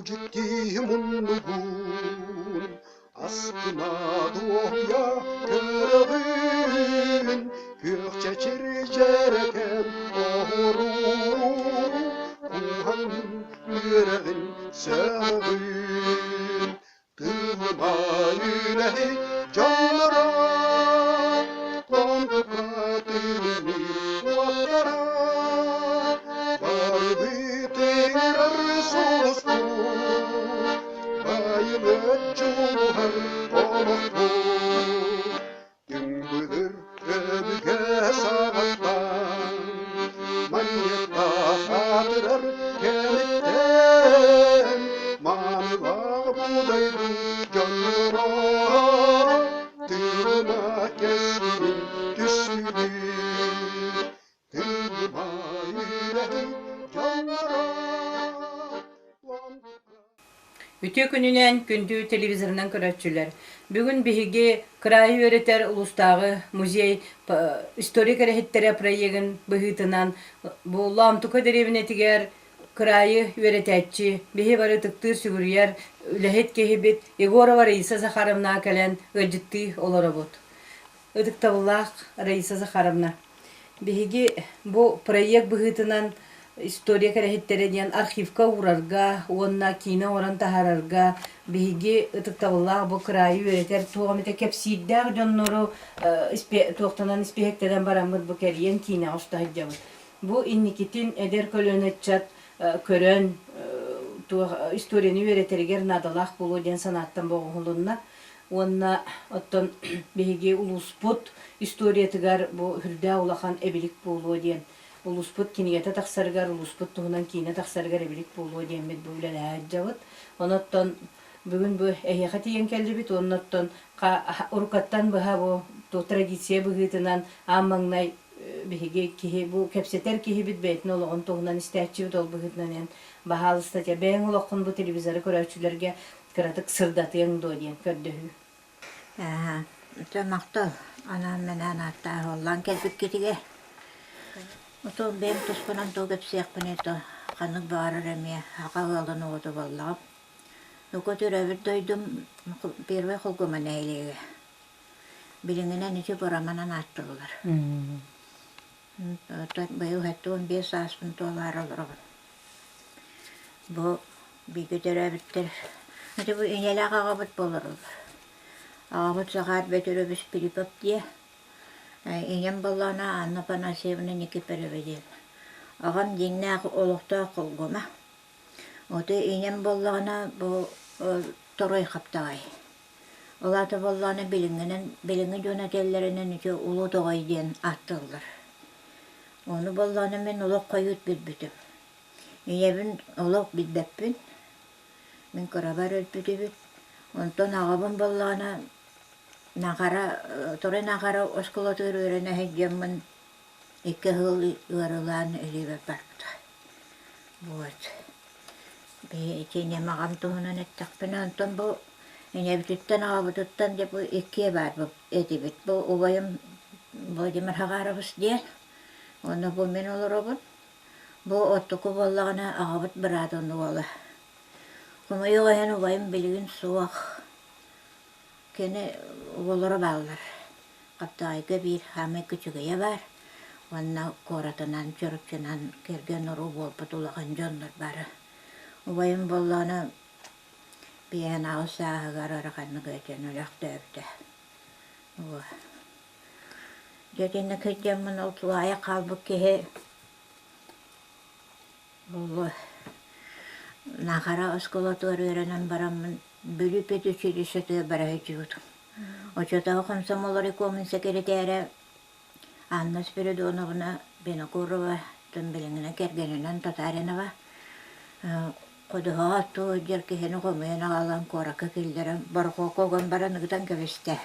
дьикти муннугун астына дуоһуйа көрөҕүн, күөх чэчир дьэрэкээн оһуору кууһан үөрэҕин сөҕөҕүн. Тыылымай үлэһит дьонноро, онтука тыынныыр уоттара, барыбыт ыҥырар сулуспут, байымыт дьулуһар олохпут. Түҥ былыр өбүгэ саҕаттан манньыктаах аатырар кэмиттэн маанылаах будайдын дьонноро тыына кэскилин түстүүр тыыныма үлэһит дьонноро. Үтүө күнүнэн күндү телевизорынан көрөөччүлэр! Бүгүн биһиги кыраайы үөрэтэр улуустааҕы музей история кэрэһиттэрэ проегын быһыытынан бу Лоомтука дэриэбинэтигэр кыраайы үөрэтээччи, биһи бары ытыктыыр сүгүрүйэр үлэһит киһибит Егорова Раиса Захаровна кэлэн ыалдьыттыы олоробут. Ытыктабыллаах Раиса Захаровна, биһиги бу проект быһыытынан история кэрэһиттэрэ диэн архивка уурарга уонна киинэ оҥорон таһаарарга биһиги ытыктабыллаах бу кыраайы үөрэтэр туох эмитэ кэпсиирдээх дьоннору туохтанан испииһэктэнэн бараммыт бу кэрийэн киинэҕэ уста сылдьабыт. Бу инникитин эдэр көлүөнэ ыччат көрөн туох историяны үөрэтэригэр наадалаах буолуо диэн санааттан боҕуһулунна. Уонна оттон биһиги улууспут историятыгар бу үрдээх улахан эбилик буолуо диэн, улууспут кинигэтэ тахсарыгар, улууспут туһунан киинэ тахсарыгар эбилик буолуо диэммит бу үлэлэһэ сылдьабыт. Онон бүгүн бу эһиэхэ тиийэн кэллибит уонна оттон уруккаттан быһа бу традиция быһыытынан аан маҥнай биһиги киһи бу кэпсэтэр киһибит бэйэтин олоҕун туһунан истээччибит ол быһыытынан эн баһаалыста бэйэҥ олоххун бу телевизоры көрөөччүлэргэ кыратык сырдатыаҥ дуо диэн көрдөһүү. Дьэ махтал анаан-минээн ааттааһыллаан кэлбиккитигэр. Отон бэйэм туспунан тугу кэпсиэхпиний то ханнык баҕарар эмиэ саха ыалын оҕото буоллаҕым. Нука төрөөбүт дойдум Первый Холгума нэһилиэгэ. Билиҥҥинэн ити Бороманан ааттыыллар. Оттон быйыл 75 сааспын туолаары олоробун. Бу бииргэ төрөөбүттэр ити бу ийэлээх аҕабыт буоларыллар. Аҕабыт Захар Бөтүрүөбүс Филиппов диэ. Ийэм буоллаҕына Анна Афанасьевна Никифорова диэн. Аҕам дьиҥнээх олохтоох холгума. Ото ийэм буоллаҕына бу Торуой Хаптаҕай. Ол аата буоллаҕына билиҥҥинэн билиҥҥи дьон этэллэринэн ити Улуу Тоҕой диэн ааттыыллар. Ону буоллаҕына мин олох хойут билбитим. Ийэбин олох билбэппин. Мин кырабар өлбүтүбүт. Онтон аҕабын буоллаҕына Наҕара Торо Наҕара оскуолатыгар үөрэнэ сылдьаммын икки сыл ыарыылаан илиибэр барбыта. Вот. Ити ийэм аҕам туһунан эттэхпинэ, онтон бу ийэбититтэн аҕабытыттан дьэ бу иккиэ баар этибит. Бу убайым Владимир Хагарович диэн, уонна бу мин олоробун. Бу оттуку буоллаҕына аҕабыт быраатын уола. Хомойуох иһин убайым билигин суох. Кини оҕолоро бааллар. Хаптаҕайга биир саамай күчүгэйэ баар уонна куоратынан, Чурапчынан кэргэн уруу буолбут улахан дьоннор бары. Убайым буоллаҕына биэһин аҕыс сааһыгар ыараханнык ыалдьан өлөөхтөөбүтэ. Дьэ итинник сылдьаммын ол тулаайах хаалбыт киһи Бу Наахара оскуолатыгар үөрэнэн бараммын Бүлүү педучилищетыгар бара сылдьыбытым. Оччотооҕу комсомол райкомун сэкирэтээрэ Анна Спиридоновна Винокурова билиҥҥинэн кэргэнинэн Татаринова ходуһаҕа оттуу сылдьар киһини хомуйан аҕалан куоракка киллэрэн борохуокка уган баран ыытан кэбистэ.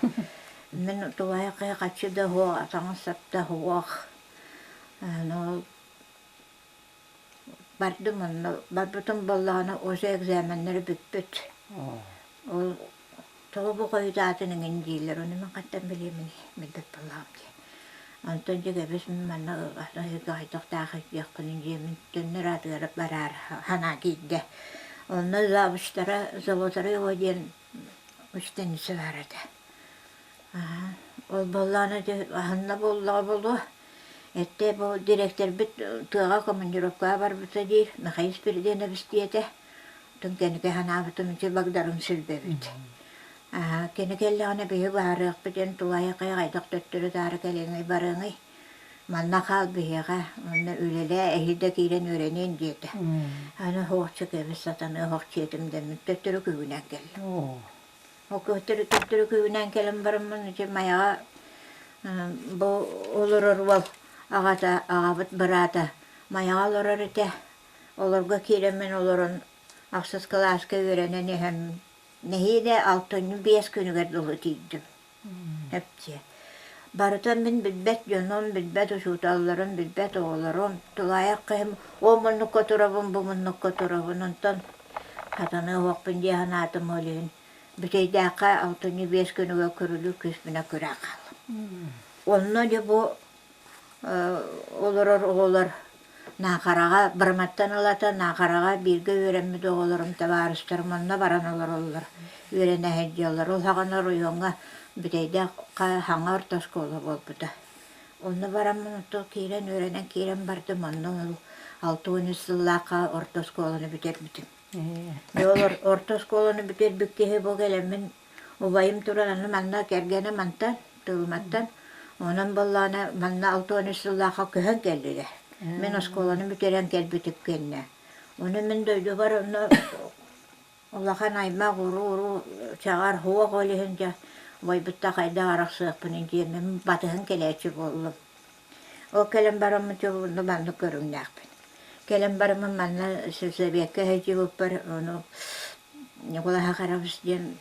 Мин тулаайах хаччы да суох, таҥас-сап да суох. Ол Бардым онно, барбытым буоллаҕына уже экзаменнара бүппүт. Ол тоҕо бу хойутаатын эҥин дииллэр, ону мин хантан билиэминий, билбэт буоллаҕым дии. Онтон дьэ кэбис мин манна ыйга хайдахтаах диэхпинин дьиэмин төннөр аатыгар бараар санаа киирдэ. Онно завучтара Золотарева диэн учительница баар этэ. Ол буоллаҕына ити аһынна буоллаҕа буолуо. Эттэ бу дириэктэрбит тыаҕа командировкаҕа барбыта диир, Михаил Спиридонович диэтэ. Оттон кэнники санаабытым ити Багдарыын Сүлбэбит. Кини кэллэҕинэ биһи баарыахпыт диэн тулаайах хайдах төттөрү-таары кэлиэҥий барыаҥый. Манна хаал биһиэхэ, онно үлэлээ, эһиил да киирэн үөрэниэн диэтэ. Аны оһохчу кэбис сатаныа оһох дьиэтим дэммит төттөрү күһүнэн кэллим. Ол төттөрү төттөрү күһүнэн кэлэн бараммын ити Майаҕа бу олорор уол аҕата, аҕабыт быраата Майаҕа олорор этэ. Олорго киирэммин олорон ахсыс кылааска үөрэнэн иһэммин нэһиилэ алтынньы биэс күнүгэр дылы тиийдим. Эпчи. Барыта мин билбэт дьонум, билбэт учууталларым, билбэт оҕолорум, тулаайах киһим ол муннукка турабын, бу муннукка турабын, онтон хатаныа уохпун дии санаатым ол иһин Бүтэйдээххэ алтынньы биэс күнүгэр көрүлүү күүспүнэн күрээн хааллым. Онно дьэ бу олорор оҕолор Наахараҕа Быраматтан ылата Наахараҕа бииргэ үөрэммит оҕолорум, табаарыстарым онно баран олороллор, үөрэнэ сылдьаллар. Ол саҕана оройуоҥҥа Бүтэйдээх хаҥа орто оскуола буолбута. Онно бараммын ото киирэн үөрэнэн киирэн бардым, онно ол 63 сыллаахха орто оскуоланы бүтэрбитим. Дьэ ол орто оскуоланы бүтэрбит киһи бу кэлэммин Убайым туран аны манна кэргэнэ мантан, Тылыматтан, онон буоллаҕына манна 63 сыллаахха көһөн кэллилэр. Мин оскуоланы бүтэрэн кэлбитим кэннэ. Ону мин дойдубар онно улахан аймах уруу-уруу чаҕар суох ол иһин дьэ убайбытта хайдах арахсыахпыный диэммин батыһан кэлээччи буоллум. Ол кэлэн бараммын дьэ онно маннык көрүҥнээхпин. Кэлэн бараммын манна сельсовекка сылдьыбыппар ону Ньукулай Хахарович диэн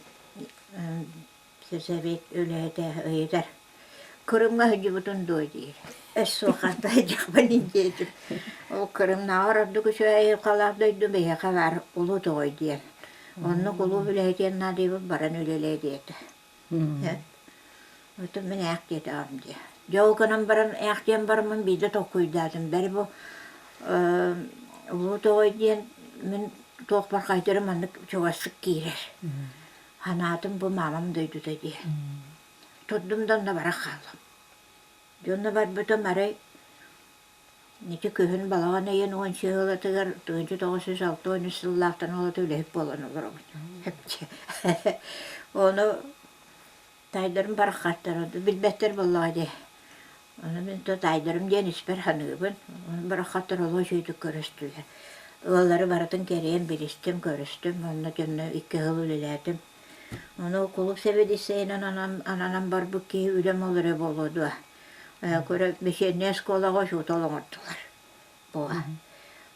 сельсовет үлэһитэ ыйытар: «Кырымҥа сылдьыбытын дуо?» диир. «Эс суох ханна сылдьыахпын диэтим. Ол Кырымнааҕар ордук үчүгэй айылҕалаах дойду биһиэхэ баар Улуу Тоҕой диэн. Оннук улуу үлэһитиэн наадыйбыт баран үлэлээ» диэтэ. Отон мин ээх диэтэҕим дии. Дьэ ол гынан баран ээх диэн бараммын биирдэ толкуйдаатым. Бэри бу Улуу Тоҕой диэн мин туохпар хайдары маннык чугастык киирэр. Санаатым бу маамам дойдута дии. Турдум да онно баран хааллым. Дьэ онно барбытым арай Ити күһүн балаҕан ыйын уон сыалатыгар 1963 сыллаахтан олото үлэһит буолан олоробун. Ону таайдарым бараххаттар, билбэттэр буоллаҕа дии. Ону мин то таайдарым диэн испэр саныыбын. Ону бараххаттар олус үчүгэйдик көрүстүлэр. Ыаллары барытын кэрийэн билистим, көрүстүм. Онно дьонно икки сыл үлэлээтим. Ону кулууп сэбиэдиссэйинэн ананан барбыт киһи үлэм ол эрэ буолуо дуо? Көрө вечерняя школаҕа учуутал оҥордулар. Буга.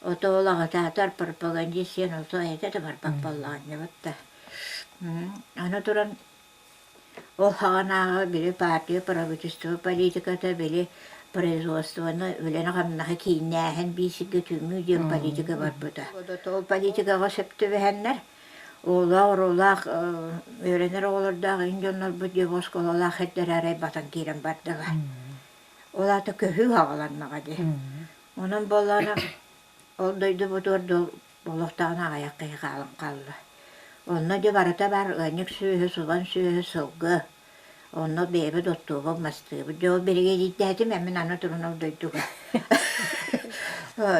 Ото ол аҕатаатар пропагандист диэн ото этэ да барбат буоллаҕынньабыт да. Аны туран ол хаҕанааҕы били партия правительство политиката били производствоны үлэни-хамнаһы кииннээһин биир сиргэ түмүү диэн политика барбыта. Ол политикаҕа сөп түбэһэннэр Оҕолоох, оруоллаах үөрэнэр оҕолордоох ин дьоннорбут дьэ бу оскуолалаах сирдэр арай батан киирэн бардылар. Ол аата көһүү хаҕаланнаҕа дии. Онон буоллаҕына ол дойдубутугар олохтооҕуна аҕыйах киһи хаалан хаалла. Онно дьэ барыта баар ыанньык сүөһү, субан сүөһү, сылгы. Онно бэйэбит оттуубут, мастыыбыт. Дьэ ол биригэдьиирдээтим эмин аны туран ол дойдуга.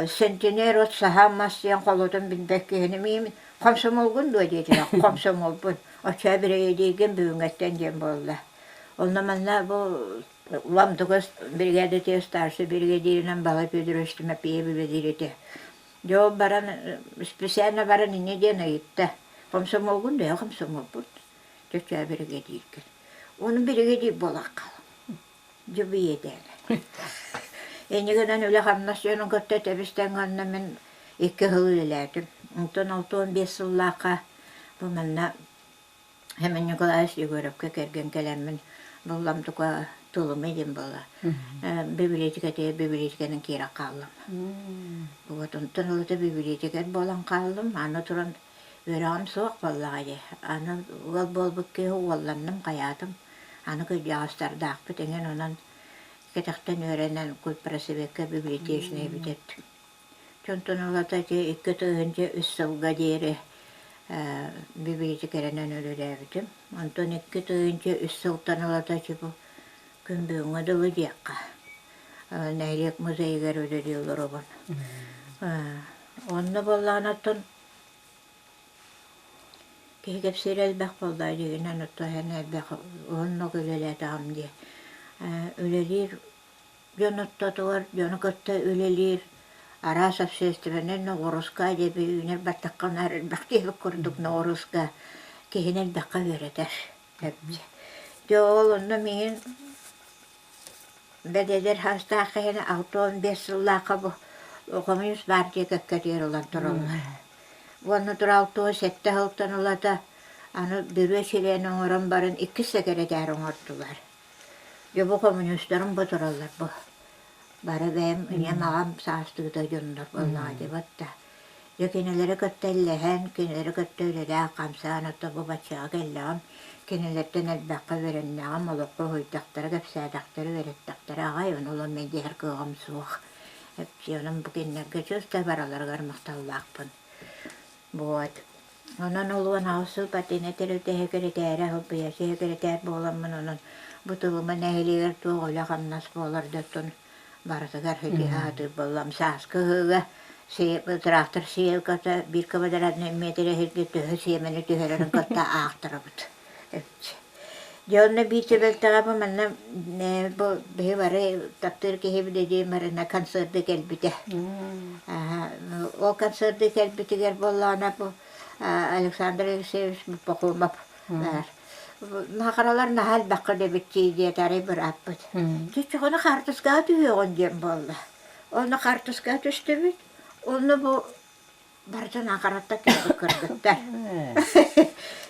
Сентинер от саһаан мас диэн холотун билбэт киһини миим хомсомолгун дуо диэтилэр. Хомсомолбун. Оччоо биригэдьииргин бүгүҥҥэттэн диэн буолла. Онно манна бу Ламтуга биригээдэтигэр старшай биригэдьииринэн Балай Федорович Тимофеев үлэлиир этэ. Дьэ ол баран специально баран инньэ диэн ыйытта. Хомсомолгун дуо? Хомсомолбут. Чочоо биригэдьииргин. Ону биригэдьиир буолан хаалым. Дьүбүйэдээнэ. Инньэ гынан үлэ-хамнас дьонун кытта тэбис-тэҥ онно мин икки сыл үлэлээтим. Онтон 65 сыллаахха бу манна Семен Николаевич Егоровка кэргэн кэлэммин буллам тука тылымы диэн буолла. Библиотекатыгар библиотеканан киирэн хааллым. Вот онтон ылата библиотекарь буолан хааллым. Аны туран Үөрэҕим суох буоллаҕа дии. Аны ыал буолбут киһи уолланным, хайаатым. Аны кырдьаҕастардаахпыт эҥин онон кэтэхтэн үөрэнэн культпросвекка библиотечнай бүтэрдим. Дьонтон ылата ити 2003 сылга диэри. Библиотекарынан үлэлээбитим. Онтон 2003 сылтан ылата бу күн бүгүҥҥэ дылы диэххэ нэһилиэк музейыгар үлэлии олоробун. Онно буоллаҕына оттон киһи кэпсиирэ элбэх буолла дьиҥинэн оттон эн элбэх уһуннук үлэлээтэҕим дии. Үлэлиир дьон ортотугар дьону кытта үлэлиир араас общественнай ноҕуруска диэби үүнэр баттахха наар элбэх диэбит курдук ноҕуруска киһини элбэххэ үөрэтэр. Дьэ ол онно миигин бэдэлэр саастаах киһини 65 сыллаахха бу хомуньуус партия кэккэтигэр ылан тураллар. Уонна тура 67 сылтан ылата аны бүрүө сирэйин оҥорон баран иккис сэкирэтээр оҥордулар. Дьэ бу хомуньуустарым бу тураллар бу. Бары бэйэм ийэм аҕам саастыыта дьоннор буоллаҕа дии батта. Дьэ кинилэри кытта иллэһэн, кинилэри кытта үлэлээн-хамсаан ото бу баччаҕа кэллэҕим, кинилэртэн элбэххэ үөрэннэҕим, олоххо уһуйдахтара, кэпсээтэхтэрэ, үөрэттэхтэрэ аҕай, ону ылан мин диэһэр кыаҕым суох. Эпсионум бу кинилэргэ чуос да бараларыгар махталлаахпын. Вот. Онон ол 18 сыл партийнай тэрилтэ сэкирэтээрэ, солбуйааччы сэкирэтээр буоламмын, онон бу Тылыма нэһилиэгэр туох үлэ-хамнас буолар да оттон барытыгар ситиһэ сатыыр буоллам. Сааскы ыһыыга трактор сеялката биир квадратный метр иһиргэ төһө сиэмэни түһэрэрин кытта аахтарабыт. Дьэ онно биир түбэлтэҕэ бу манна бу биһи бары таптыыр киһибит эдьиий Марина концерты кэлбитэ. Ол концерты кэлбитигэр буоллаҕына бу Александр Алексеевич Пахомов баар. Наахаралар наһаа элбэххэ дэбиччии диэтэ арай бырааппыт. Чочоҕону хаартыскаҕа түһүөҕүн диэн буолла. Онно хаартыскаҕа түстүбүт. Онно бу барытын Наахараттан кэлбит кыргыттар.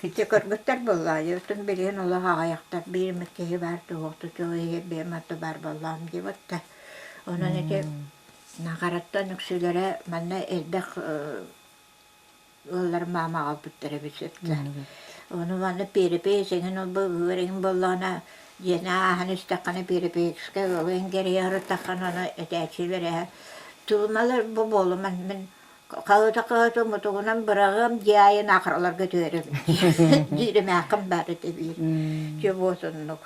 Ити кыргыттар буоллаҕа оттон билигин олох аҕыйахтар биир эмит киһи баар туһуохту иһэр бэйэм атта баар буоллаҕым диэбит Онон ити Наахараттан үксүлэрэ манна элбэх ыаллар маама аҕалбыттар эбит сөптөөх. Ону манна перепись эҥин ол ыар эҥин буоллаҕына дьиэни ааһан истэххинэ переписка ыалы эҥгэрийэ сырыттаххына ону этээччилэр эһэ тылымалар бу буолуман мин хаһыта-хаһыта мутугунан быраҕыам дьиэ аайы наахараларга түһэрэбин диир эмээххин баар этэ биир дьэ вот оннук.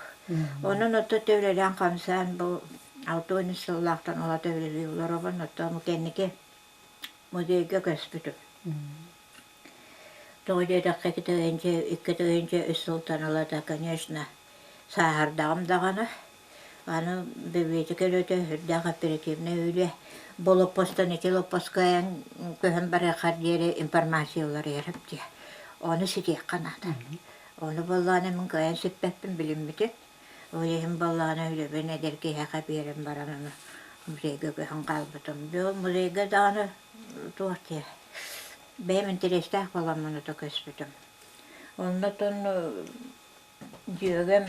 Онон оттон үлэлээн хамсаан бу 63 сыллаахтан улата үлэлии олоробун оттон кэнники музейга көспүтүм. Тоҕо диэтэххэ 2003 сылтан ылата, конечно, сааһырдаҕым даҕаны. Аны библиотека үлэтэ сүрдээх оперативнай үлэ. Бу лоппостон ити лоппоска эн көһөн барыаххар диэри информация уларыйар дии. Ону ситиэххэ наада. Ону буоллаҕына мин кыайан сиппэппин билиммитим. Ол иһин буоллаҕына үлэбин эдэр киһиэхэ биэрэн баран аны музейга көһөн хаалбытым. Дьэ ол музейга даҕаны туох диэ бэйэм интэриэстээх буоламмын ото көспүтүм. Оннотон дьүөгэм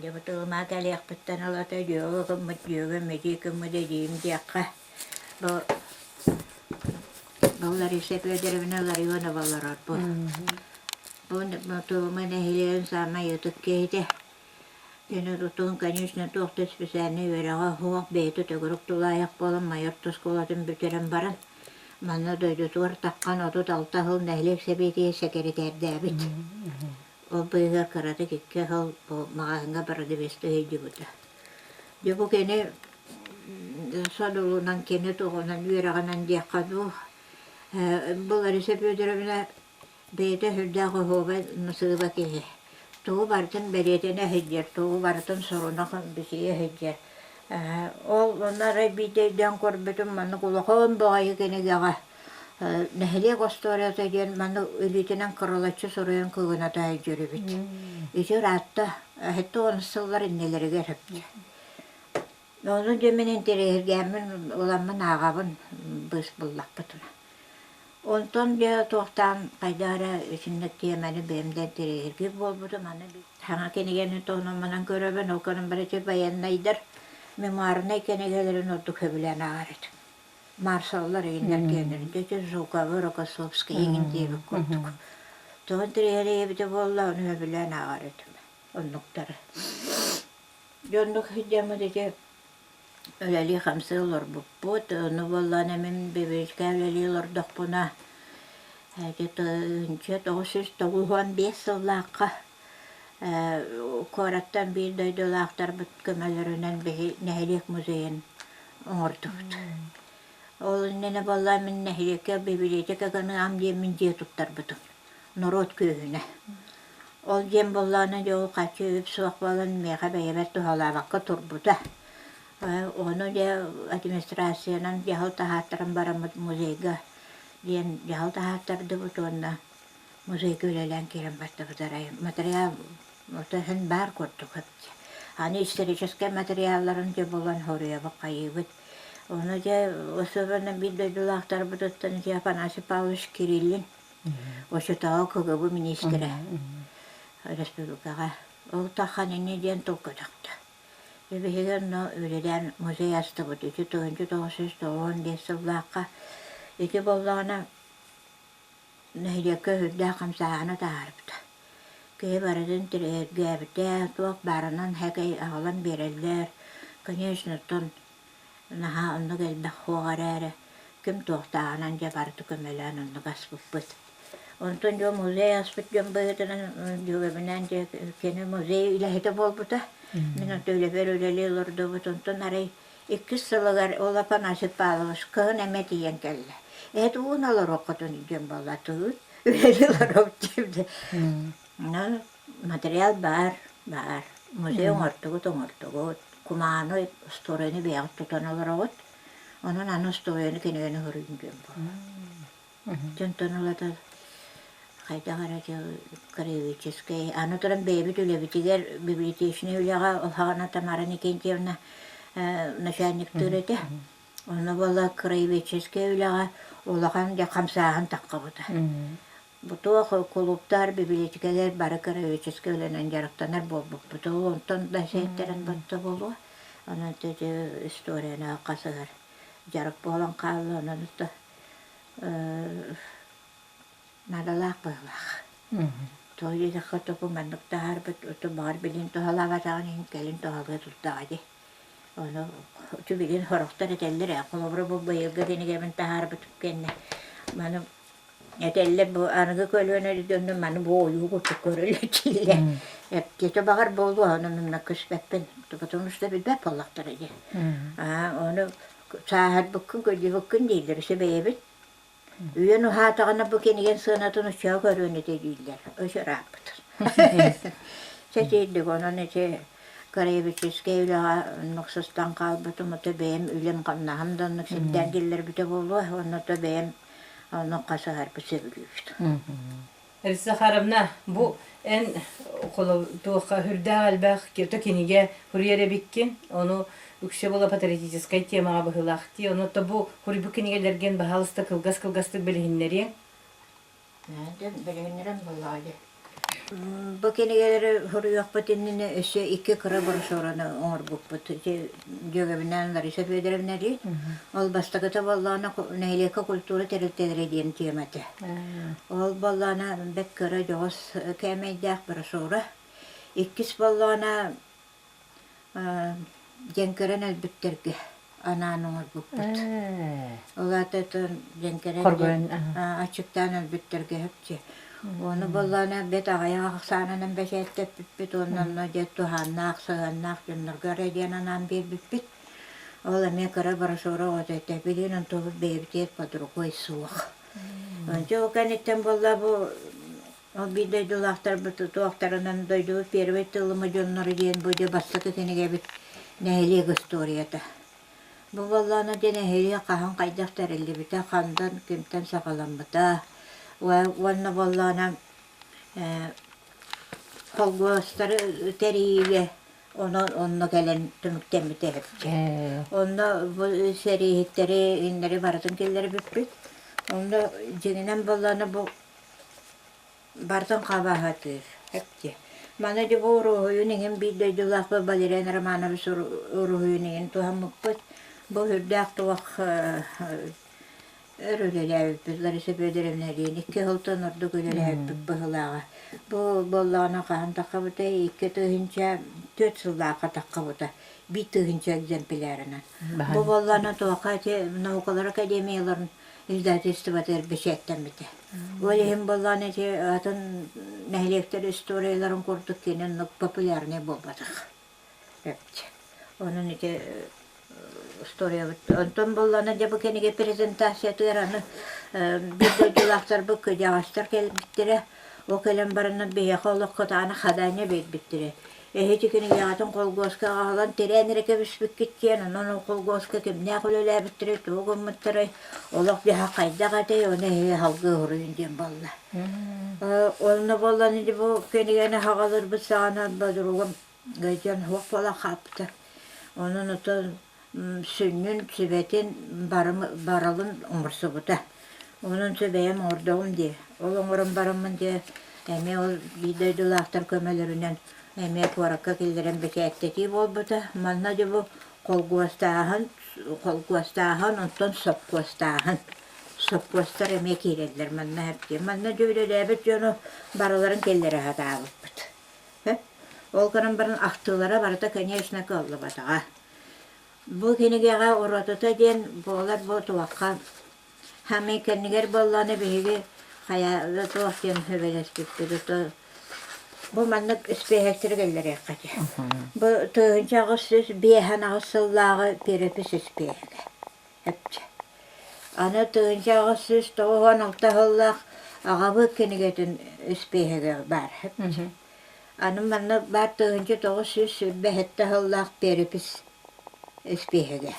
дьэ бу тылыма кэлиэхпиттэн ылата дьүөгэ гыммыт дьүөгэм эдьиий гыммыт эдьиийим диэххэ бу бу Лариса Федоровна Ларионова олорор бу. Бу Тулума нэһилиэгин саамай ытык киһитэ. Кини тутуун, конечно, туох да специальнай үөрэҕэ суох, бэйэтэ төгүрүк тулаайах буолан майор оскуолатын бүтэрэн баран, манна дойдутугар таххан 36 сыл нэһилиэк сэбиэтигэр сэкирэтээрдээбит. Ол быыһыгар кыратык икки сыл бу маҕаһыыҥҥа продавецтыы сылдьыбыта. Дьэ бу кини содулунан, кини туһунан үөрэҕинэн диэххэ дуу, бу Лариса Федоровна Бэйэтэ сүрдээх оһуобай сыыба киһи. Тугу барытын бэлиэтэнэ сылдьар, тугу барытын суруна бичийэ сылдьар. Ол онно арай биирдэ өйдөөн көрбүтүм маннык улахан баҕайы кинигэҕэ нэһилиэк остуоруйата диэн маннык илиитинэн кырылаччы суруйан кыгыната сылдьар эбит. Ити ыраатта, 70 сыллар иннилэригэр Ону дьэ мин интэриэһиргээммин ыламмын ааҕабын быыс буллахпытына. Онтон дьэ туохтаан хайдах эрэ итинник тиэмэни бэйэм да интэриэһиргиир буолбутум. Аны саҥа кинигэни туһунан көрөбүн, ол гынан баран ити байыаннайдар мемуарнай кинигэлэрин ордук сөбүлээн ааҕар этим. Маршаллар игиннэр киэннэрин дьэ ити Жуковы, Рокоссовскай игин диэбит курдук. Тоҕо интэриэһирэй эбитэ буолла, ону сөбүлээн ааҕар этим оннуктары. Дьэ оннук сылдьаммыт ити үлэлии-хамсыы олорбуппут. Ону буоллаҕына мин библиотека үлэлии олордохпуна. Где-то 995 сыллаахха куораттан биир дойдулаахтарбыт көмөлөрүнэн биһи нэһилиэк музейын оҥордубут. Ол иннинэ буолла мин нэһилиэккэ библиотека гыныам диэммин дьиэ туттарбытым. Норуот күүһүнэ. Ол диэн буоллаҕына дьэ ол харчы үп суох буолан миэхэ бэйэбэр туһалаабакка турбута. Ону дьэ администрациянан дьаһал таһааттаран бараммыт музейга диэн дьаһал таһааттардыбыт уонна музейга үлэлээн киирэн бардыбыт арай материал син баар курдук аны историческай материалларын дьэ булан хоруйабыт хайыыбыт ону дьэ особенно биир дойдулаахтарбытыттан дьэ Афанасий Павлович Кириллин оччотооҕу КГБ министрэ республикаҕа ол таххан инньэ диэн тыл көтөхтө Биһиги онно үлэлээн музей астыбыт ити 1995 сыллаахха ити буоллаҕына нэһилиэккэ сүрдээх хамсааһыны таһаарбыта. Киһи барытын тирэһиргээбитэ, туох баарынан һэкэй аҕалан биэрэллэр. Конечно, оттон Наһаа оннук элбэх суох эрээри, ким туохтааҕынан дьэ барыта көмөлөөн оннук аспыппыт. Онтон дьон музей аспыт дьон быһыытынан дьүөгэбинээн дьэ кини музей үлэһитэ буолбута. Мин онто үлэбэр үлэлии олордубут. Онтон арай иккис сылыгар ол Афанасий Павлович кыһын эмэ тиийэн кэллэ. Эт уун олоруоххутун диэн буолла тыыт үлэлии олоробут диэбитэ. Материал баар, баар. Музей оҥортугут, оҥортугут. Кумааны, остуоруйаны бэйэҕит тутан олороҕут. Онон аны остуоруйаны кинигэни суруйун диэн буолла. Дьонтон ылата хайдах эрэ краеведческэй. Аны туран бэйэбит үлэбитигэр библиотечнай үлэҕэ ол саҕана Тамара Никентьевна начальниктыыр этэ. Онно буолла краеведческэй үлэҕэ улахан дьэ хамсааһын таххыбыта. Бу туох кулууптар, библиотекалар бары краеведческай үлэнэн дьарыктанар буолбуппут. Ол онтон да сиэттэрэн батта буолуо. Онон ити историяны хасыһар дьарык буолан хаалла. Онон да наадалаах быһыылаах. Тоҕо диэтэххэ бу маннык таһаарбыт баҕар билин туһалаабатаҕын иһин кэлин туһалыа турдаҕа дии. Ону билин сорохтор этэллэр ээ, холобура бу быйылгы кинигэбин таһаарбытым кэннэ маны Этэллэр бу аныгы көлүөнэ дьонно маны бу ойуу курдук көрөллөр Эптиэтэ баҕар буолуо, ону мин мөккүспэппин, потому что билбэт буоллахтара дии. Аа, ону сааһырбыккын, кырдьыбыккын дииллэр, өссө бэйэбит. Үйэн уһаатаҕына бу кинигэн сыанатын оччоҕо көрүөн этэ дииллэр. Өссө ырааппыт. Сэтиирдик онон ити краеведческэй үлэҕэ оннук сыстан хаалбытым, ото бэйэм үлэм-хамнаһым да оннук сирдээн киллэрбитэ буолуо, онно то бэйэм Онно хасыһарбыт сөбүлүүбүт. Раиса Захаровна, бу эн туохха үрдээх элбэх то кинигэ суруйар эбиккин, ону үксэ була патриотическай темаҕа быһыылаах дии. Ону то бу суруйбут кинигэлэргин баһаалыста кылгас-кылгастык билиһиннэриэҥ. Билиһиннэрэн буоллаҕа дии. Бу кинигэлэри суруйуохпут иннинэ өссө икки кыра брошюраны оҥорбуппут. Ити дьүөгэбинээн Лариса Федоровна диир. Ол бастакыта буоллаҕына нэһилиэккэ культура тэрилтэлэрэ диэн тиэмэ этэ. Ол буоллаҕына бэрт кыра дьоҕус кээмэйдээх брошюра. Иккис буоллаҕына дьэҥкэрэн өлбүттэргэ анаан оҥорбуппут. Ол аата дьэҥкэрэн аччыктаан өлбүттэргэ сөпчө. Ону буоллаҕына бэт аҕыйах ахсаанынан бэчээттэппиппит уонна онно дьэ туһааннаах, сыһыаннаах дьоннорго эрэ диэн анаан биэрбиппит. Ол эмиэ кыра брошюра оҕото этэ. Билигин онтубут бэйэбитигэр под рукой суох. Дьэ ол кэнниттэн буолла бу Ол биир дойдулаахтарбыт туохтарынан дойдубут первый тылыма дьонноро диэн бу дьэ бастакы кинигэбит нэһилиэк историята. Бу буоллаҕына дьэ нэһилиэк хаһан хайдах тэриллибитэ, хантан кимтэн саҕаламмыта уонна буоллаҕына холкуостары тэрийиигэ онон онно кэлэн түмүктэммитэ эһэпчэ. Онно бу сэрииһиттэри иннэри барытын киллэрбиппит. Онно дьиҥинэн буоллаҕына бу Бартын хабаһатыыр эптиэ. Маны дьэ бу уруһуйун иһин биир дойдулаахпыт Валериан Романович уруһуйун иһин туһаммыппыт. Бу сүрдээх туох өр үлэлээбиппит Лариса Федоровналыын икки сылтан ордук үлэлээбиппит быһыылааҕа. Бу буоллаҕына хаһан таххабытай 2004 сыллаахха таххабыта 1000 экземплярынан. Бу буоллаҕына туохха ити наукалар академияларын издательствотыгар бэчээттэммитэ. Ол иһин буоллаҕына ити атын нэһилиэктэр историяларын курдук кини оннук популярнай буолбатах. Онон ити историябыт онтон буоллаҕына дьэ бу кинигэ презентациятыгар аны биир дойдулаахтарбыт кырдьаҕастар кэлбиттэрэ. Ол кэлэн бараннар биһиэхэ олох кытаанах хадаанньа биэрбиттэрэ. Эһиги кинигэҕитин холгуоска аҕалан тирээн эрэ кэбиспиккит диэн, онон ол холгуоска кимнээх үлэлээбиттэрэй, тугу гыммыттарай, олох-дьаһах хайдах этэй, ону эһиги салгыы уһуруйун диэн буолла. Онно буоллан ити бу кинигэни аҕалырбыт саҕана подругам Гайдьан суох буолан хаалбыта. Онон оттон сүнньүн, сүбэтин барылын оҥорсубута. Онон дьэ бэйэм оҥордоҕум дии. Ол оҥорон бараммын дьэ эмиэ ол биир дойдулаахтар көмөлөрүнэн эмиэ куоракка киллэрэн бэчээттэтии буолбута. Манна дьэ бу холкуостааһын, холкуостааһын, онтон сопхуостааһын. Сопхуостар эмиэ киирэллэр манна. Манна дьэ үлэлээбит дьону барыларын киллэрэ сатаабыппыт. Ол гынан баран ахтыылара барыта, конечно, кыаллыбатаҕа. Бу кинигэҕэ уратыта диэн буолар бу туохха Хамый кэннигэр буоллаҕына биһиги хайа туох диэн сүбэлэспиппит ото бу маннык испиэһэктэри кэллэриэххэ этэ. Бу 1858 сыллааҕы перепись испиэһэгэ. Эпчэ. Аны 1896 сыллаах аҕабыт кинигэтин испиэһэгэ баар. Аны манна баар 1927 сыллаах перепись испиэһэгэ.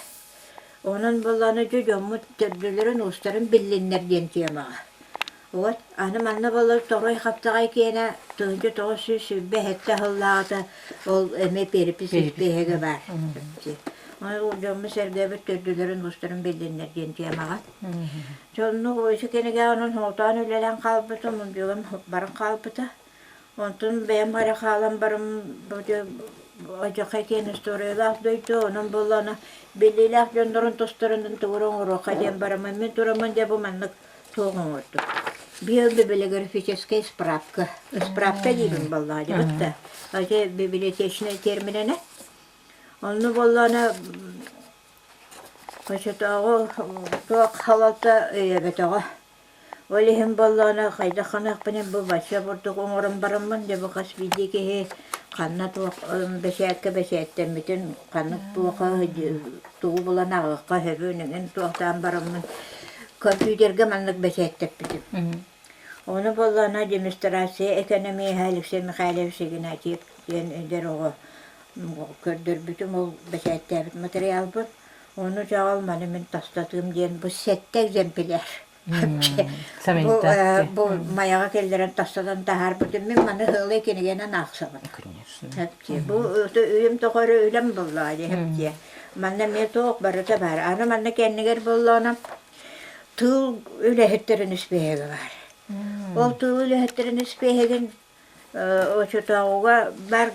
Онон буоллаҕына дьэ дьоммут төрдүлэрин-уустарын биллиннэр диэн темаҕа. Вот аны манна буоллар Тоҕой Хаптаҕай киэнэ 1927 сыллааҕыта ол эмиэ перепись испиэһэгэ баар. Ону дьоммут-сэргэбит төрдүлэрин-уустарын биллиннэр диэн темаҕа. Дьонну ити кинигэ онон соҕотоон үлэлээн хаалбытым, мундугум баран хаалбыта. Онтон бэйэм эрэ хаалан баран бу одьоххой киэн историялаах дойду, онон буоллаҕына биллиилээх дьоннорун тустарынан тугу эрэ оҥоруохха диэн бараммын мин тураммын дьэ бу маннык туох оҥордум. Биобиблиографическая справка. Справка диибин буоллаҕа дьэ да. Ити библиотечнай терминэнэ. Онно буоллаҕына оччотооҕу туох халалта өйөөбөтөҕө. Ол иһин буоллаҕына хайдах гыныахпыный бу бачча бурдук оҥорон бараммын дьэ бу хас биирдии киһи ханна туох бэчээккэ бэчээттэммитин ханнык туоха тугу булан ааҕыахха сөбүн эҥин туохтаан бараммын компьютерга маннык бэчээттэппитим. Ону буоллаҕына демонстрация экономиһа Алексей Михайлович Игнатьев диэн эдэр оҕо көрдөрбүтүм ол бэчээттээбит матырыйаалбын. Ону дьаҕал маны мин тастатыым диэн бу сэттэ экземпляр. Бу, бу Майаҕа киллэрэн тастатан таһаарбытым мин маны ыалый кинигэнэн аахсабын. Бу үйэм тухары үлэм буоллаҕа дии Манна эмиэ туох барыта баар. Аны манна кэннигэр буоллаҕына тыыл үлэһиттэрин испиэһэгэ баар. Ол тыыл үлэһиттэрин испиэһэгин Оччотооҕуга баар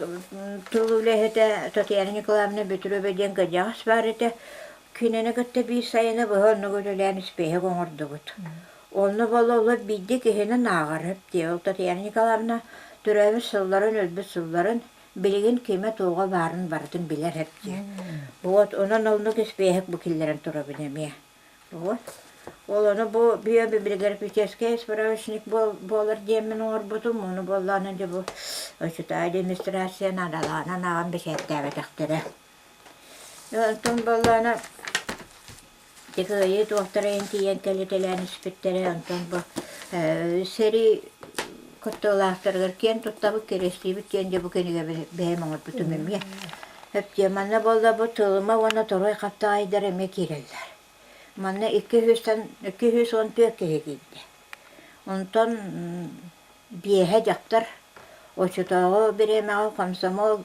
тыл үлэһитэ Татьяна Николаевна Бөтүрүөбэ диэн кырдьаҕас баар этэ. Кинини кытта биир сайыны быһа оннук үлэлээн испиэһэк оҥордубут. Онно буола олор биирдэ киһинэн ааҕар дии. Ол Татьяна Николаевна төрөөбүт сылларын, өлбүт сылларын, билигин кимэ-туоҕа баарын барытын билэр эбит дии. Вот онон оннук испиэһэк бу киллэрэн турабын эмиэ. Вот. Ол ону бу биобиблиографический справочник буолар диэммин оҥорбутум. Ону буоллаҕына дьэ бу очутаа администрация наадалаҕынан ааҕан бэчээттээбэтэхтэрэ. Онтон буоллаҕына кыайыы туохтара иһин тиийэн кэлитэлээн испиттэрэ. Онтон бу сэрии кыттыылаахтарыгар киэн туттабыт, кэриэстиибит диэн дьэ бу кинигэ бэйэм оҥорбутум эмиэ. Эптиэ манна буолла бу Тылыма уонна Торуой хаптаҕайдар эмиэ киирэллэр. Манна 214 киһи киирдэ. Онтон биэһэ дьахтар оччотооҕу бириэмэҕэ комсомол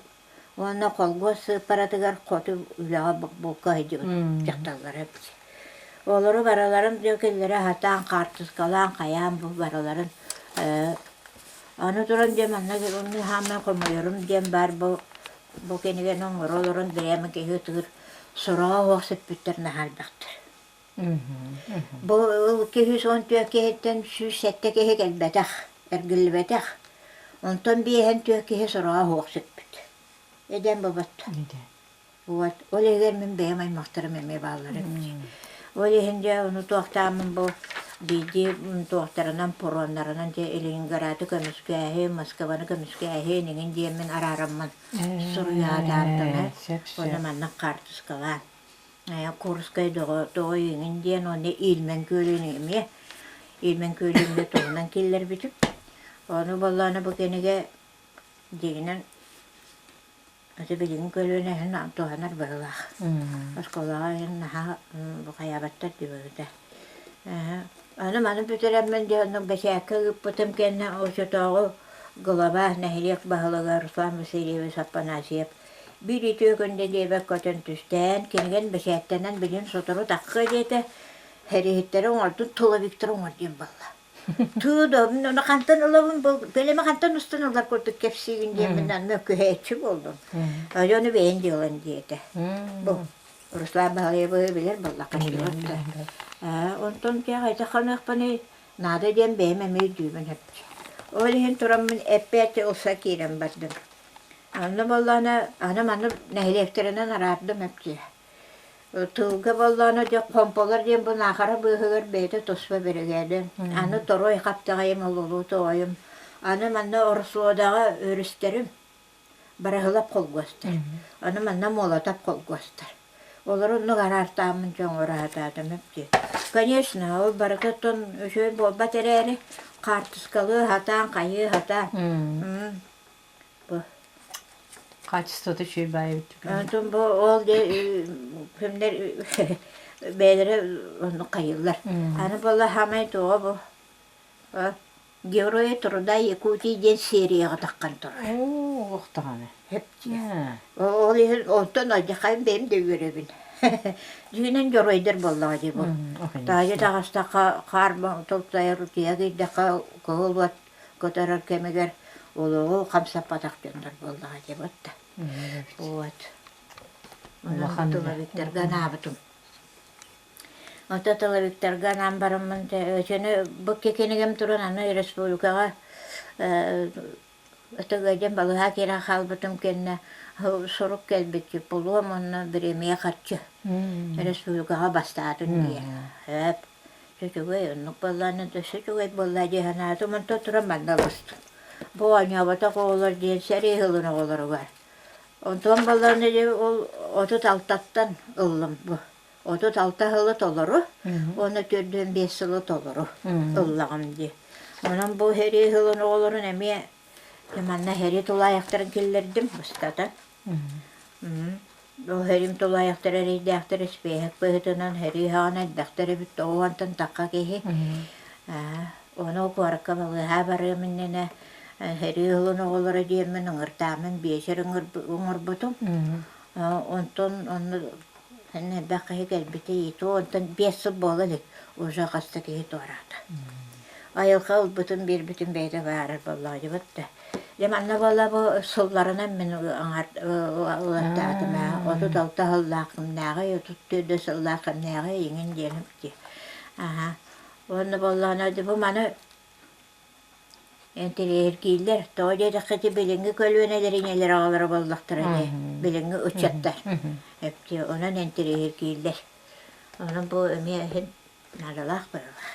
уонна холкуос сыыппаратыгар хоту үлэҕэ булка сылдьыбыт дьахталлар эбит. Олору барыларын дьэ аһатаан, хаартыскалаан, хайаан бу барыларын аны туран дьэ манна хааман хомуйарым диэн баар бу Бу кинигэни оҥоро олорон бэйэм киһи ытыыр сороҕо суох сүппүттэр наһаа элбэхтэр. Бу 214 киһиттэн 107 киһи кэлбэтэх, эргиллибэтэх. Онтон биэһэн түөрт киһи сороҕо суох сүппүт. Эдэн бобот. Вот. Ол иһигэр мин бэйэм аймахтарым эмиэ бааллар эбит. Ол иһин дьэ ону туохтааммын бу биирдии туохтарынан пуруоннарынан дьэ Ленинграды көмүскээһин, Москваны көмүскээһин иҥин диэммин араараммын суруйаатааттым Ээ, сөп Уонна сөп. маннык хаартыскалаан Курскай тоҕо иҥин диэн уонна Ильмень күөлүн эмиэ Ильмень күөлүн эмиэ туһунан киллэрбитим. Ону буоллаҕына бу кинигэ дьиҥинэн ити билигин көлүөнэ иһин туһанар быһыылаах. Оскуолаҕа иһин наһаа хайаабаттар дии Аны маны бүтэрэммин дьэ оннук бэчээккэ ыыппытым кэннэ оччотооҕу глава нэһилиэк баһылыга Руслан Васильевич Аппанасьев биир үтүө күн диэбэк көтөн түстээн кинигэн бэчээттэнэн билин сотору таххыа диэтэ эриһиттэри оҥордун тыловиктары оҥор диэн буолла. Тыы да мин ону хантан ылабын бу бэлэми хантан устан ылар курдук кэпсиигин диэммин анна күһээччи буоллум. Ону бэйэн дьыалан диэтэ. Бу Руслан Баһылайабы билэр буоллахха да. Онтон киэһэ ханыахпыный наада диэн бэйэм эмиэ өйдүүбүн эппит. Ол иһин тураммын эппээччи ылса киирэн бардым. Онно буоллаҕына аны маны нэһилиэктэринэн араардым эпчи. Тылга буоллаҕына дьэ хомполор диэн бу наахара быыһыгар бэйэтэ туспа биригээдэ. Аны торуой хаптаҕайым, олулуу тоҕойум. Аны манна Ороссолуодаҕа өрүстэрим Бараһылап холкуостар. Аны манна Молотов холкуостар. Олору оннук араартааммын дьэ оҥоро сатаатым эбит. Конечно, ол барытыттан үчүгэй буолбат эрээри, хаартыскалыы сатаан, хайыы сатаан. Бу. Качествота үчүгэй баай эбит. Онтон бу ол дьэ кимнэр бэйэлэрэ оннук хайыыллар. Аны буолла саамай туоҕа бу Герои труда Якутии диэн серияҕа таххан турар. Оо, олох даҕаны. Ол иһин онтон алдьархайым бэйэм да үөрэбин. Дьиҥинэн дьоруойдар буоллаҕа дии бу. Таһырдьа таҕыстахха хаар тултайар утуйа киирдэххэ кыһыл уот көтөрөр кэмигэр олоҕу хамсаппатах дьоннор буоллаҕа дии буотта. Вот. Онон тыловиктарга анаабытым. Ото тыловиктарга анаан бараммын өчөнү бу кинигим туран аны республикаҕа Ытыгыадьан балыһа киирэн хаалбытым кэннэ сурук кэлбит диплом уонна бириэмийэ харчы республикаҕа бастаатын диэн. Сөп. Үчүгэй оннук буоллаҕына өссө үчүгэй буолла дии санаатым онтон туран манна ылыстым. Бу оонньооботох оҕолор диэн сэрии сылын оҕолоругар. Онтон буоллаҕына дьэ ол 36-ттан ыллым бу. 36 сылы толору уонна 45 сылы толору ыллаҕым дии. Онон бу сэрии сылын оҕолорун эмиэ манна сэрии тулаайахтарын киллэрдим устата. Ол сэрим тулаайахтара эрэйдээхтэр испиэһэк быһыытынан сэрии саҕана элбэхтэр эбит тоҕуонтан тахха киһи. Ону куоракка балыыһа барыам иннинэ сэрии сылын оҕолоро диэммин ыҥыртааммын биэчэр оҥорбутум. Онтон онно элбэх киһи кэлбитэ и то онтон 5 сыл буола илик уже хас да киһи туораата. Айылҕа ылбытын биэрбитин бэйэтэ баарар буоллаҕа да. Дьэ манна буолла бу сылларынан мин ылаттаатым ээ 36 сыллаах кимнээҕий, 34 сыллаах кимнээҕий иҥин диэним дии. Аһа. Уонна буоллаҕына бу маны Интэриэһиргииллэр, тоҕо диэтэххэ ити билиҥҥи көлүөнэлэр ийэлэр аҕалара буоллахтара дии, билиҥҥи ыччаттар. Эптиэ онон интэриэһиргииллэр. Онон бу эмиэ иһин наадалаах быһыылаах.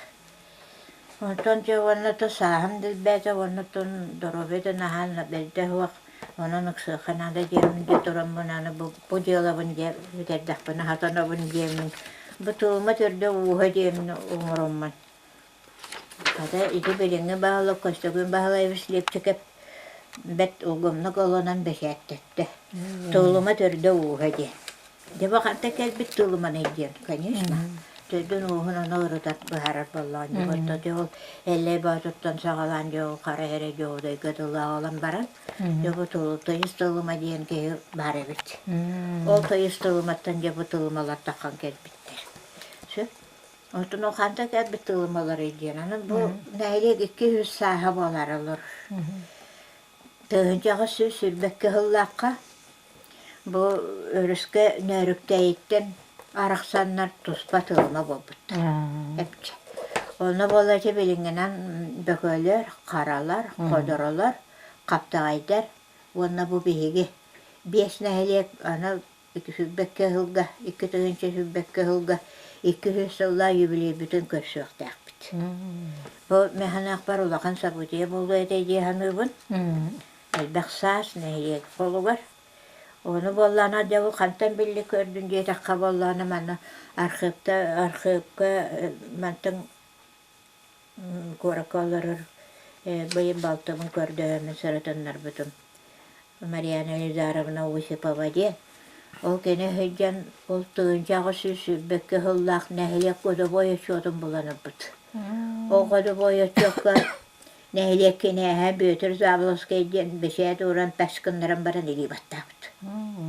Онтон дьэ уонна то сааһым да элбээтэ уонна оттон доруобуйа да наһаа бэрдэ суох, онон ыксыахха наада диэммин дьэ тураммын аны бу, бу дьыалабын дьэ бүтэрдэхпинэ сатанабын диэммин, бу тылыма төрдө ууһа диэммин оҥороммун Хата ити билиҥҥи баһылык Көстөкүүн Баһылайабыс Лиэпчикэп бэрт улгумнук ылынан бэчээттэттэ. Тыллыма төрдө-ууһа диэн. Дьэ бу хантан кэлбит тылыманый диэн, конечно. Төрдүн ууһун ону ырытар быһаарар буоллаҕын дьэ онто дьэ ол Эллэй Боотуртан саҕалаан дьэ ол хара эрэ Дьоҕудайга дылы аҕалан баран дьэ бу тыйыс тылыма диэн киһи баар эбит. Ол тыйыс тылыматтан дьэ бу тылымалар таххан кэлбиттэр. Сөп. Онтон ол хантан кэлбит тылымаларый диэн. Аны бу нэһилиэк 200 сааһа буолар олор. 1822 сыллаахха бу өрүскэ Нөөрүктээйиттэн арахсаннар туспа тылыма буолбуттар. Эпчэ. Онно буолла ити билиҥҥинэн бөкөлөр, харалар, ходоролор, хаптаҕайдар уонна бу биһиги биэс нэһилиэк аны 222 сылга, 2022 сылга 200 сыллаах юбилейбытын көрсүөхтээхпит. Бу мэхэнэхпэр улахан событие буолуо этэ дии саныыбын. Элбэх саас нэһилиэк холугар. Ону буоллаҕына дьэ бу хантан билли көрдүн диэтэххэ буоллаҕына манна архыыпта архыыпка мантан куоракка олорор быйыл балтыбын көрдөһөммүн сырытыннарбытым. Марьяна Елизаровна Осипова диэн. Ол кини сылдьан ол 1822 сыллаах нэһилиэк годовой отчуотун булан ылбыт. Ол годовой отчуокка нэһилиэк кинээһэ Бүөтүр Заболоцкай диэн бэчээт ууран тас гыннаран баран илии баттаабыт.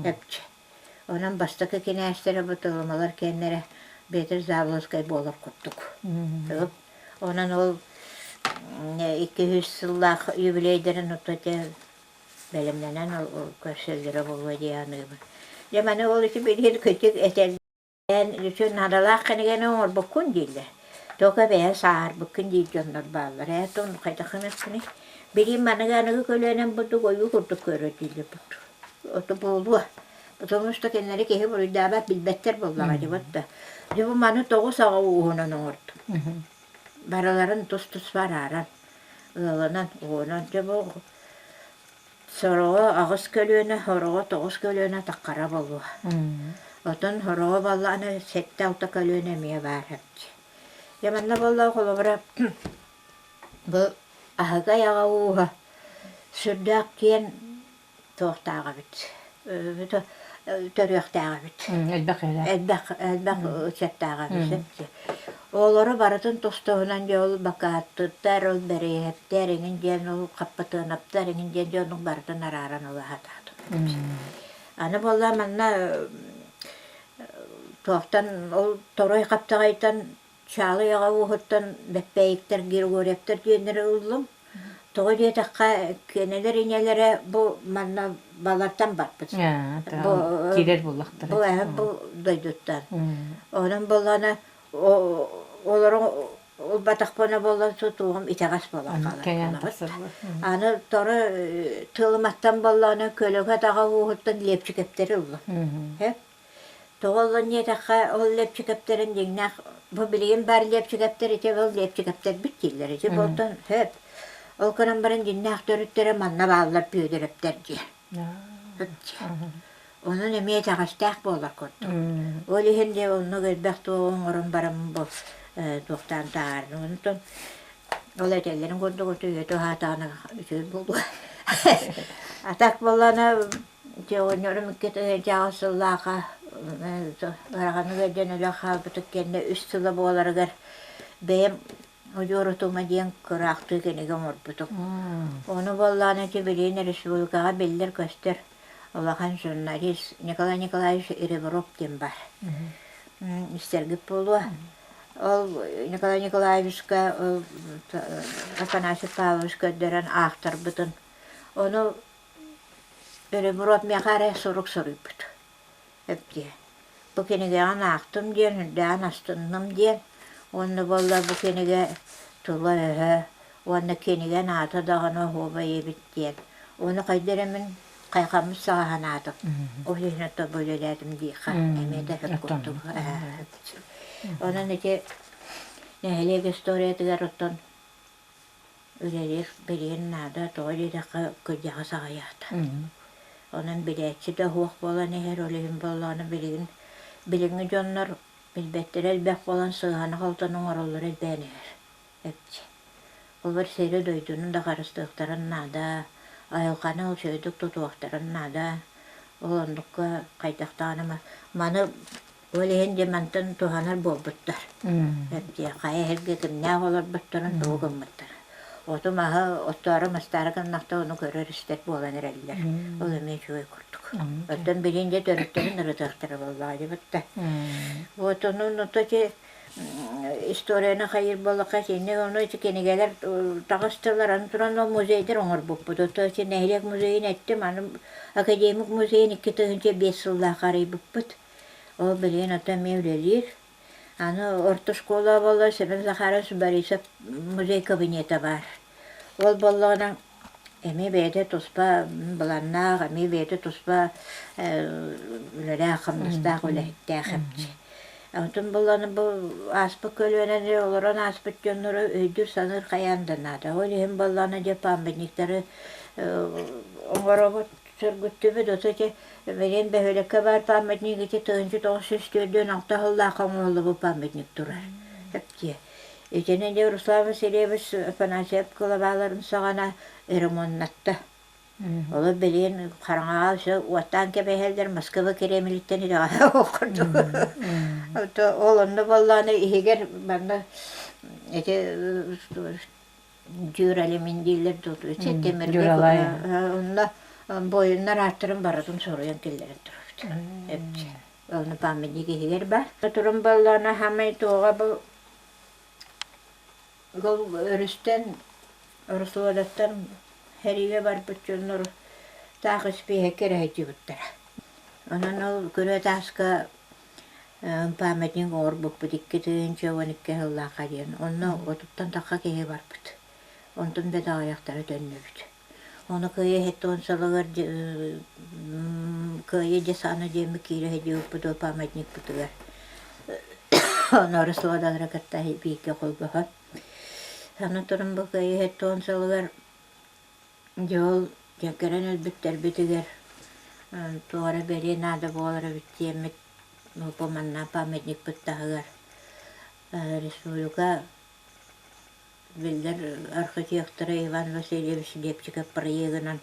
Эпчи. Онон бастакы кинээстэрэ бу тылымалар кэннэрэ Бүөтүр Заболоцкай буолар курдук. Онон ол 200 сыллаах юбилейдарын ортото бэлэмнэнэн көрсөллөрө буолуо дии саныыбын. Дьэ маны ол ити билигин кырдьык этэллээн үчүн наадалаах кинигэни оҥорбуккун дииллэр. Тока бэйэ сааһырбыккын диир дьоннор бааллар. Ээ тон хайдах гыныахпыный? Билигин маныгы аныгы көлүөнэм бурдук ойуу курдук көрөр дииллэр бурдук. Ото буолуо. Потому что кинилэри киһи буруйдаабат билбэттэр буоллаҕа дии вот да. Дьэ бу маны тоҕус аҕа ууһунан оҥордум. Барыларын тус-туспа арааран, ыалынан, уонан дьэ бу Сороҕо аҕыс көлүөнэ, сороҕо тоҕус көлүөнэ таххара буолуо. Отон сороҕо буоллаҕына сэттэ-алта көлүөнэ эмиэ баар эбит. Дьэ манна буолла холобура бу аһыгай аҕа ууһа сүрдээх киэн туохтаах эбит төрүөхтээх эбит. Элбэх Элбэх элбэх ыччаттаах эбит. Олору барытын тус-туһунан дьэ ол бакааттыттар, ол бэрэйэһэптэр эҥин диэн, ол хаппатыанаптар эҥин диэн дьэ оннук барытын арааран ыла сатаатым. Аны буолла манна туохтан ол Торуй Хаптаҕайтан Чаалый аҕа ууһуттан Бэппээйиктэр Григорьевтар диэннэри ыллым. Тоҕо диэтэххэ, кинилэр ийэлэрэ бу манна балартан барбыт. Бу Киирэр буоллахтара. бу бу дойдуттан. Онон буоллаҕына олору ылбатахпына буоллар тутуум итэҕэс буолан Кэҥээн хаалар. тахсар. Аны торо тылыматтан буоллаҕына көлөкө атаҕа ууһуттан лиэпчикэптэри ыллым. Тоҕо ыллан диэтэххэ, ол лиэпчикэптэрин дьиҥнээх бу билигин баар лиэпчикэптэр ити ол лиэпчикэптэрбит дииллэр. Ити буолтан сөп. Ол гынан баран дьиҥнээх төрүттэрэ манна бааллар Бүөдүрэптэр диэн. Онон эмиэ итэҕэстээх буолар курдук. Ол иһин дьэ оннук элбэх туоҕу оҥорон баран бу туохтаан таһаарным. Онтон ол этэллэрин курдук үтүө уһаатаҕына үчүгэй буолуо. А так буоллаҕына Дьэ оҕонньорум икки тыһыынчаҕа сыллаахха ыараханнык ыалдьан өлөн хаалбытын кэннэ үс сыла буоларыгар бэйэм Удьуор утума диэн кыраахтыы кинигэ оҥорбутум. Ону буоллаҕына ити билигин республикаҕа биллэр-көстөр улахан журналист Николай Николаевич Ребров диэн баар. Истэргит буолуо. Ол Николай Николаевичка ол Афанасий Павлович көрдөрөн аахтарбытын. Ону Ребров миэхэ эрэ сурук суруйбут эбдиэ. Бу кинигэҕин аахтым диэн, үрдээн астынным диэн уонна буолла бу кинигэ тыла-өһө уонна кинигэн аата даҕаны оһуобай эбит диэн. Ону хайда эрэ мин хайҕаммыт саҕа санаатым. Ол иһин оттон бу үлэлээтим диэххэ эмиэ да сөп курдук. Онон ити нэһилиэк историятыгар оттон Үлэлиир билигин наада, тоҕо диэтэххэ кырдьаҕас аҕыйаата. Онон билээччи да суох буолан иһэр, ол иһин буоллаҕына билигин билиҥҥи дьоннор билбэттэрэ элбэх буолан сыыһаны-халтаны оҥороллоро элбээн иһэр. Эпчи. Олор сири-дойдуну да харыстыахтарын наада, айылҕаны үчүгэйдик тутуохтарын наада. Ол оннукка хайдах даҕаны маны Ол иһин дьэ мантан туһанар буолбуттар. Эбдиэ хайа иһэргэ кимнээх олорбуттарын тугу гыммыттара. Оту-маһы оттоору-мастаары гыннахта ону көрөр-истэр буолан эрэллэр. Ол эмиэ үчүгэй курдук. Оттон билигин дьэ төрүттэрин ырытыахтара буоллаҕа дии Вот ону ото ити историяны хайыыр буоллахха итинник ону ити кинигэлэр таҕыстылар аны туран ол музейдар оҥорбуппут. Ото ити нэһилиэк музейын эттим, аны академик музейын 2005 сыллаах арыйбыппыт. Ол билигин оттон эмиэ үлэлиир. Аны орто школа буолла Семен Захарович Борисов музей кабинета баар. Ол буоллаҕына эмиэ бэйэтэ туспа былааннаах, эмиэ бэйэтэ туспа үлэлээх, хамнастаах үлэһиттээх эбит. Онтон буоллаҕына бу ааспыт көлүөнэни олорон ааспыт дьоннору өйдүүр-саныыр хайаан да наада. Ол иһин буоллаҕына дьэ памятниктары оҥоробут, сөргүттүбүт. Ото ити билигин бөһүөлэккэ баар памятник ити 1946 сыллаахха оҥоһуллубут памятник турар. Эптиэ. Итини дьэ Руслан Васильевич Афанасьев кылабааларын саҕана ремоннатта. Олор билигин хараҥаҕа өссө уоттаан кэбиһэллэр Москва Кремлиттэн итэҕэһэ курдук. Ол онно буоллаҕына иһигэр манна ити дюралюмин дииллэр дуу тимиргэ онно буойуннар ааттарын барытын суруйан киллэрэн турабыт. Онно памятник иһигэр бар. Турун буоллаҕына хамай туоҕа бу Ол өрүстэн Ороссолуодаттан сэриигэ барбыт дьоннор таах испииһэккэ эрэ сылдьыбыттара. Онон ол күрүө тааска памятник оҥорбуппут 2012 сыллаахха диэн. Онно отуттан тахха киһи барбыт. Онтон да аҕыйахтара төннүбүт. Ону Кыайыы 70 сылыгар Кыайыы десана диэммит киирэ сылдьыбыппыт ол памятникпытыгар. Ону Ороссолуодалары кытта бииргэ холбоһон. Аны туран бу Кыайыы 70 сылыгар дьэ ол дьэҥкэрэн өлбүттэрбитигэр туох эрэ бэлиэ наада буолар эбит диэммит бу манна памятникпыт таһыгар республика Биллэр архитектора Иван Васильевич Лепчиков проегынан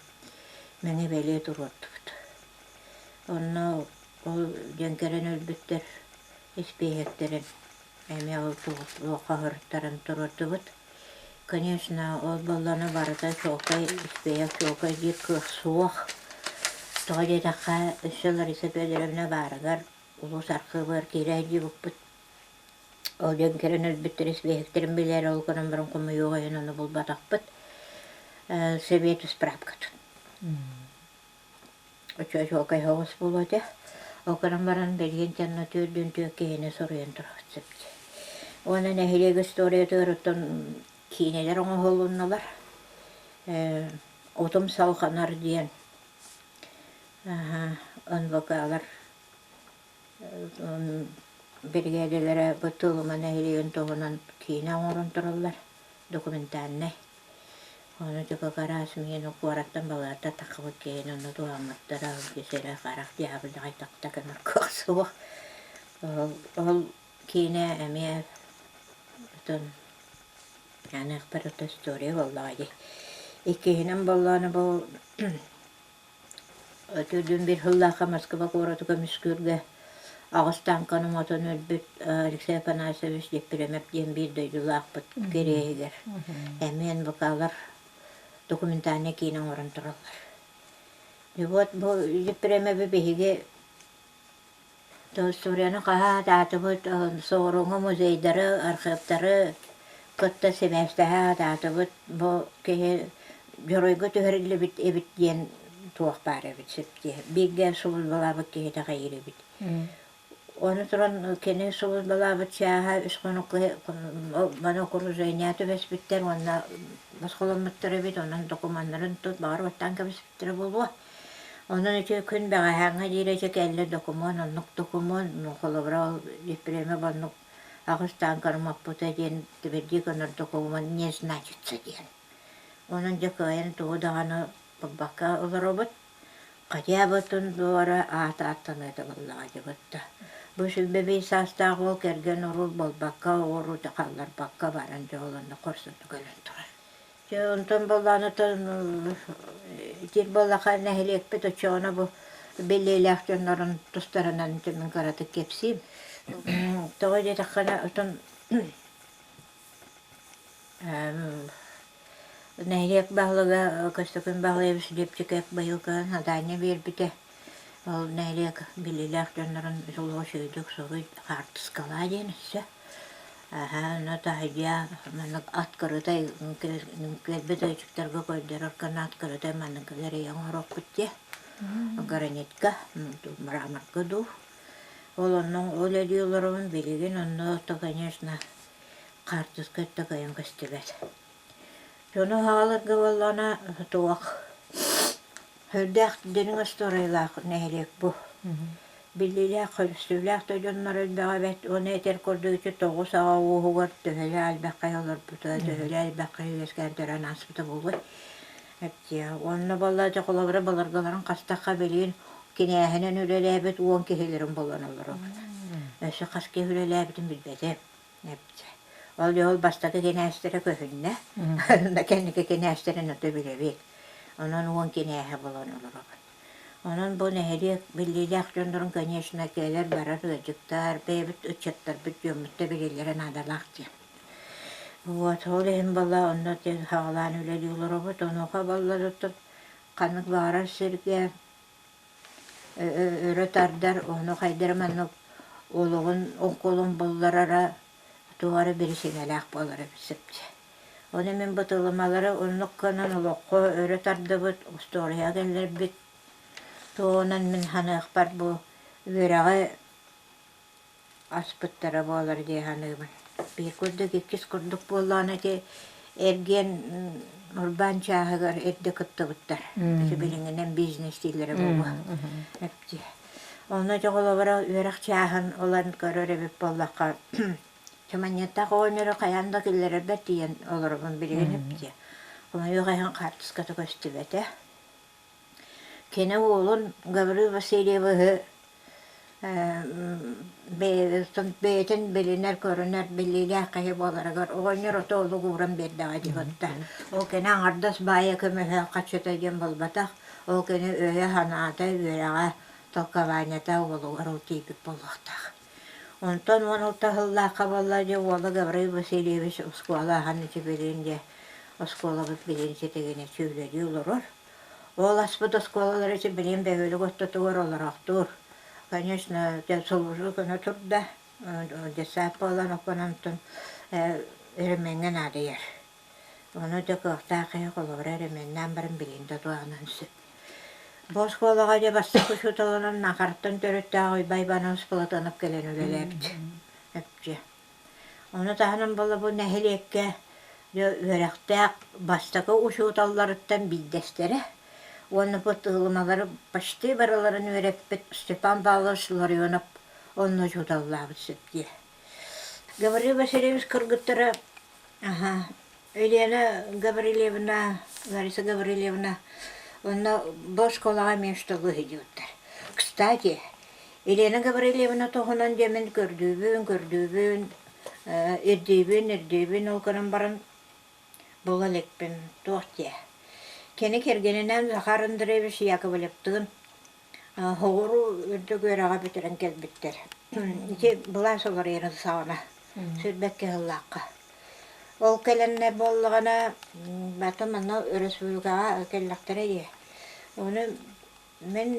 мэҥэ бэлиэ туруордубут. Онно ол дьэҥкэрэн өлбүттэр испииһэктэрин эмиэ ол туохха суруттаран туруордубут. Конечно, ол буоллаҕына барыта чуолкай испииһэк чуолкай диир кыах суох. Тоҕо диэтэххэ, өссө Лариса Федоровна баарыгар улуус архыыбыгар киирэ сылдьыбыппыт. Ол дьон кэлэн өлбүттэр испииһэктэрин билээри ол гынан баран хомойуох иһин ону булбатахпыт. Сэбиэт справкатын. Оччо-чуолкай соҕус буолуо этэ. Ол гынан баран билигин дьонно түөрдүүн түөрт киһини суруйан турабыт сөп. Уонна нэһилиэк историятыгар оттон киинэлэр оҥоһулуннулар. Утум салҕанар диэн НВК-лар Биригээдэлэрэ бу Тылыма нэһилиэгин туһунан киинэ оҥорон тураллар, документальнай. Ону типа гараас миэнэ куораттан балаата таххыбыт киһини онно туһаммыттара, сирэ харах дьаабылаҕай тахта кэмэр кыах суох. Ол, ол киинэ эмиэ отон аныахпар ото история буоллаҕа дии. Иккиһинэн буоллаҕына бу Төрдүн биир сыллаахха Москва куораты көмүскүүргэ аҕыс тааҥканы мотон өлбүт Алексей Афанасьевич Дьэппирэмэп диэн биир дойдулаахпыт кэриэһигэр эмиэ НВК-лар документальнай киинэ оҥорон тураллар. И вот бу Дьэппирэмэби биһиги Историяны хаһаатаатыбыт, соҕурууҥҥу музейдары, архыыптары кытта сибээстэһэ сатаатыбыт. Бу киһи дьоруойга түһэриллибит эбит диэн туох баар эбит сөп дии. Бииргэ сулууспалаабыт киһитэ хайыыр эбит. Ону туран кини сулууспалаабыт чааһа үс хонукка маны окружение түбэспиттэр уонна босхоломмуттар эбит, онон докумуоннарын тут баҕар уоттаан кэбиспиттэрэ буолуо. Онон ити күн бэҕэһээҥҥэ диэри ити кэллэ докумуон, оннук докумуон, холобура ол Ефремов оннук аҕыс тааҥканы моппута диэн тимирдии гынар докумуон не значится диэн. Онон дьэ кыайан тугу даҕаны булбакка олоробут. Хотя бы туора аата аттаныыта буоллаҕа дии бытта. Бу 25 саастаах уол кэргэн уруул буолбакка, оҕо хаалларбакка баран дьэ ол онно хорсуннук өлөн турар. Дьэ онтон буоллаҕына итир буоллаха нэһилиэкпит оччоҕуна бу биллиилээх дьоннорун тустарынан мин кыратык кэпсиим. Тоҕо диэтэххинэ отон нэһилиэк баһылыга Көстөкүүн Баһылайабыс Лепчиков быйыл кыһын задание биэрбитэ. Ол нэһилиэк биллиилээх дьоннорун олох үчүгэйдик суруй хаартыскалаа диэн өссө. Аһаа, ону таһырдьа маннык ат кырытай кэлбит ыалдьыттарга көрдөрөр гына ат кырытай маннык эрэйэ оҥоруохпут диэ. Гранитка, мраморга дуу. Ол онно ол элии олоробун билигин онно то конечно хаартыска өттө кыайан көстүбэт. Дьону аҕаларга буоллаҕына туох сүрдээх дириҥ остуоруйалаах нэһилиэк бу. Биллиилээх, көрсүүлээх да дьоннор элбэҕэ эбээт уонна этэр курдук ити тоҕус аҕа ууһугар төһөлөөх элбэх киһи олорбута, төһөлөөх элбэх киһи үөскээн төрөөн ааспыта буолуой? Эптиэ. Уонна буолла дьэ холобура былыргыларын хастахха билигин кинээһинэн үлэлээбит уон киһилэрин булан олоробут. Өссө хас киһи үлэлээбитин билбэтим. Эптиэ. Ол дьэ ол бастакы кинээстэрэ көһүннэ. Кэнники кинээстэрин ото билэбит. Онон уон кинээһэ булан олоробут. Онон бу нэһилиэк биллиилээх дьоннорун, конечно, кэлэр-барар ыалдьыттар, бэйэбит ыччаттарбыт дьоммут да билэллэрэ наадалаах диэн. Вот, ол иһин буолла онно диэн саҕалаан үлэлии олоробут. Онуоха буолла ханнык баҕарар сиргэ өрө тардар, ону хайдара маннык олоҕун оҥкулун булларара туох эрэ биричиинэлээх буолара сөп Ону мин бытылымалары оннук гынан олоххо өрө тардыбыт, устуоруйаҕа киллэрбит туһунан мин саныахпар бу үөрэҕи аспыттара буолар дии саныыбын. Биир курдук, иккис курдук буоллаҕына ити эргиэн урбаан чааһыгар эрдэ кыттыбыттар. Ити билиҥҥинэн бизнес дииллэрэ буолуо. Онно дьэ холобура үөрэх чааһын ылан көрөр эбит буоллахха Чаманньыттаах оҕонньору хайаан да киллэрэрбэр тиийэн олоробун билигин эптиэ. Хомойуох иһин хаартыската көстүбэтэ. Кини уолун Гаврил Васильевиһы бэйэтин билинэр, көрүнэр биллиилээх киһи буоларыгар оҕонньор ото олук ууран биэрдэҕэ дии кытта. Ол кини аҥардас баайа көмүһэ хаччыта диэн буолбатах, ол кини өйө-санаата, үөрэҕэ, толкованиета уолугар ол тиийбит буолуохтаах. Онтон 16 сыллаахха буолла дьэ уола Гаврил Васильевич оскуола аһан ити билигин дьэ оскуолабыт билигин ситигинэччи үлэлии олорор. Ол аспыт оскуолалара ити билигин бөһүөлэк ортотугар олороохтуур. Конечно, дьэ служба көнө турда, детсад буолан онтон өрөмүөҥҥэ наадыйар. Ону да кыахтаах киһи холобура өрөмүөннээн баран билигин да туһанан сөп. Бу оскуолаҕа дьэ бастакы учууталынан Нахартан төрүттээх Уйбай Иванович Платонов кэлэн үлэлээбит. Эпчи. Ону таһынан буолла бу нэһилиэккэ дьэ үөрэхтээх бастакы учууталларыттан биирдэстэрэ уонна бу тыылымалары почти барыларын үөрэппит Степан Павлович Ларионов онно учууталлаабыт сөп дии. Гаврил Васильевич кыргыттара Аха. Елена Гаврильевна, Лариса Гаврильевна онно бу оскуолаҕа эмиэ штабы сылдьыбыттар. Кстати, Елена Гаврильевна туһунан дьэ мин көрдүүбүн, көрдүүбүн, ирдиибин, ирдиибин ол гынан баран була иликпин. Туох диэ. Кини кэргэнинээн Захар Андреевич Яковлевтыын Соҕуруу үрдүк үөрэҕи бүтэрэн кэлбиттэр. Ити былаас уларыйарын саҕана, сүүрбэккэ сыллаахха. Ол кэлэннэр буоллаҕына, бата манна өрөспүүбүлүкэҕэ кэллэхтэрэ дии. Ону мин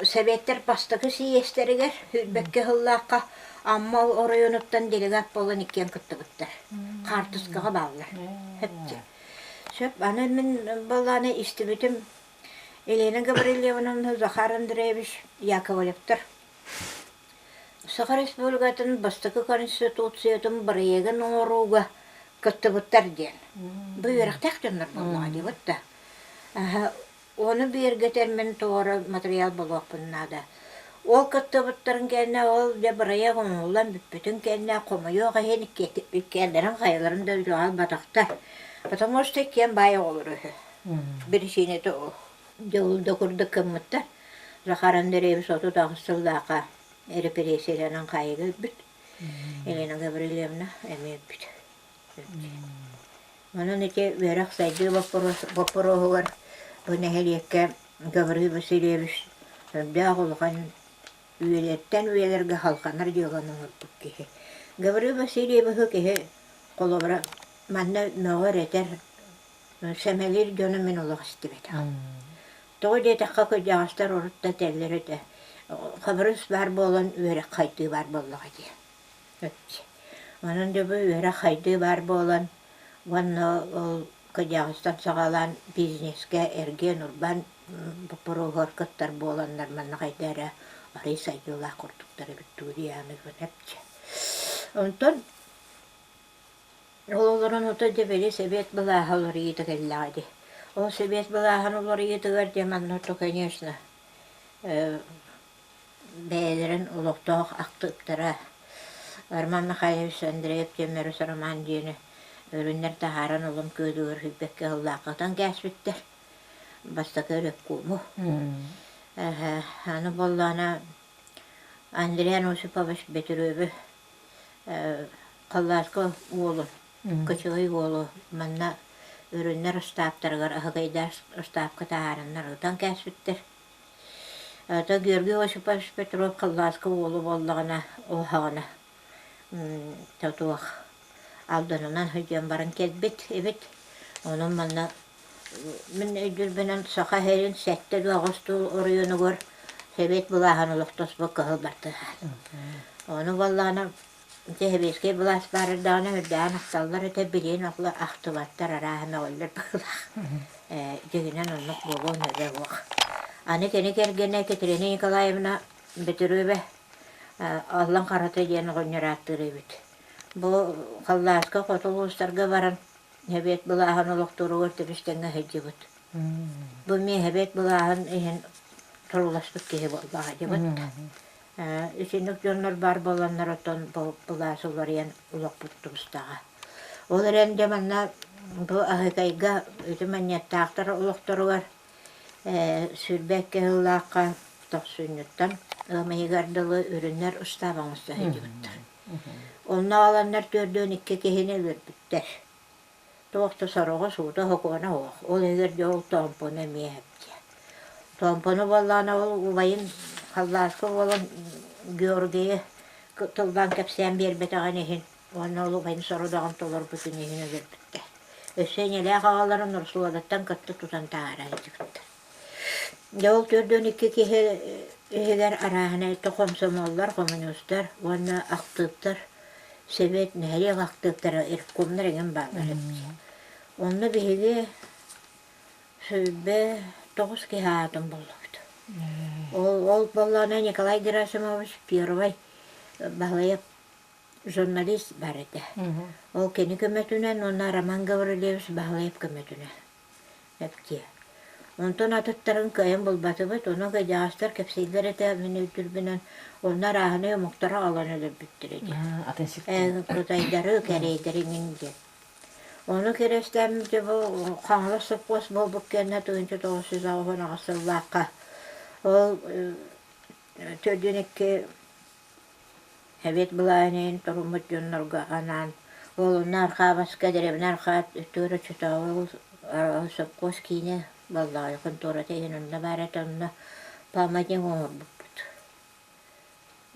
Советтар бастакы сийиэстэригэр сүүрбэккэ сыллаахха Амма оройуонуттан делегат буолан иккиэн кыттыбыттар. Хаартыскаҕа бааллар. Сөп. Аны мин буоллаҕына истибитим Елена Гаврильевна Захар Андреевич Яковлевтар Саха Республикатын бастакы Конституциятын бырайыагын оҥорууга кыттыбыттар диэн. Бу үөрэхтээх дьоннор буоллаҕа диэбит да. Ону бигэргэтэр мин тоҕо матырыйаал булуохпун наада. Ол кыттыбыттарын кэннэ ол дьэ бырайыак оҥоһуллан бүппүтүн кэннэ хомойуох иһин иккиэннэрин хайаларын да үлэҕэ ылбатахтар. Потому что иккиэн баай оҕолоро үһү. Биричиинэтэ ол. Дьэ ол да курдук гыммыттар. Захар Андреевич 38 сыллаахха эрэпириэссийэлэнэн хаайыыга өлбүт. Елена Гаврильевна эмиэ өлбүт. Онон ити үөрэх сайдыы боппуруоһугар бу нэһилиэккэ Гаврил Васильевич сүрдээх улахан үйэлэртэн үйэлэргэ халҕанар дьыаланы оҥорбут киһи. Гаврил Васильевиһы киһи холобура манна мөҕөр-этэр Сэмэлиир дьону мин олох истибэтэҕим. Тоҕо диэтэххэ, кырдьаҕастар урут да этэллэр этэ, хабырыс баар буолан үөрэх хайдыы баар буоллаҕа дии. Онон дьэ бу үөрэх хайдыы баар буолан уонна ол кырдьаҕастан саҕалаан бизнескэ эргиэн-урбаан боппуруоһугар кыттар буоланнар манна хайда эрэ арыый сайдыылаах курдуктар эбит дуу дии саныыбын эпчи. Онтон Ол олорон ото дьэ били сэбиэт былааһа уларыйыыта кэллэҕэ дии. Ол сэбиэт былааһын уларыйыытыгар дьэ манна ото конечно бэйэлэрин олохтоох ахтыыктара Роман Михайлович Андреев Тиэмэрис Роман диэни өрүннэр таһааран улам күөлүгэр сүүрбэккэ сыллаахха ытан кээспиттэр. Бастакы ревкому. Аны буоллаҕына Андриан Осипович Бөтүрүөбү Халлааска уолу, Кычыгый уолу манна өрүннэр ыстааптарыгар аһыгайдаах ыстаапка таһаараннар ытан кээспиттэр. Ата Георгий Осипович Петров Халлааска уолу буоллаҕына, уоһаҕына тотуох Алданынан сылдьан баран кэлбит эбит. Онон манна мин өйдүүрбүнэн Саха сирин сэттэ дуу аҕыс дуу оройуонугар Сэбиэт былааһын олохтоспут кыһыл бартыһаан. Ону буоллаҕына ити сэбиэскэй былаас баар эрдэҕинэ үрдээн ахталлар этэ, билигин оҕолор ахтыбаттар, арааһа мөҕөллөр быһыылаах. Ээ, дьиҥинэн оннук буолуон сөбө суох. Аны кини кэргэнэ Екатерина Николаевна Бөтүрүөбэ Аллан Харата диэн оҕонньор ааттыыр эбит. Бу Халлааска хоту улуустарга баран Сэбиэт былааһын олохтууругар тэбис-тэҥҥэ сылдьыбыт. Бу эмиэ Сэбиэт былааһын иһин торуласпыт киһи буоллаҕа дьыбыт. Итинник дьоннор баар буоланнар оттон бу былаас уларыйан олохпут тубустаҕа. Ол эрэн дьэ манна бу Аһыкайга ити манньыаттаахтар олохторугар 22 сыллаахха тохсунньуттан ыам ыйыгар дылы үрүннэр ыстаап оҥосто сылдьыбыттар. Онно аҕаланнар 42 киһини өлөрбүттэр. Туох да сороҕо суута-сокуона суох. Ол иһигэр дьэ ол Тоомпону эмиэ эптэ. Тоомпону буоллаҕына ол убайын Халлааска буолан Георгийы тыллаан кэпсээн биэрбэтэҕин иһин уонна ол убайын сорудаҕын толорбутун иһин өлөрбүттэр. Өссө ийэлээх аҕаларын Русланаттан кытта тутан таһаара сылдьыбыттар. Дьэ ол 42 киһи иһигэр арааһынай хомсомуоллар, хомуньуустар уонна актыыптар, сэбиэт, нэһилиэк актыыптара, ревкомнар эҥин бааллар эбит. Онно биһиги 29 киһи аатын буллубут. Ол, ол буоллаҕына Николай Герасимович первый Баһылайап журналист бар этэ. Ол кини көмөтүнэн уонна Роман Гаврильевич Баһылайап көмөтүнэн. Эптиэ. Онтон атыттарын кыайан булбатыбыт, ону кыдьаҕастар кэпсииллэр этэ, мин өйдүүрбүнэн, онно арааһынай омуктары аҕалан өлөрбүттэр этэ. Атын сиртэн. Кытайдары, кэриэйдэри иҥин диэн. Ону кэрэстээммитэ бу Хаҥалас сопхуос буолбут кэннэ 1998 сыллаахха ол 42 Сэбиэт былааһын иһин туруммут дьоннорго анаан Уолунна Архаабаска дэриэбинэ Архаат өттүгэр оччотооҕу сопхуос киинэ буоллаҕай хонтуората иһин онно баар этэ онно памятник оҥорбуппут.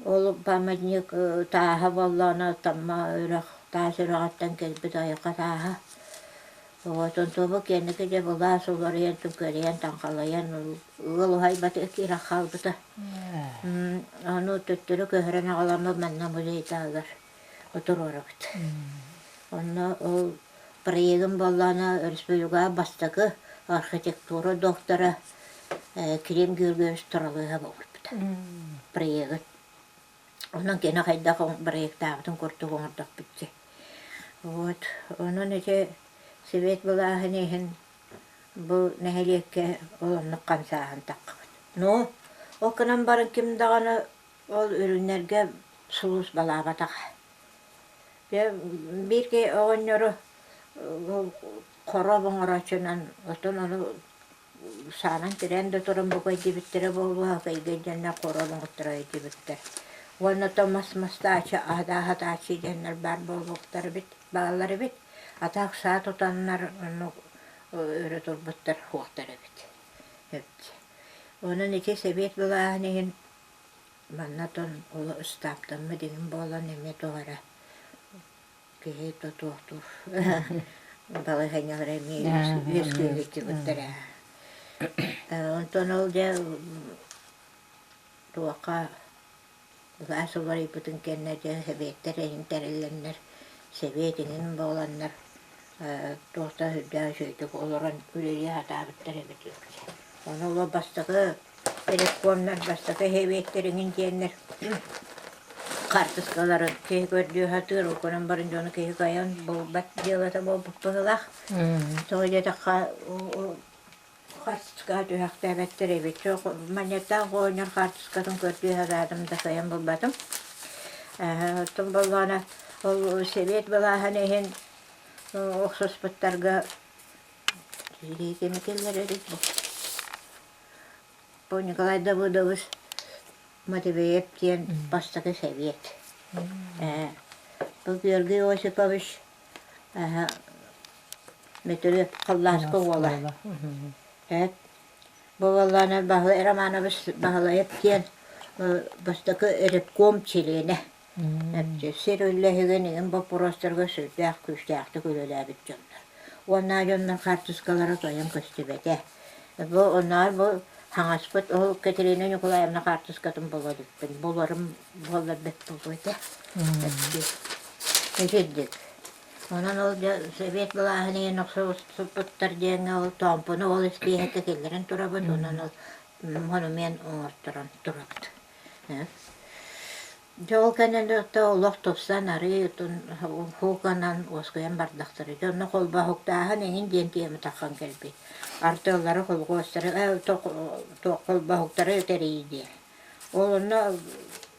Ол памятник тааһа буоллаҕына Тамма үрэх таас үрэҕиттэн кэлбит айылҕа тааһа. Оҕотун тобу кэнники дьэ былаас уларыйан түҥкэлийэн таҥхалайан ыал уһайбата киирэн хаалбыта. Ону төттөрү көһөрөн аҕаламмыт манна музей таһыгар туруорабыт. Онно ол проегым буоллаҕына республикаҕа бастакы архитектура доктора Клим Георгиевич Туралыһа буолбут проегын. Онон кини хайдах проектаабытын курдук оҥордохпут дии. Вот. Онон ити Сэбиэт былааһын иһин бу нэһилиэккэ ол оннук хамсааһын таххыбыт. Ну, ол гынан баран ким даҕаны ол үрүҥнэргэ сулууспалаабатах. Дьэ, биир киһи оҕонньору хоро оҥорооччунан, оттон ону саанан тирээн да туран бу кэйдибиттэрэ буолуо, кэйгэйдэннэр хоро оҥотторо өйдүбүттэр. Уонна то мас мастааччы, аһатааччы диэннэр баар буолуохтар эбит, бааллар эбит. Атах саа тутаннар оннук өрө турбуттар суохтар эбит. Онон ити сэбиэт былааһын иһин манна тон ол ыстааптаммыт иҥин буолан эмиэ туох эрэ киһи тотуохтуур балаһыанньалара эмиэ үөскүүһүттүбүттэрэ. Онтон ол дьэ туохха Былаас уларыйбытын кэннэ дьэ сэбиэттэр эҥин тэриллэннэр, сэбиэт эҥин буоланнар туох да сүрдээх үчүгэйдик олорон үлэлии сатаабыттар эбит. Ону олор бастакы ревкомнар, бастакы сэбиэттэр эҥин диэннэр хаартыскаларын киһи көрдүү сатыыр, ол гынан баран дьону киһи кыайан булбат дьыалата буолбут быһыылаах. Тоҕо диэтэххэ. Хаартыскаҕа түһэхтээбэттэр эбит. Манньыаттаах оҕонньор хаартыскатын көрдүү сатаатым да кыайан булбатым. Оттон буоллаҕына ол сэбиэт былааһын иһин охсуспуттарга кими киллэрэрий бу? Бу Николай Давыдович Матвеев диэн бастакы сэбиэт. Бу Георгий Осипович Мөтүрүөп Халлааска уола. Эт бу буоллаҕына Баһылай Романович Баһылайап диэн бастакы ревком чилиэнэ. Сир үллэһигин иҥин боппуруостарга сүрдээх күүстээхтик үлэлээбит дьоннор. Уонна дьоннор хаартыскалара тойон көстүбэтэ. Бу оннооҕор бу хаҥаспыт ол Катерина Николаевна хаартыскатын була иликпин. Буларым буоллар бэрт буолуо этэ. Итирдик. Онон ол дьэ Сэбиэт былааһын иһин охсубуттар диэҥҥэ ол Тоомпуну ол испииһэккэ киллэрэн турабыт, онон ол монумент оҥорторон турабыт. Дьэ ол кэннэ олох тупсан арыы хууканан уоскуйан бардахтара. Дьэ онно холбоһуктааһын эҥин диэн тиэмэ таххан кэлбит. Артыаллары, холхуостары, холбоһуктары тэрийии диэн. Ол онно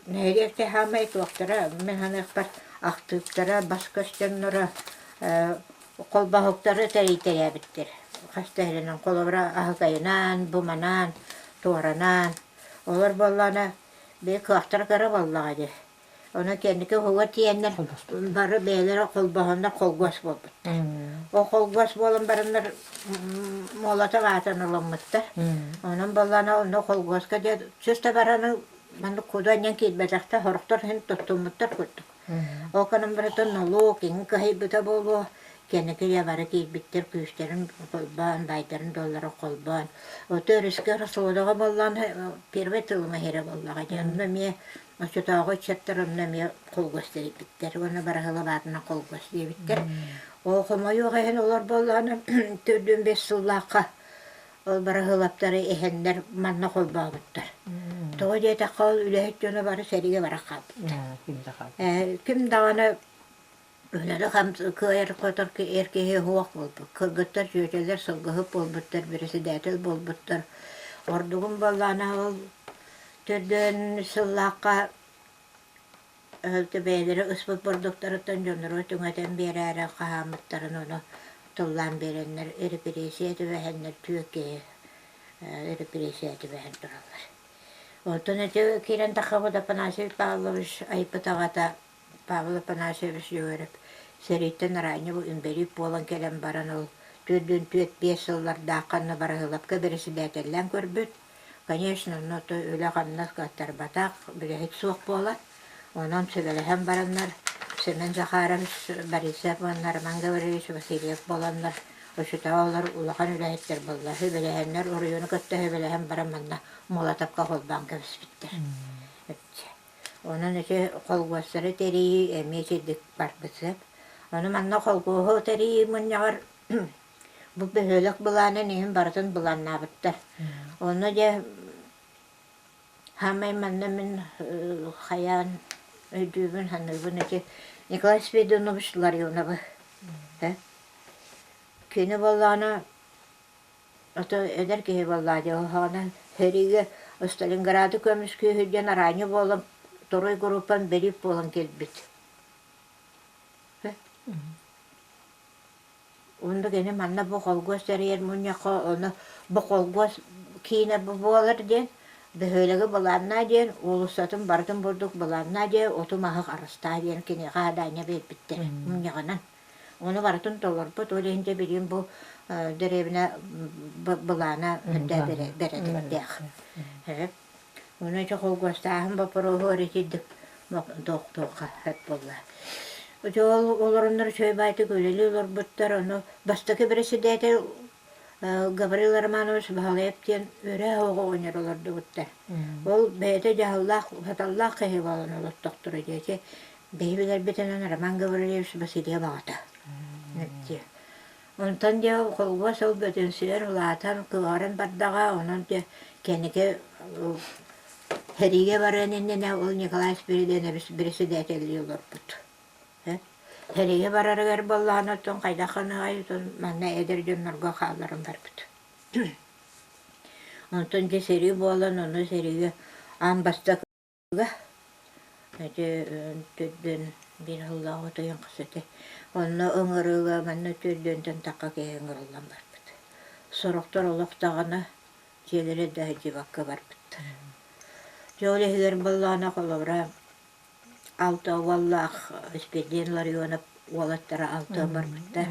нэһилиэккэ саамай туохтара, мин саныахпар, ахтыыктара, бас-көс дьонноро холбоһуктары тэрийтэрээбиттэр. Хас да сиринэн, холобура, Аһыкайынан, Буманаан, Туоранаан. Олор буоллаҕына, били кыахтара кыра буоллаҕа дии. Онон кэнники уһугар тиийэннэр бары бэйэлэрэ холбоһоннор холгуос буолбуттар. Ол холгуос буолан бараннар Молотов аатын ылыммыттар. Онон буоллаҕына онно холгуоска дьэ сүүс да бараны маннык куду анньан киирбэтэхтэр, сорохтор иһин туттуммуттар курдук. Ол гынан барытын нолуок иҥин кыһыйбыта буолуо, кэнники дьэ бары киирбиттэр күүстэрин холбоон, баайдарын долларын холбоон. Ото өрүскэ Росодаҕа буоллаҕына первый тылыма иһэрэ буоллаҕа дии. Онно эмиэ Оччотооҕу ыччаттар онно эмиэ холгуос тэрийбиттэр уонна Бараһыла баатынан холгуос диэбиттэр. Ол хомойуох иһин олор буоллаҕына төрдүн бэс сыллаахха ол Бараһыылаптары иһэннэр манна холбообуттар. Тоҕо диэтэххэ ол үлэһит дьоно бары сэриигэ баран хаалбыттар. Ким даҕаны Үлэни кыайар-хотор эр киһи суох буолбут. Кыргыттар, чүөчэлэр сылгыһыт буолбуттар, бэрэсэдээтэл буолбуттар. Ордугун буоллаҕына ол төрдүөн сыллаахха бэйэлэрэ ыспыт бурдуктарыттан дьонноро түҥэтэн биэрээри хаһааммыттарын ону тыллаан биэрэннэр репрессия түбэһэннэр түөрт киһи репрессия түбэһэн тураллар. Онтон ити киирэн таххабыт Афанасий Павлович айбыт аҕата Павел Афанасьевич Дьөгүөрэп сэрииттэн араанньы инбэлиит буолан кэлэн баран ол төрдүн түөрт-биэс сыллардаах ханна Бараһыылапка бэрэссэдээтэллээн көрбүт. Конечно, онно то үлэ-хамнас кыаттарбатах, үлэһит суох буолан. Онон сүбэлэһэн бараннар Семен Захарович Борисов уонна Роман Гаврильевич Васильев буоланнар очутоолор улахан үлэһиттэр буолла. Сүбэлэһэннэр оройуону кытта сүбэлэһэн баран манна Молотовка холбоон кэбиспиттэр. Онон ити холкуостары тэрийии эмиэ итинник барбыт сөп. Ону манна холкуоһу тэрийии мунньаҕар бу бөһүөлэк былаанын иһин барытын былааннаабыттар. Онно дьэ саамай манна мин хайаан өйдүүбүн, саныыбын ити Николай Спиридонович Ларионовы. Кини буоллаҕына Ото эдэр киһи буоллаа дии, оһоҕунан сэриигэ Сталинграды көмүскүү диэн араанньы буолан, второй группам бэлип буолан кэлбит. Онно кини манна бу холгуос тэрийэр мунньахха ону бу холгуос киинэ бу буолар диэн, бөһүөлэги былааннаа диэн, уулуссатын барытын бурдук былааннаа диэн, оту-маһы харыстаа диэн киниэхэ адаанньа биэрбиттэр мунньаҕынан. Ону барытын толорбут, ол иһин дьэ билигин бу дэриэбинэ былаана үрдэ бэрээдэктээх. Ону ити холкуостааһын боппуруоһу итирдик туохха сөп буолла. Ити ол олороннор үчүгэй баайтык үлэлии олорбуттар, ону бастакы бэрэссэдээтэл Гаврил Романович Баһылайап диэн өрөө оҕо оҕонньор олордубуттар. Ол бэйэтэ дьаһаллаах, саталлаах киһи буолан олортохторо диэки Биһи билэрбитинэн Роман Гаврильевич Васильев аҕата. Онтон дьэ холбос ол бөтүнсүйэр улаатан кыаҕыран бардаҕа, онон дьэ кэнники сэриигэ барыан иннинэ ол Николай Спиридонович бэрэссэдээтэллии олорбут. Сэриигэ барарыгар буоллаҕына оттон хайдах гыныай, оттон манна эдэр дьоннорго хаалларан барбыт. Онтон дьэ сэрии буолан, ону сэриигэ аан бастакы Ити төрдүөн биир сыллааҕы тойон хас этэ. Онно ыҥырыыга манна төрдүөнтэн тахха киһи ыҥырыллан барбыт. Сорохтор олох даҕаны дьиэлэрэ да сылдьыбакка барбыттар. Дьэ ол иһигэр буоллаҕына холобура алта уоллаах Испирдиэн Ларионов уолаттара алтыан барбыттар.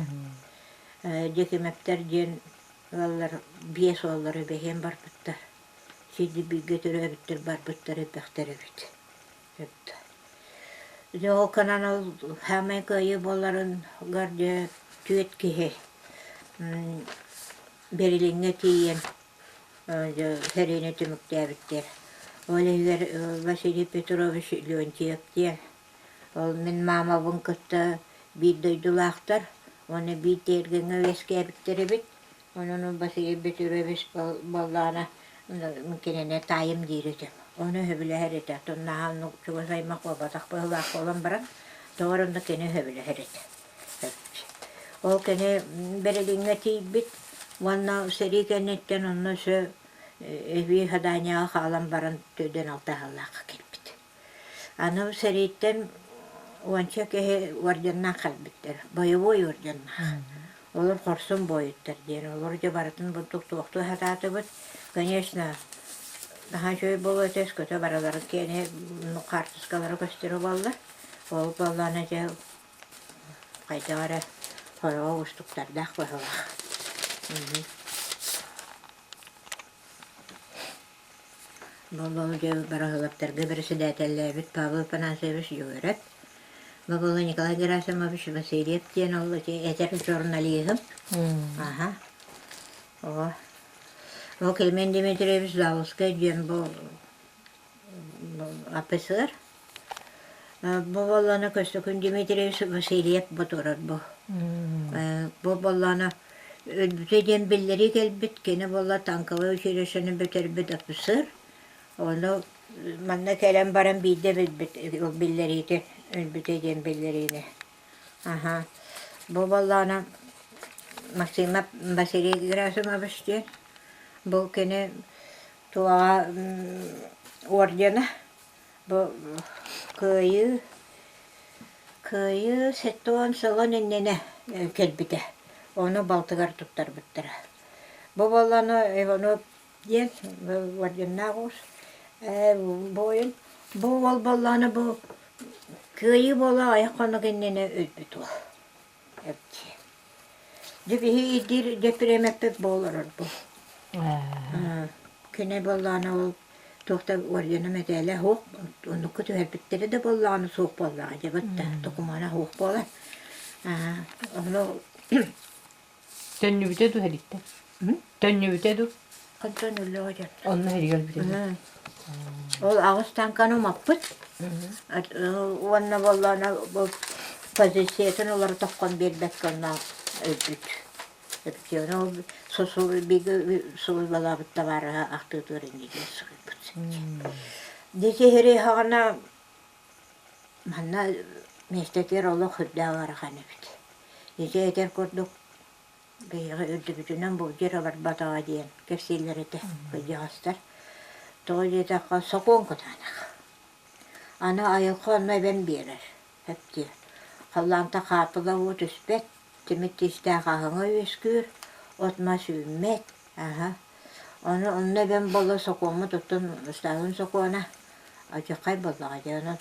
Дьэкимэптэр диэн ыаллар биэс уоллара бэһиэн барбыттар. Сирди бииргэ төрөөбүттэр барбыттар элбэхтэр эбит. Дьэ ол гынан ол саамай кыайыы буоларыгар дьэ түөрт киһи Берлиҥҥэ тиийэн дьэ сэриини түмүктээбиттэр. Ол иһигэр Василий Петрович Леонтьев диэн ол мин маамабын кытта биир дойдулаахтар уонна биир тиэргэҥҥэ үөскээбиттэр эбит. Онон Василий Петрович буоллаҕына кинини таайым диир этим. Ону сөбүлэһэр этэ. Оттон наһаа оннук чугас аймах буолбатах быһыылаах буолан баран, тоҕо эрэ онно кини сөбүлэһэр этэ. Ол кини Берлиҥҥэ тиийбит уонна сэрии кэнниттэн онно өссө эбии заданиеҕа хаалан баран төрдүөн алтыһаллаахха кэлбит. Аны сэрииттэн уонча киһи орденнаах кэлбиттэр, боевой орденнаах. Олор хорсун буойуттар диэн. Олор дьэ барытын бурдук туохтуу сатаатыбыт. Конечно, наһаа үчүгэй буолуо этэ, өскөтө барыларын киэнэ хаартыскалара көстөрө буоллар. Ол буоллаҕына дьэ хайдах эрэ хороҕо уустуктардаах быһыылаах. Боллоҕу дьэ Бараһылаптарга бэрэссэдээтэллээбит Павел Афанасьевич Дьөгүөрэп, Бабыла Николай Герасимович Васильев диэн ол ити этэр журналиһым. Аха. Оо. Ол Климент Дмитриевич Заулскай диэн бу офицер. Бу буоллаҕына Көстөкүүн Дмитриевич Васильев бу турар бу. Бу буоллаҕына өлбүтэ диэн биллэрии кэлбит, кини буолла танковай училищены бүтэрбит офицер. Ону манна кэлэн баран биирдэ билбит ол биллэриитин, өлбүтэ диэн биллэриини. Аха. Бу буоллаҕына Максимов Василий Герасимович диэн бу кини туоҕа ордена Бу Кыайыы Кыайыы 70 сылын иннинэ кэлбитэ. Ону балтыгар туттарбыттара. Бу буоллаҕына Иванов диэн орденнаах уус буойун. Бу уол буоллаҕына бу Кыайыы буола аҕыйах хонук иннинэ өлбүт уол. Дьэ биһи ирдиир дэппириэмэппит бу олорор бу. Кини буоллаҕына ол туох да ордена мэтээлэ суох, оннукка түһэрбиттэрэ да буоллаҕына суох буоллаҕа дьэ бытта докумуона суох буолан. Ону Төннүбүтэ дуу һэлиттэн? Төннүбүтэ дуу? Онтон өллөҕө дьон. Онно һэригэр өлбүтэ дуу? Ол аҕыс тааҥканы умаппыт. Уонна буоллаҕына бу позициятын олоро тоххон биэрбэккэ онно өлбүт. Ол сулууспалаабыт табаарыһа ахтыытыгар инньэ диэн суруйбут. Дьэ сиһири хаҕана манна миэстэтигэр олох үрдээх ыарахан эбит. Ити этэр курдук Биһиги үрдүбүтүнэн булдьа барбатаҕа диэн кэпсииллэр этэ кырдьаҕастар. Тоҕо диэтэххэ, сокуон кытаанах. Аны айылҕа онно эбэн биэрэр, эп диэ. Халлаанта хааппыла уу түспэт, тимир тиистээх аһыҥа үөскүүр, от-мас үүммэт, аһа. Ону онно эбэн буолла сокуоммут оттон Сталин сокуона алдьархай буоллаҕа дии. Онон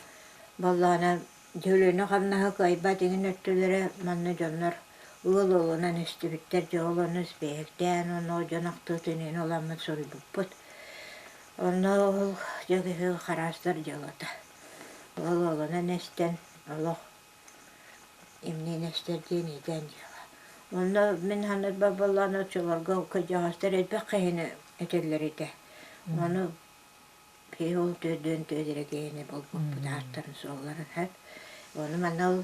буоллаҕына Дьөлөнү-хамнаһы кыайбат иҥин өттүлэрэ манна дьоннор ыал уолунан истибиттэр, дьэ ол ону испиэһэктээн уонна ол дьон ахтыытын иһин ыламмыт суруйбуппут. Онно ол дьэ киһи хараастар дьыалата. Ыал уолунан эстэн олох имниин эстэр диэн итээн дьыала. Онно мин саныырбар буоллаҕына оччолорго кырдьаҕастар элбэх киһини этэллэр этэ. Ону Киһи ол төрдүөн түөдэрэ киһини булбуппут ааттарын-суолларын сөп. Ону манна ол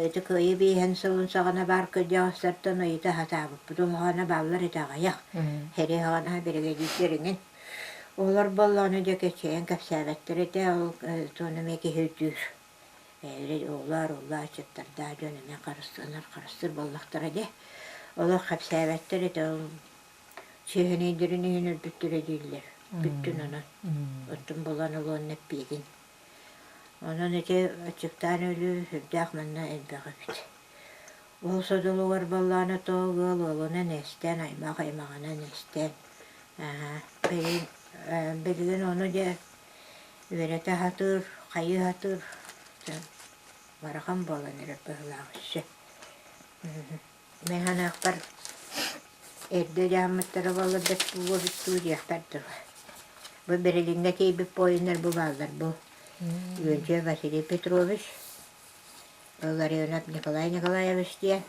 ити Кыайыы биэһин сылын саҕана баар кырдьаҕастартан ыйыта сатаабыппыт. Улахана бааллар этэ аҕыйах. Сэрии саҕана биригэдьиирдэр иҥин. Олор буоллаҕына дьэ кэччэйэн кэпсээбэттэр этэ. Ол туону эмиэ киһи өйдүүр. Оҕолоор, улааччыттардаах дьон эмиэ харыстанар, харыстыыр буоллахтара дии. Олох кэпсээбэттэр этэ ол. Чиэһинэйдэрин иһин өлбүттэрэ дииллэр. Бүттүн онон. Оттон булан ылыан эппиэтин. Онон ити аччыктаан өлүү сүрдээх манна элбэх эбит. Ол содулугар баллаана тоҕо ыал ыалынан эстэн, аймах аймаҕынан эстэн, билигин, билигин ону дьэ үөрэтэ сатыыр, хайыы сатыыр барахан буолан эрэр быһыылаах өссө. Мин санаахпар эрдэ дьаһаммыттара буоллар бэрт буолуо эбит дуу диэхпэр дылы. Бу Берлиҥҥэ тиийбит буойуннар бу бааллар бу. Үөдьүө Василий Петрович, Ларионов Николай Николаевич диэн,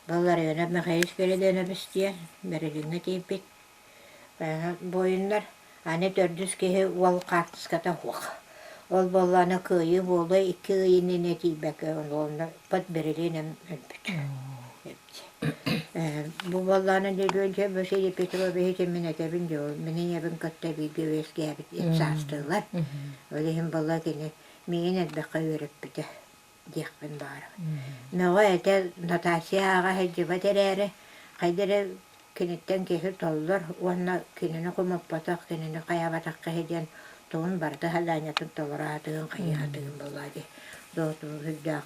Ларионов Михаил Спиридонович диэн Берлиҥҥэ тиийбит Буойуннар аны төрдүс киһи уол хаартыската суох. Ол буоллаҕына кыайыы буолуо икки ый иннинэ тиийбэккэ уонна под Берлином өлбүт. Бу буоллаҕына Дьөгүөнчэ Василий Петровиһы мин этэбин дьэ мин ийэбин кытта бииргэ үөскээбит саастыылар. Ол иһин буолла кини миигин элбэххэ үөрэппитэ. диэхпин баҕарабын. Мөҕө-этэ Натасия ааҕа сылдьыбат эрээри, хайда эрэ киниттэн киһи толлор уонна кинини хомоппотох, кинини хайаабатах киһи диэн тугун барыта садаанньатын толоро сатыгын, хайыы сатыгын буоллаа дии. Доҕотугун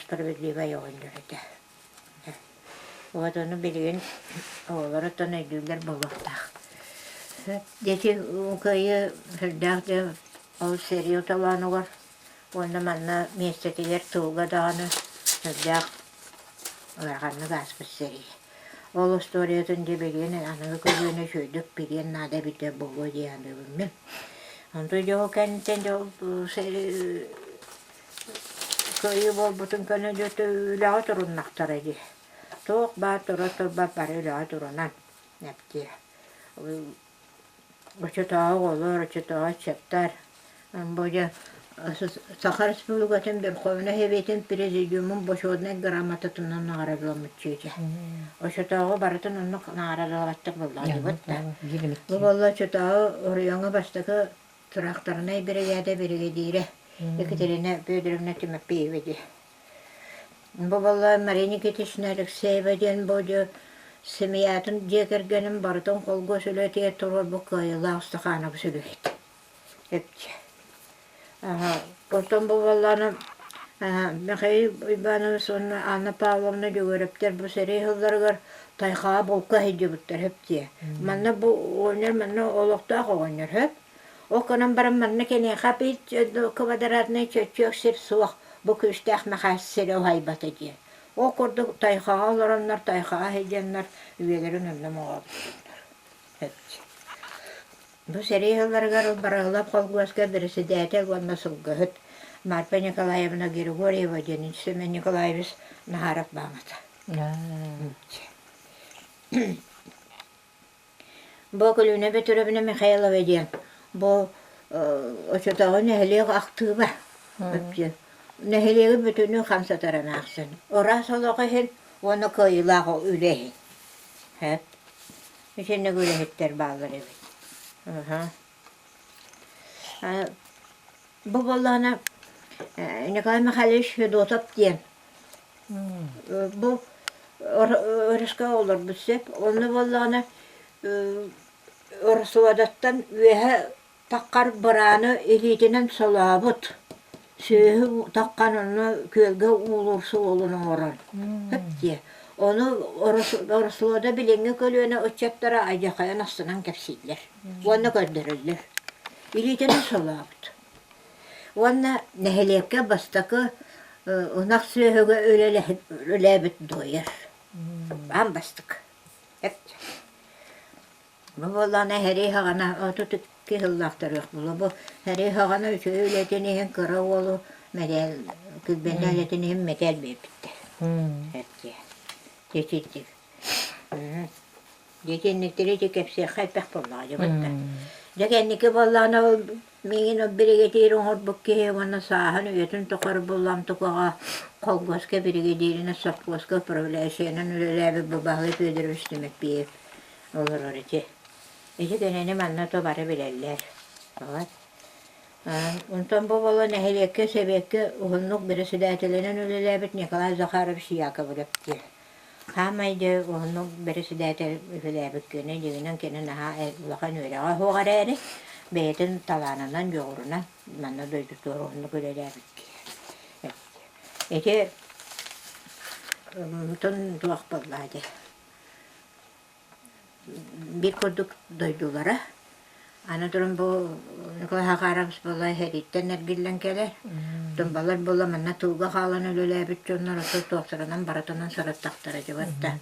справедливай оҕонньор этэ. Вот ону билигин оҕолор оттон өйдүүллэр буолуохтаах. Дети кыайыы сүрдээх дьэ ол сэрии отолоонугар уонна манна миэстэтигэр тылга даҕаны сүрдээх ыараханнык ааспыт сэрии. Ол остуоруйатын дьэ билигин аныгы көлүөнэ үчүгэйдик билиэн наада эбитэ буолуо дии саныыбын мин. Онтон дьэ ол кэнниттэн дьэ ол сэрии Кыайыы буолбутун көнө дьэ үлэҕэ туруннахтара дии. Туох баар тура турбат бары үлэҕэ турунан эптиэ. Оччотооҕу оҕолор, оччотооҕу ыччаттар бу дьэ Саха Республикатын Верховнай Сэбиэтин Президиумун Бочуотунай грамотатынан наҕараадаламмыт чүөчэ. Оччотооҕу барытын оннук наҕараадалабаттар буоллаҕа да. Бу буолла оччотооҕу оройуоҥҥа бастакы Тыраахтарынай биригээдэ биригэдьиирэ Екатерина Федоровна Тимофеева дии. Бу буолла Мария Никитична Алексеева диэн бу дьэ семьятын дьиэ кэргэнин барытын холкуос үлэтигэр туруорбут кыайыылаах Стаханов сүлүһүт. Эпчэ. Оттон бу буоллаҕына Михаил Иванович уонна Анна Павловна Дьөгүөрэптэр бу сэрии сылларыгар тайхаҕа булка сылдьыбыттар сөп дии. Манна бу оҕонньор манна олохтоох оҕонньор сөп. Ол гынан баран манна киниэхэ биир квадратнай чөччүөх сир суох, бу күүстээх Мэхээс сири уһайбата диэн. Ол курдук тайхаҕа олороннор, тайхаҕа сылдьаннар үйэлэрин онно моҕообуттар. Сөп дии. Бу сэрии сылларыгар Барыылап холкуоска бэрэссэдээтэл уонна сылгыһыт Марфа Николаевна Григорьева диэн Семен Николаевич Наһаров баамата. Бу Көлүүнэ Бөтүрүөбүнэ Михайлова диэн бу оччотооҕу нэһилиэк актыыба нэһилиэги бүтүннүү хамсатар эмээхсин. Ыраас олох иһин уонна кыайыылаах үлэ иһин. Итинник үлэһиттэр бааллар эбит. Бу буоллаҕына Николай Михайлович Федотов диэн бу Өрүскэ олорбут сөп. Онно буоллаҕына Ороссолуодаттан үөһэ таххар бырааны илиитинэн солообут, сүөһү таххан онно күөлгэ уулуур суолун оҥорон сөп диэ. Ону Ороссолуода билиҥҥи көлүөнэ ыччаттара алдьархайын астынан кэпсииллэр уонна көрдөрөллөр. Илиитинэн солообут. Уонна нэһилиэккэ бастакы ынах сүөһүгэ үлэлээбит дуойар. Аан бастакы. Бу буоллаҕына сэрии саҕана 32 сыллаах төрүөх буолуо. Бу сэрии саҕана үчүгэй үлэтин иһин кыра уолу мэтээл килбэннэ үлэтин иһин мэтээл биэрбиттэр. Дьэ Дьэ итинниктэри ити кэпсиэххэ элбэх буоллаҕа дьэ батта. Дьэ кэнники буоллаҕына ол миигин ол биригэдьиир оҥорбут киһи уонна сааһын үйэтин тухары буллам тукаҕа холкуоска биригэдьииринэн совхозка управляющайынан үлэлээбит бу Баһылай Федорович Тимофеев олорор ити. Ити кинини манна то бары билэллэр. Вот. Онтон бу буола нэһилиэккэ сэбиэккэ уһуннук бэрэссэдээтэлинэн үлэлээбит Николай Захарович Яковлев диэн. Хаамай дьэ уһуннук бэрэсидээтэл үлэлээбит күнэ дьиҥинэн кини наһаа улахан үөрэҕэ суох эрээри, бэйэтин талаанынан, дьоҕурунан манна дойдутугар уһуннук үлэлээбит киһи. Ити онтон туох буоллаа дии Биир курдук дойдулара. Аны туран бу Николай Хахарович буола сэрииттэн эргиллэн кэлэр. Тумбалар буола манна тылга хаалан үлэлээбит дьоннор ото туохтарынан барытынан сырыттахтара дьыбатта.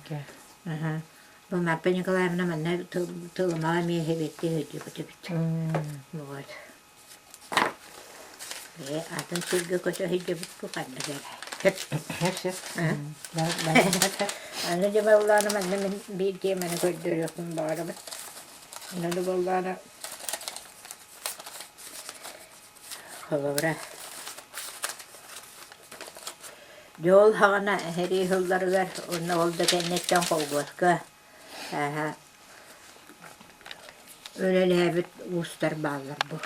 Бу Марпа Николаевна манна тылымаҕа эмиэ сэбиэттии сылдьыбыт эбит. Вот. Ээ, атын сиргэ көтө сылдьыбыт бу ханна кэлэ. Аны дьэ буоллаҕына манна мин биир тиэмэни көрдөрүөхпүн баҕарабын. Аны да буоллаҕына холобура дьол саҕана сэрии сылларыгар уонна ол да кэнниттэн холкуоска Үлэлээбит уустар бааллар бу.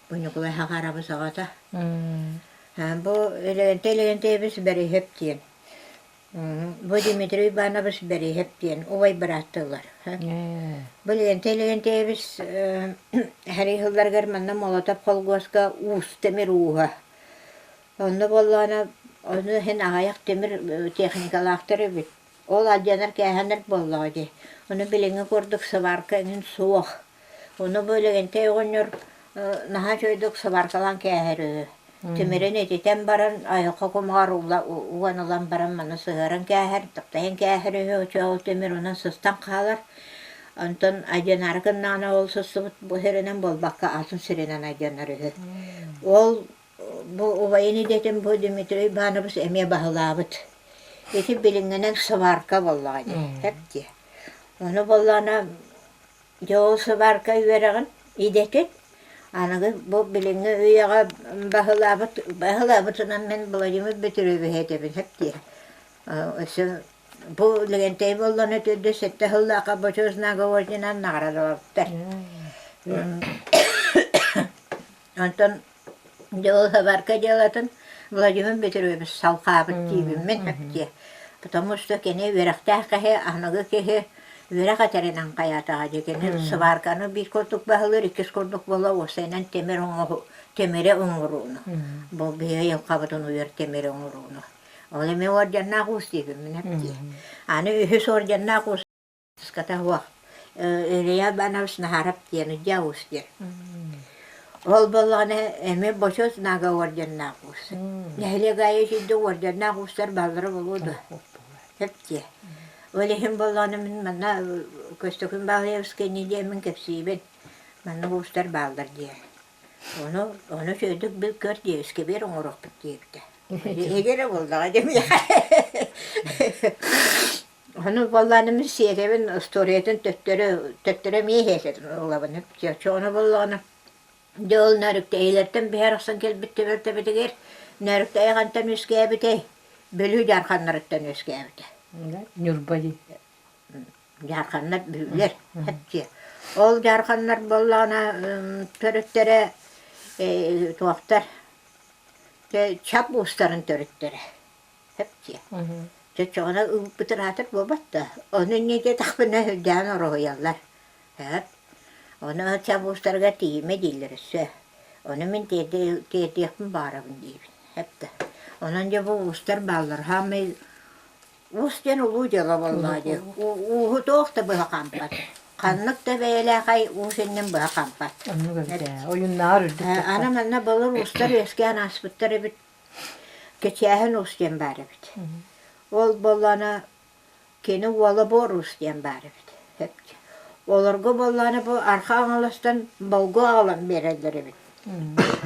Бу Ньукулай Хахарабыс аҕата. Бу Левентей Левентеевич Бэриһэп диэн. Бу Дмитрий Иванович Бэриһэп диэн убай бырааттыылар. Бу Левентей Левентеевич сэрии сылларыгар манна Молотов холкуоска уус тимир ууһа. Онно буоллаҕына ону иһин аҕыйах тимир техникалаахтар эбит. Ол алдьанар-кээһэнэр буоллаҕа дии. Ону билиҥҥи курдук сварка эҥин суох. Ону бу Лэгэнтэй оҕонньор наһаа үчүгэйдик сваркалаан кээһэр үһү. Тимирин ититэн баран айылҕа кумаҕар уган ылан баран маны сыһыаран кээһэр, таптайан кээһэр үһү. Оччоҕо ол тимир онон сыстан хаалар. Онтон алдьанаары гыннаҕына ол сыстыбыт сиринэн буолбакка атын сиринэн алдьанар үһү. Ол Бу убайын идэтин бу Дмитрий Иванович эмиэ баһылаабыт. Ити билиҥҥинэн сварка буоллаҕа дии, сөп дии. Ону буоллаҕына дьэ ол сварка үөрэҕин идэтин аныгы бу билиҥҥи үйэҕэ баһылаабыт баһылаабытынан мин Владимир Петровиһы этэбин сөп дии. Өссө бу Лэгэнтэй буоллаҕына төрдүс сэттэ сыллаахха Бочуот знага орденынан наҕараадалаабыттар. Онтон Дьылҕабарка дьыалатын Владимир Петрович салҕаабыт диибин мин эптиэ. Потому что кини үөрэхтээх киһи, аныгы киһи үөрэх этэринэн хайаатаҕа дии. Кини сварканы биир курдук баһылыыр, иккис курдук буола уопсайынан тимир оҥоһу тимири оҥорууну. Бу биһиги айылҕабытын уйар тимири оҥорууну. Ол эмиэ орденнаах уус диибин мин эптиэ. Аны үһүс орденнаах уус Скотовод Илья Иванович Наһаров диэн Дьаус диэн. Ол буоллаҕына эмиэ Бочуот знага орденнаах уус. Нэһилиэк аайы сирдэ орденнаах уустар бааллара буолуо дуо? Сөп дии. Ол иһин буоллаҕына мин манна Көстөкүүн Баалаевскай диэммин кэпсиибин. Маннык уустар бааллар диэн. Ону ону үчүгэйдик бил көр диэ, искибиэр оҥоруохпут диэбитэ. Эһиги эрэ буоллаҕа дии миэхэ. Ону буоллаҕына мин сиэтэбин остуоруйатын төттөрү төттөрү эмиэ иһэ ылабын. Ону буоллаҕына дьэ ол Нөөрүктэйилэртэн биһи арахсан кэлбит түбэлтэбитигэр Нөөрүктэйи хантан үөскээбитэй? Бүлүү дьаарханнарыттан үөскээбитэ. Ньурба дии. Дьаарханнар бүлүүлэр дьиэ. Ол дьаарханнар буоллаҕына төрүттэрэ туохтар чап уустарын төрүттэрэ. Сөп дии. Чочоҕуна ылбыт ыраатар буолбат да. Ону инньэ диэтэхпинэ үрдээн ороһуйаллар. Сөп. Ону чабуустарыгар тиийимэ дииллэр өссө. Ону мин тиэрдиэхпин баҕарабын диибин. Сөп да. Онон дьэ бу уустар бааллар. Хаамай уус диэн улуу дьыала буоллаҕа дии. Ууһу туох да быһа хаампат. Ханнык да бэйэлээх ай уус иннин быһа хаампат. Оннук эбит ээ. Ойуннааҕар үрдүк Аны манна былыр уустар үөскээн ааспыттар эбит. Кэчээһин уус диэн баар эбит. Ол буоллаҕына кини уола Буор уус диэн баар эбит. Олорго буоллаҕына бу арха аҥаластан болгу аҕалан биэрэллэр эбит.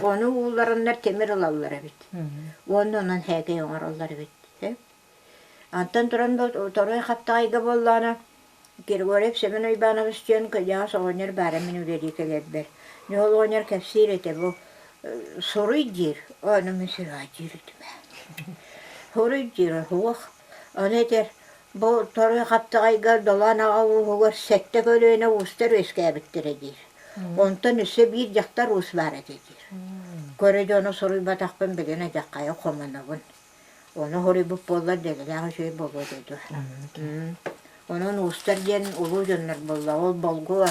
Ону ууллараннар тимир ылаллар эбит. Уонна онон һээкэй оҥороллор эбит. Антон туран торуй хаптаҕайга буоллаҕына Григорьев Семен Уйбаанович диэн кырдьаҕас оҕонньор баара мин үлэлии кэлэрбэр. Дьэ ол оҕонньор кэпсиир этэ бу суруй диир, ону мин сүрэҕэлдьиир этим ээ. Суруй диир суох. Ону этэр бу торуй хаптаҕайга Долоон аҕа ууһугар сэттэ көлүөнэ уустар үөскээбиттэрэ диир. Онтон өссө биир дьахтар уус баар этэ диир. Көрө дьону суруйбатахпын билигин адьаххайа хомунабын. Ону хоруйбут буоллар дэлэлээх үчүгэй буолуо этэ дуо? Онон уустар диэн улуу дьоннор буолла. Ол болгуо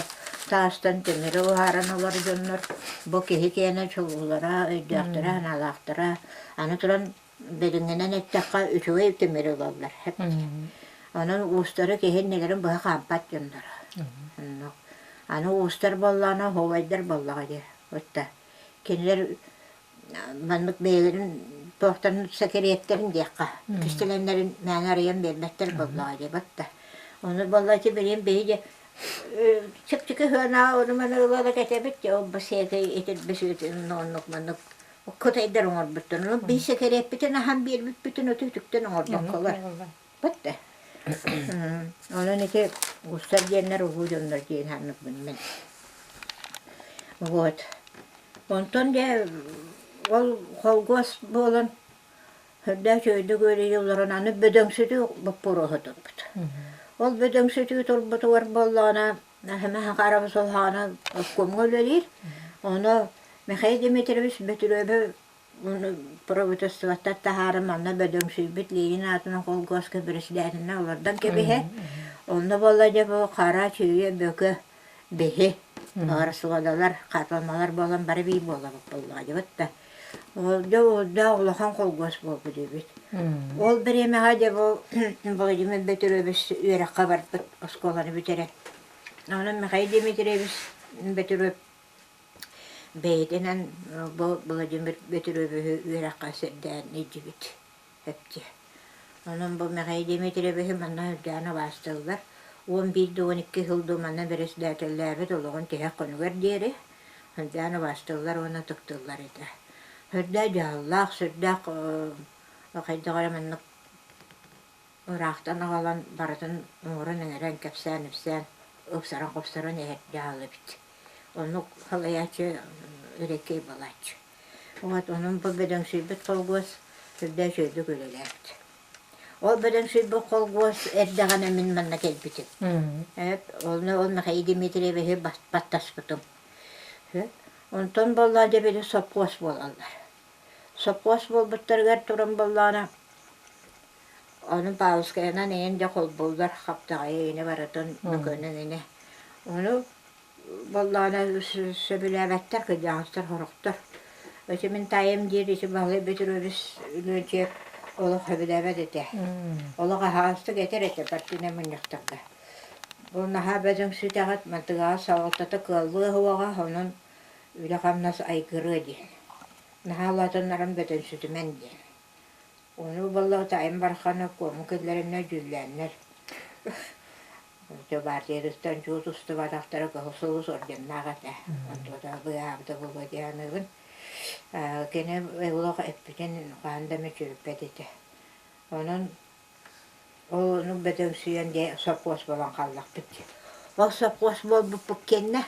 таастан тимири уһааран ылар дьоннор бу киһи киэнэ чулуулара, өйдөөхтөрө, санаалаахтара. Аны туран билиҥҥинэн эттэххэ үчүгэй тимири ылаллар. Онон уустары киһи иннилэрин быһа хаампат дьонноро. Аны уустар буоллаҕына оһуобайдар буоллаҕа дии. Отта кинилэр маннык бэйэлэрин туохтарын сэкириэттэрин диэххэ кистэлэҥнэрин мээнэ арыйан биэрбэттэр буоллаҕа дии батта. Ону буолла ити билигин биһиги чэпчэки сыанаҕа ону-маны ыла-ыла кэтэбит дии ол бу сиэкэй итирбит оннук маннык кытайдар оҥорбуттар. Ону биһи сэкириэппитин аһан биэрбиппитин оту үтүктэн оҥорбокколор. Батта. Онон ити уустар диэннэр улуу дьоннор диэн саныыбын мин. Вот. Онтон дьэ ол холкуос буолан сүрдээх үчүгэйдик үөрүйэ олорон аны бөдөҥсүтүү боппуруоһа турбут. Ол бөдөҥсүтүү турбутугар буоллаҕына Хахаров солһаҕына обкомҥа үлэлиир. Ону Михаил Дмитриевич Бөтүрүөбү правительствоттан таһааран манна бөдөҥсүйбүт Ленин аатынан холкуоска председателинэн олордон кэбиһэр. Онно буолла дьэ бу хара чүүйэ бөкө биһи Барсуодалар, хатылмалар буолан бары биир буолабыт буоллаҕа дьыбыт да. Ол дьэ уурдаах улахан холкуос буолбут эбит. Ол бириэмэҕэ дьэ бу Владимир Петрович үөрэххэ барбыт, оскуоланы бүтэрэн. Онон Михаил Дмитриевич Петров бэйэтинэн бу Владимир Петровиһы үөрэххэ сирдээн илдьибит. Эптэ. Онон бу Михаил Дмитриевиһы манна үрдээн убаастыыллар. 11 да 12 сыл дуу манна бэрэссэдээтэллээбит олоҕун тиһэх хонугар диэри үрдээн убаастыыллар уонна ытыктыыллар этэ. Сүрдээх дьаһаллаах, сүрдээх хайдах эрэ маннык ыраахтан аҕалан барытын оҥорон-иҥэрэн, кэпсээн-ипсээн, ыпсаран-хопсорон иһэр дьаһал эбит. Оннук салайааччы эрэкэй буолааччы. Вот онон бу бөдөҥсүйбүт холкуос сүрдээх үчүгэйдик үлэлээбит. Ол бөдөҥсүйбүт холкуос эрдэҕинэ мин манна кэлбитим. Онно ол Михаил Дмитриевиһи баттаспытым. Онтон буоллаҕа дьэ били сопхуос буолаллар. Сопхуос буолбуттарыгар туран буоллаҕына ону Павловскайынан эйэн дьэ холбууллар хаптаҕайы эйини барытын мөкөнөн ини. Ону Буоллаҕына сөбүлээбэттэр, кырдьаҕастар сорохтор. Ити мин таайым диир ити Баһылай Петрович Леонтьев олох сөбүлээбэт этэ. Олох аһаҕастык этэр этэ партийнай мунньахтарга. Бу наһаа бөдөҥсүтэҕит, мантыгаҕа салалтата кыаллыа суоҕа, онон үлэ-хамнас айгырыа диэн. Наһаа улаатыннаран бөдөҥсүтүмэн диэн. Ону буоллаҕа таайым бараххана куому киллэрэннэр дьүүллээннэр Дьэ баартыйатыттан чуут устубатахтара Кыһыл Сулус орденнаах этэ. Онтуота быыһаабыта буолуо дии саныыбын. Кини олох эппитин хаһан да мүччүрүппэт этэ. Онон ол ону бөдөҥсүйэн дьэ сопхуос буолан хааллахпыт дии. Ол сопхуос буолбуппут кэннэ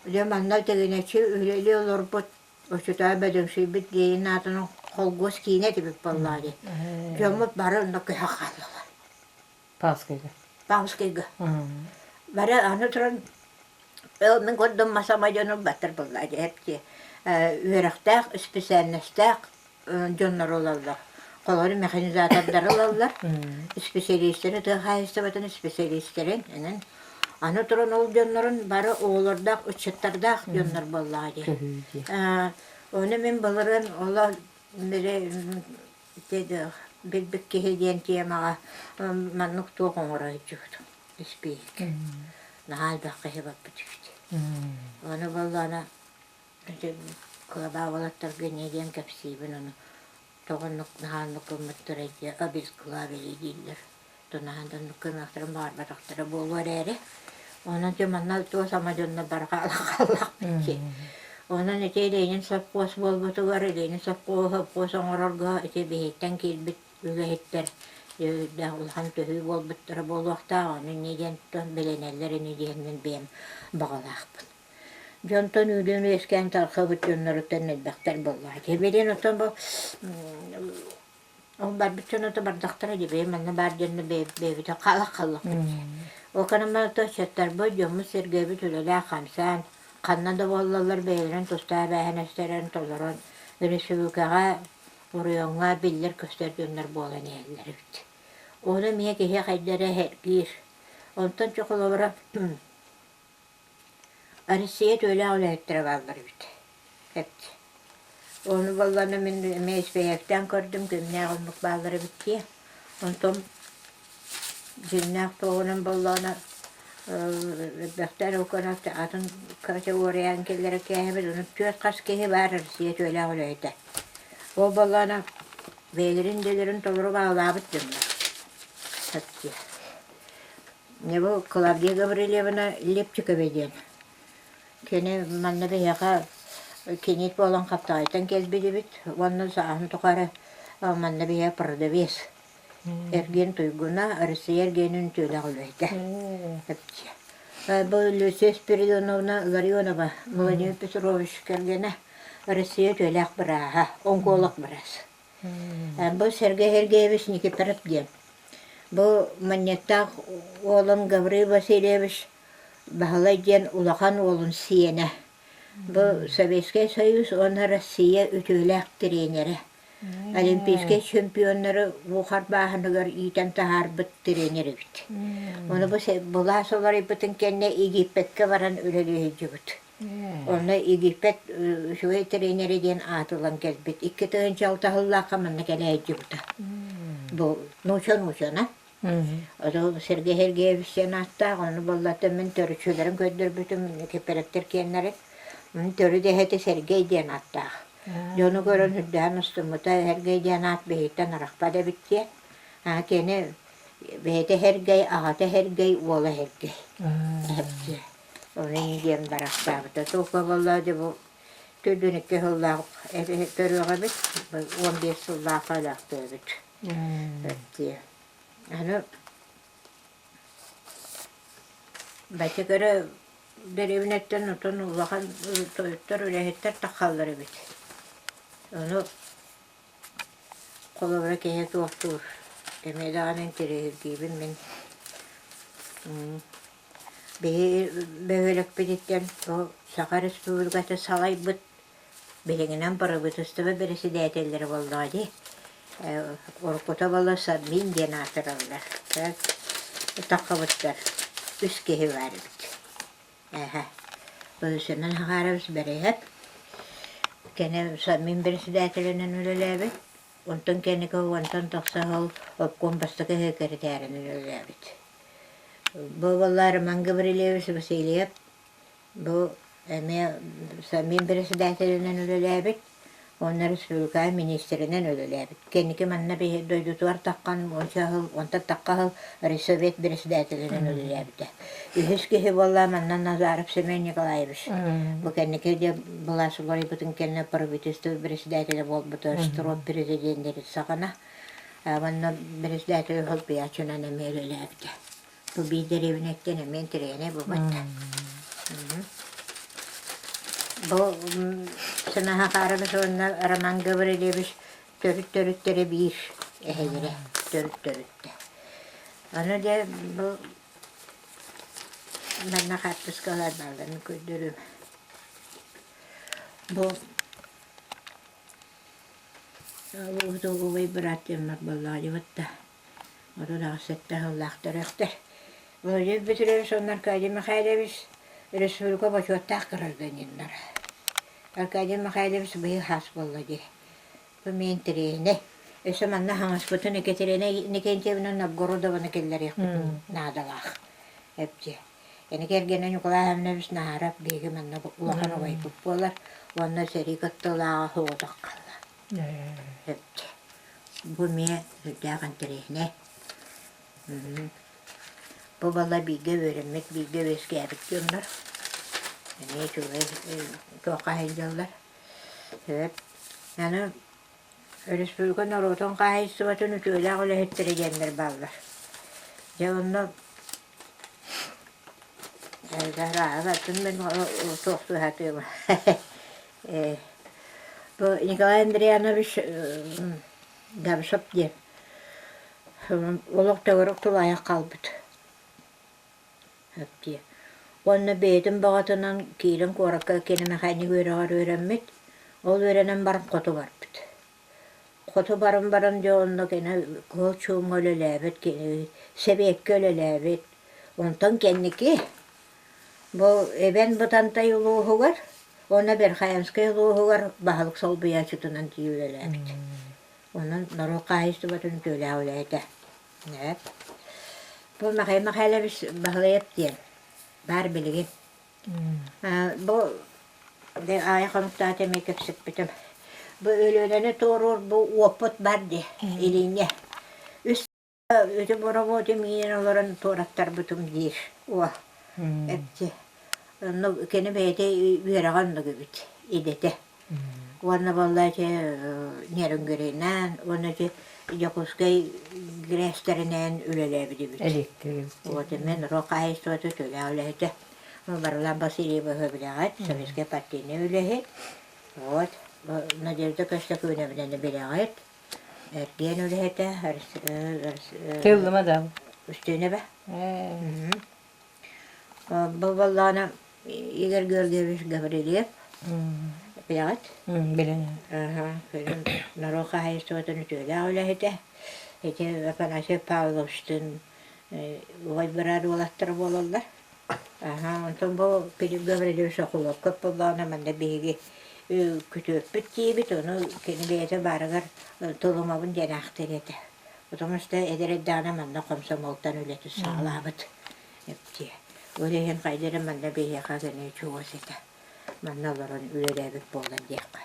дьэ манна тигинэччи үлэлии олорбут оччотооҕу бөдөҥсүйбүт Ленин аатынан холкуос киинэ этибит буоллаҕа дии. Дьоммут бары онно көһө хааллылар. Павскайга. Павскайга. Бары аны туран мин көрдüm масама дьону баттар буолла дьэ үөрэхтээх, исписээлинэстээх дьоннор ылаллар. Холобур механизатордары ылаллар, исписэлиистэри тыа хаһаайыстыбатын исписэлиистэрин энэн аны туран ол дьоннорун бары оҕолордоох, ыччаттардаах дьоннор буоллаҕа дии. Ону мин былырыын оло Билбит киһи диэн темаҕа маннык туох оҥоро сылдьыбытым испииһик. Наһаа элбэх киһи барбыт эбит. Ону буоллаҕына ити кылабаа уолаттарга инньэ диэн кэпсиибин ону тоҕо оннук наһаа оннук гыммыттарай диye обезглавили дииллэр. Наһаа да оннук гыныахтарын баҕарбатахтара буолуо эрээри Онон дьэ манна туос ама дьонно барҕаалах хааллахпыт дии. Онон ити Ленин сопхуос буолбутугар Ленин сопхуоһу сопхуос оҥорорго ити биһиттэн киирбит үлэһиттэр үрдээх улахан төһүү буолбуттара буолуохтаах. Ону инньэ диэн билинэллэр ини диэн мин бэйэм баҕалаахпын. Дьонтон үүнэн үөскээн тархабыт дьонноруттан элбэхтэр буоллаҕа. Дьэ билигин оттон бу Ол барбыт дьон ото бардахтара дии, бэйэм манна баар дьонно бэйэбитин хаалах хааллахпыт дии. Ол гынан ыччаттарбыт, дьоммут-сэргэбит үлэлээх-хамсаан, ханна да буоллаллар бэйэлэрин тустаах эбээһинэстэрин толорон, өрөспүүбүлүкэҕэ Оройуоҥҥа биллэр-көстөр дьоннор буолан иһэллэр эбит. Ону эмиэ киһи хайда эрэ сэргиир. Онтон чэ холобура Россия үтүөлээх үлэһиттэрэ бааллар эбит. Эт. Ону буоллаҕына мин эмиэ испэйэктээн көрдүм, кимнээх оннук бааллар эбит дии. Онтон дьиҥнээх туоһунан буоллаҕына элбэхтэр атын категорияны киллэрэ кээһэбит, ону түөрт хас киһи баар Россия үтүөлээх үлэһитэ. Ол буоллаҕына бэйэлэрин идэлэрин толору баалаабыт дьоннор. Бу Клавдия Гаврильевна Лепчикова диэн. Кини манна биһиэхэ киниит буолан Хаптаҕайтан кэлбит эбит уонна сааһын тухары манна биһиэхэ продавец. Эргиэн туйгуна, Россия эргиэнин үтүөлээх үлэһитэ. Бу Люция Спиридоновна Ларионова, Владимир Петрович кэргэнэ, Россия үтүөлээх бырааһа, онколог быраас. Бу Сергей Сергеевич Никифоров диэн. Бу Манньыаттаах уолун Гаврил Васильевич Баһылай диэн улахан уолун сиэнэ. Бу Советскай Союз уонна Россия үтүөлээх тренерэ. Олимпийскай чемпионнары уу харбааһыныгар иитэн таһаарбыт тренер эбит. Ону бу былаас уларыйбытын кэннэ Египеккэ баран үлэлии сылдьыбыт. Онно Египет үчүгэй тренерэ диэн аат ылан кэлбит. 2006 сыллаахха манна кэлэ сылдьыбыта. Бу нууча-нуучана. Ото Сергей Сергеевич диэн ааттаах, ону буоллата мин төрүччүлэрин көрдөрбүтүм, кэппэрэктэр киэннэрин. Төрүт эһэтэ Сергей диэн ааттаах. Дьону көрөн үрдээн устуммута, Сергей диэн аат биһиттэн арахпат эбит диэн. Кини бэйэтэ Сергей, аҕата Сергей, уола Сергей. Ону диэн барахсаабыта. Туохха буолла дьэ бу 42 сыллаах төрүөҕэбит, 15 сыллаахха өлөөхтөөбүт. Дии. Аны бачча дэриэбинэттэн отон улахан тойоттор үлэһиттэр таххаллар эбит. Ону холобура киһи туохтуур эмиэ даҕаны интэриэһиргиибин мин. Биһи бөһүөлэкпититтэн бу Саха Республиката салайбыт билигинэн бырабыыталыстыба бэрэсэдээтэллэрэ буоллаҕа дии. Уруккута буолла Сабмин диэн аатыраллар. Таххабыттар үс киһи баар эбит. Эһэ. Быһысынан Хагарович Бэрэһэп. Кини Сабмин бэрэсэдээтэлинэн үлэлээбит. Онтон кэнники уонтан тахса сыл обком бастакы секретарынан үлэлээбит. Бу буолла Роман Гаврильевич Васильев Бу эмиэ Сабмин бэрэссэдээтэлинэн үлэлээбит уонна республика министринэн үлэлээбит. Кэнники манна биһи дойдутугар таххан уонча сыл, онтон тахха сыл Райсовет бэрэссэдээтэлинэн үлэлээбитэ. Үһүс киһи буолла манна Назаров Семен Николаевич. Бу кэнники дьэ былаас уларыйбытын кэннэ правительство бэрэссэдээтэлэ буолбута, Штроп президеннэрин саҕана. Манна бэрэссэдээтэл солбуйааччынан эмиэ үлэлээбитэ. Бу биир дэриэбинэттэн эмиэ интэриэһинэй буолбат да. Бу Сынаһа Хаарабыс уонна Роман Гаврильевич төрүт-төрүттэрэ биир эһэлэрэ төрүт-төрүттэ. Аны дьэ бу манна хаартыскалар баалларын көрдөрүм. Бу Убай быраат диэммэр буоллаҕа дьыбыт да 37 сыллаах төрөхтөр. Владимир Петрович уонна Аркадий Михайлович республика бочуоттаах гражданиннара. Аркадий Михайлович быйыл хаас буолла дии. Бу мин интэриэһинэй. Өссө манна хаҥаспытын Екатерина Иннокентьевна Новгородованы киллэриэхпитин наадалаах. Эпчи. Ини кэргэнэ Ньукулай Иванович Наһаров биһиги манна улахан убайбыт буолар уонна сэрии кыттыылааҕа соҕотох хаалла. Эпчи. Бу эмиэ сүрдээх интэриэһинэй. Бу балла бииргэ үөрэммит, бииргэ үөскээбит дьоннор. Эмиэ үчүгэй туохха сылдьаллар. Сөп. Аны республика норуотун хаһаайыстыбатын үтүөлээх үлэһиттэрэ диэннэр бааллар. Дьэ онно туохтуу сатыыбын. Бу Николай Андрианович Габышев диэн олох төгүрүк тулаайах хаалбыт дии. Уонна бэйэтин баҕатынан киирэн куоракка киномеханик үөрэҕэр үөрэммит. Ол үөрэнэн баран хоту барбыт. Хоту баран баран дьэ онно кини кыһыл чуумҥа үлэлээбит, сэбиэккэ үлэлээбит. Онтон кэнники бу Эбэн Бытантай улууһугар уонна Верхоянскай улууһугар баһылык солбуйааччытынан тиийэ үлэлээбит. Онон норуот хаһаайыстыбатын үтүөлээх үлэһитэ. Бу Михаил Михайлович Баһылайап диэн баар билигин. Бу аайы хонуктаата эмиэ кэпсэппитим. Бу Өлүөнэни туоруур бу уоппут бар дии илиҥҥэ. Үс үтү боробуоту миинэн олорон туораттарбытым диир уол. Эпти. Онно кини бэйэтэ үөрэҕэ оннук эбит идэтэ. Уонна буолла ити Нерюнгринан уонна ити Дьокуускай ГРЭСтэринэн үлэлээбит эбит. Электрик. Вот мен норуот хаһаайыстыбата үтүөлээх үлэһитэ. Барылаан Васильевы билэҕит, советскай партийнай үлэһит. Вот Надежда Көстөкүүнэбинэни билэҕит. Эргиэн үлэһитэ Тыллыма да. Үстүүнэбэ. Бу буоллаҕына Игорь Георгиевич Гаврильев билэҕит? Билэн. Норуот хаһаайыстыбатын үтүөлээх үлэһитэ. Ити Афанасий Павловичтыын убай быраат уолаттара буолаллар. Аһа, онтон бу Филипп Гаврильевич Охулуопкап буоллаҕына манна биһиги күтүөппүт диибит, ону кини бэйэтэ баарыгар тулумабын диэн аахтар этэ. Потому что эдэр эрдэҕинэ манна хомсомуолтан үлэтин саҕалаабыт. Эптиэ. Ол иһин хайда эрэ манна биһиэхэ кини чугас этэ. Манна олорон үлэлээбит буолан диэххэ.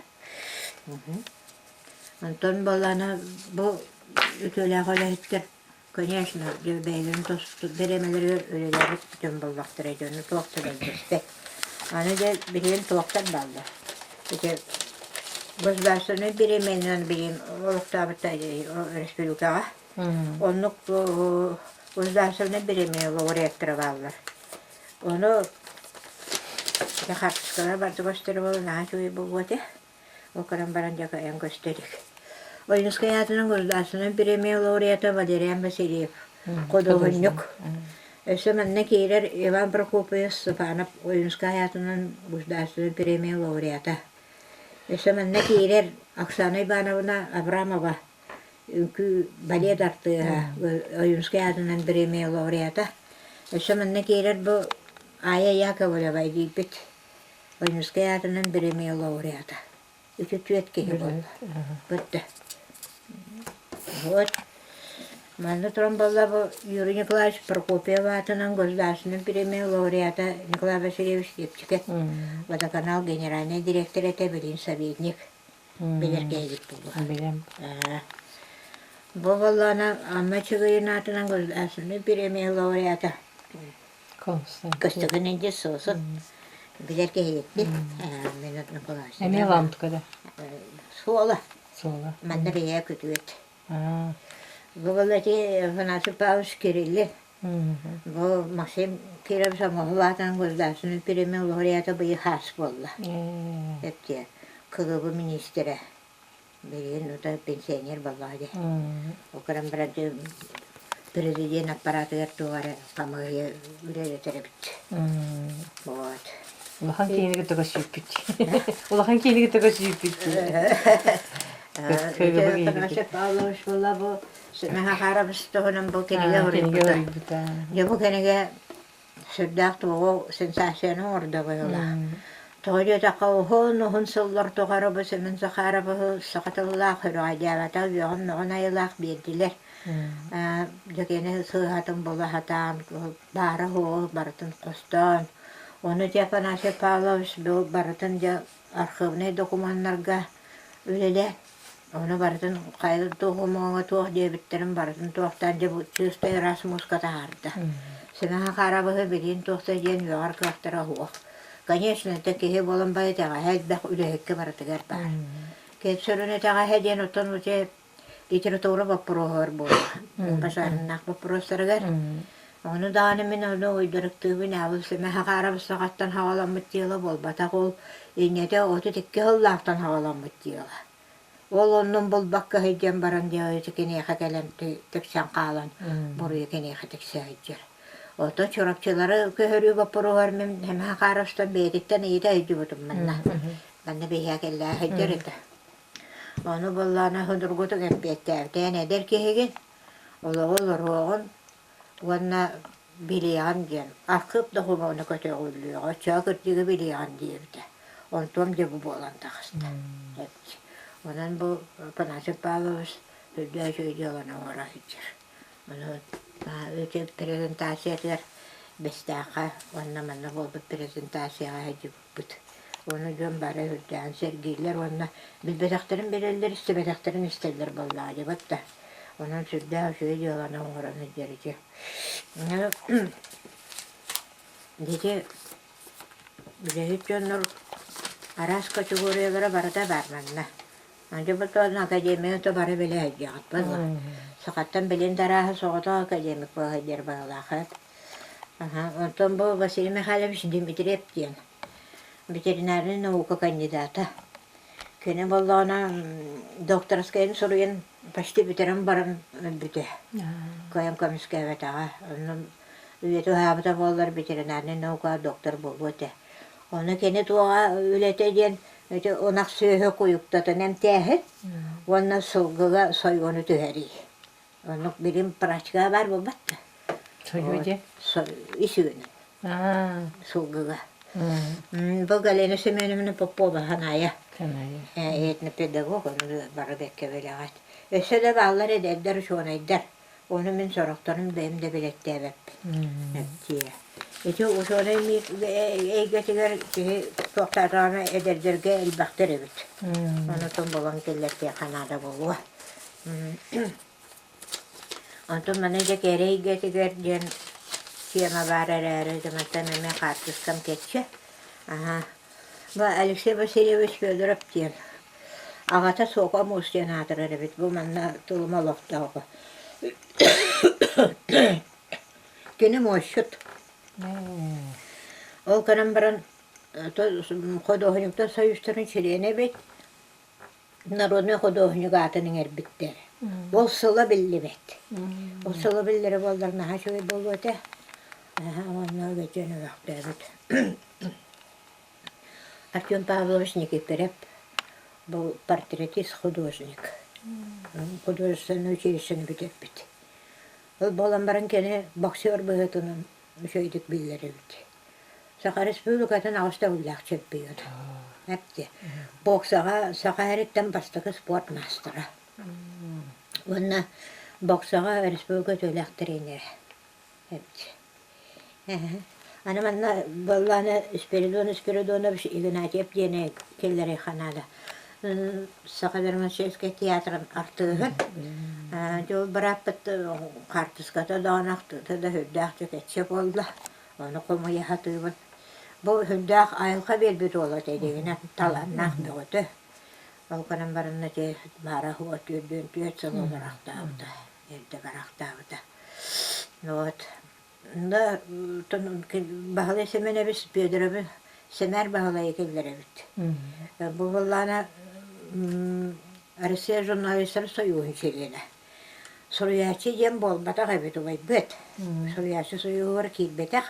Онтон буоллаҕына бу үтүөлээх үлэһиттэр конечно, дьэ бэйэлэрин тос бириэмэлэригэр үлэлээбит дьон буоллахтара дьону туох да мэлдьэспэт. Аны дьэ билигин туохтар бааллар. Ити государственнай бириэмэнэн билигин олохтообуттар республикаҕа. Оннук государственнай бириэмийэ лауреаттара бааллар. Ону ити хаартыскалар барыта көстөр буолан наһаа үчүгэй буолуо этэ. Ол көрөн баран дьэ кыайан көстө илик. Ойуунускай аатынан государственнай премия лауреата Валериан Васильев худуоһунньук. Өссө манна киирэр Иван Прокопьевич Степанов Ойуунускай аатынан государственнай премия лауреата. Өссө манна киирэр Оксана Ивановна Абрамова үҥкүү балет артыыһа Ойуунускай аатынан премия лауреата. Өссө манна киирэр бу Ая Яковлева эдьиийбит Ойуунускай аатынан бириэмийэ лауреата. Ити түөрт киһи буолла. Бүттэ. Вот. Манна туран буолла бу Юрий Николаевич Прокопьев аатынан государственнай премия лауреата Николай Васильевич Лепчиков водоканал генеральнай директор этэ, билигин советник. Билэр киһибит буолуо. Билэм. Бу буоллаҕына Амма Чыгыйын аатынан государственнай премия лауреата Көстөкүн инде суосун билэр киһиэппин Минут Николаевич. Эмиэ ламтка да? Суола. Суола. Манна бэйэ күтүөт. Бу ити Афанасий Павлович Кириллин. Бу Максим Кирович оҥоһулаатан государственный премия лауреата быйыл хаас буолла. Эптиэ КГБ министрэ. Билигин ута пенсионер буоллаҕа дии. Ол гынан баран президент аппаратыгар туох эрэ хамыыһыйа үлэлэтэр эбит. Вот. Улахан киһини кытта көссүүппүт. Улахан киһини кытта көссүүппүт. Афанасий Павлович буолла бу Сэмэһэ Хаарабыс туһунан бу кинигэ суруйбута. Дьэ бу кинигэ Сүрдээх туоҕу сенсацияны оҥордо быһыылаах. Тоҕо диэтэххэ, уһун-уһун сыллар тухары бу Семен Захаровиһы саха тыллаах үрэҕэйдээбэтэх үөҕүн-мөҕүн айылаах биэрдилэр. Дьэкиэни сыыһатын була сатаан, баара-суоҕу барытын хостоон. Ону дьэ Афанасий Павлович бу барытын дьэ архивнай докумуоннарга үлэлээн Ону барытын хайа туох туох диэбиттэрин барытын туохтаан дьэ бу чыыстай ыраас мууска таһаарда. Сыҥаһа харабыһы билигин туох да диэн үөҕэр кыахтара суох. Конечно, это киһи буолан бай итэҕэһэ элбэх үлэһиккэ барытыгар баар. Кэпсөрүн итэҕэһэ диэн оттон уже литература боппуруоһугар буолла. Башарыннаах боппуруостарыгар. Ону даҕаны мин ону уйдарыктыыбын аабыл сымэһэ хаарабыс саҕаттан хаҕаламмыт дьыала буолбатах ол иннэтэ 32 сыллаахтан хаҕаламмыт дьыала. Ол оннун булбакка сылдьан баран дьэ киниэхэ кэлэн тиксэн хаалан буруйу киниэхэ тиксэ сылдьар. Оттон Чурапчылары көһөрүү боппуруоһугар мин Сэмэн Хахаровтан бэйэтиттэн ыйыта сылдьыбытым манна. Манна биһиэхэ кэллээ сылдьар этэ. Ону буоллаҕына судургутук эппиэттээбитэ эн эдэр киһигин, олоҕу олоруоҕун уонна билиэҕин диэн архыып докумуона көтөҕүллүөҕэ, оччоҕо кырдьыгы билиэҕин диэбитэ. Онтуом дьэ бу буолан таҕыста. Онон бу Афанасий Павлович үрдээх үчүгэй дьыаланы оҥоро сылдьар. Ону презентациятыгар Бэстээххэ уонна манна буолбут презентацияҕа сылдьыбыппыт. Ону дьон бары үрдээн сэргииллэр уонна билбэтэхтэрин билэллэр, истибэтэхтэрин истэллэр буоллаҕа дьыбат да. Онон сүрдээх үчүгэй дьыаланы оҥорон сылдьар ити. Ити үлэһит дьоннор араас категориялара барыта баар манна. Дьэ академия то бары билэ сылдьаҕыт буолла. Сахаттан билин да арааһа соҕотох академик буола сылдьар баҕалаахыт. Онтон бу Василий Михайлович Дмитриев диэн ветеринарнай наука кандидата. Кини буоллаҕына докторскайын суруйан почти бүтэрэн баран өлбүтэ. Кыайан көмүскээбэтэҕэ. Онно үйэтэ уһаабыта буоллар ветеринарнай наука доктор буолуо этэ. Ону кини туоҕа үлэтэ диэн ити ынах сүөһү куйуктатын эмтээһин уонна сылгыга сойуону түһэрии. Оннук билим практикаҕа баар буолбат да. Сойуо диэн? Ис үөнүн. Сылгыга. Бу Галина Семеновна Попова Ханаайа. Этнопедагог, ону бары бэккэ билэҕит. Өссө да бааллар эдэрдэр учуонайдар. Ону мин сорохторун бэйэм да билэттээбэппин. Дьиэ. Ити учуонай эйгэтигэр киһи туохтаатаҕына эдэрдэргэ элбэхтэр эбит. Онутун булан киллэртиэххэ наада буолуо. Онтон маны дьэ кэрэ эйгэтигэр диэн тема баар эрээри, мантан эмиэ хаартыскам кэччэ. Аһа. Бу Алексей Васильевич Федоров диэн аҕата Суока Муус диэн аатырар эбит. Бу манна тылым олохтооҕо. Кини муосчут. Ол гынан баран худуоһунньуктар союзтарын чилиэнэ эбит. Народнай худуоһунньук аатын иҥэрбиттэр. Ол сыла биллибэт. Ол сыла биллэрэ буоллар наһаа үчүгэй буолуо этэ. Уонна үтүөн өлөөхтөөбүт. Артем Павлович Никифоров бу портретист художник. Художественное училищены бүтэрбит. Ол буолан баран кини боксер быһыытынан үчүгэйдик биллэр эбит. Саха Республикатын аҕыс төгүллээх чемпиона. Эпти. Боксаҕа Саха эриттэн бастакы спорт маастара. Уонна боксаҕа республика үтүөлээх тренерэ. Эпти. Аны манна буоллаҕына Спиридон Спиридонович Игнатьев диэни киллэриэххэ наада. Саха драматическай театрын артыыһын. Дьэ ол бырааппыт хаартыската даҕаны ахтыыта да сүрдээх чөкөччө буолла. Ону хомуйа сатыыбын. Бу сүрдээх айылҕа биэрбит уола этэ дьиҥинэн талааннаах бөҕөтө. Ол гынан баран ити баара суоҕа 44 сыл олорохтообута, эрдэ барахтаабыта. Вот. Да, Баһылай Семенович Федоровы Сэмээр Баһылайы киллэрэбит. Бу буоллаҕына Россия журналистарын союһун чилиэнэ. Суруйааччы диэн буолбатах эбит убайбыт. Суруйааччы союһугар киирбэтэх.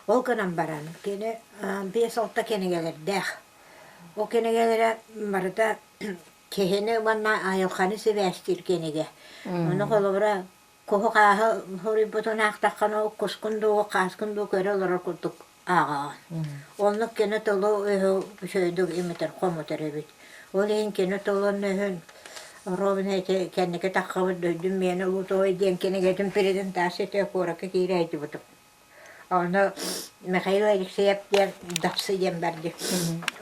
Ол гынан баран кини 5-6 кинигэлэрдээх. Ол кинигэлэрэ барыта киһини уонна айылҕаны сибээстиир кинигэ. Ону холобура куһу-хааһы суруйбутун аахтаххына кускун дуу, хааскын дуу көрө олорор курдук ааҕаҕын. Оннук кини тылы-өһү үчүгэйдик имитэр, хомутар эбит. Ол иһин кини тылын-өһүн ровно ити кэнники таххабыт дойдум миэнэ лутовой диэн кинигэтин презентацията куоракка киирэ сылдьыбытым. Ону Михаил Алексеев диэн Дапсы диэн бар дии.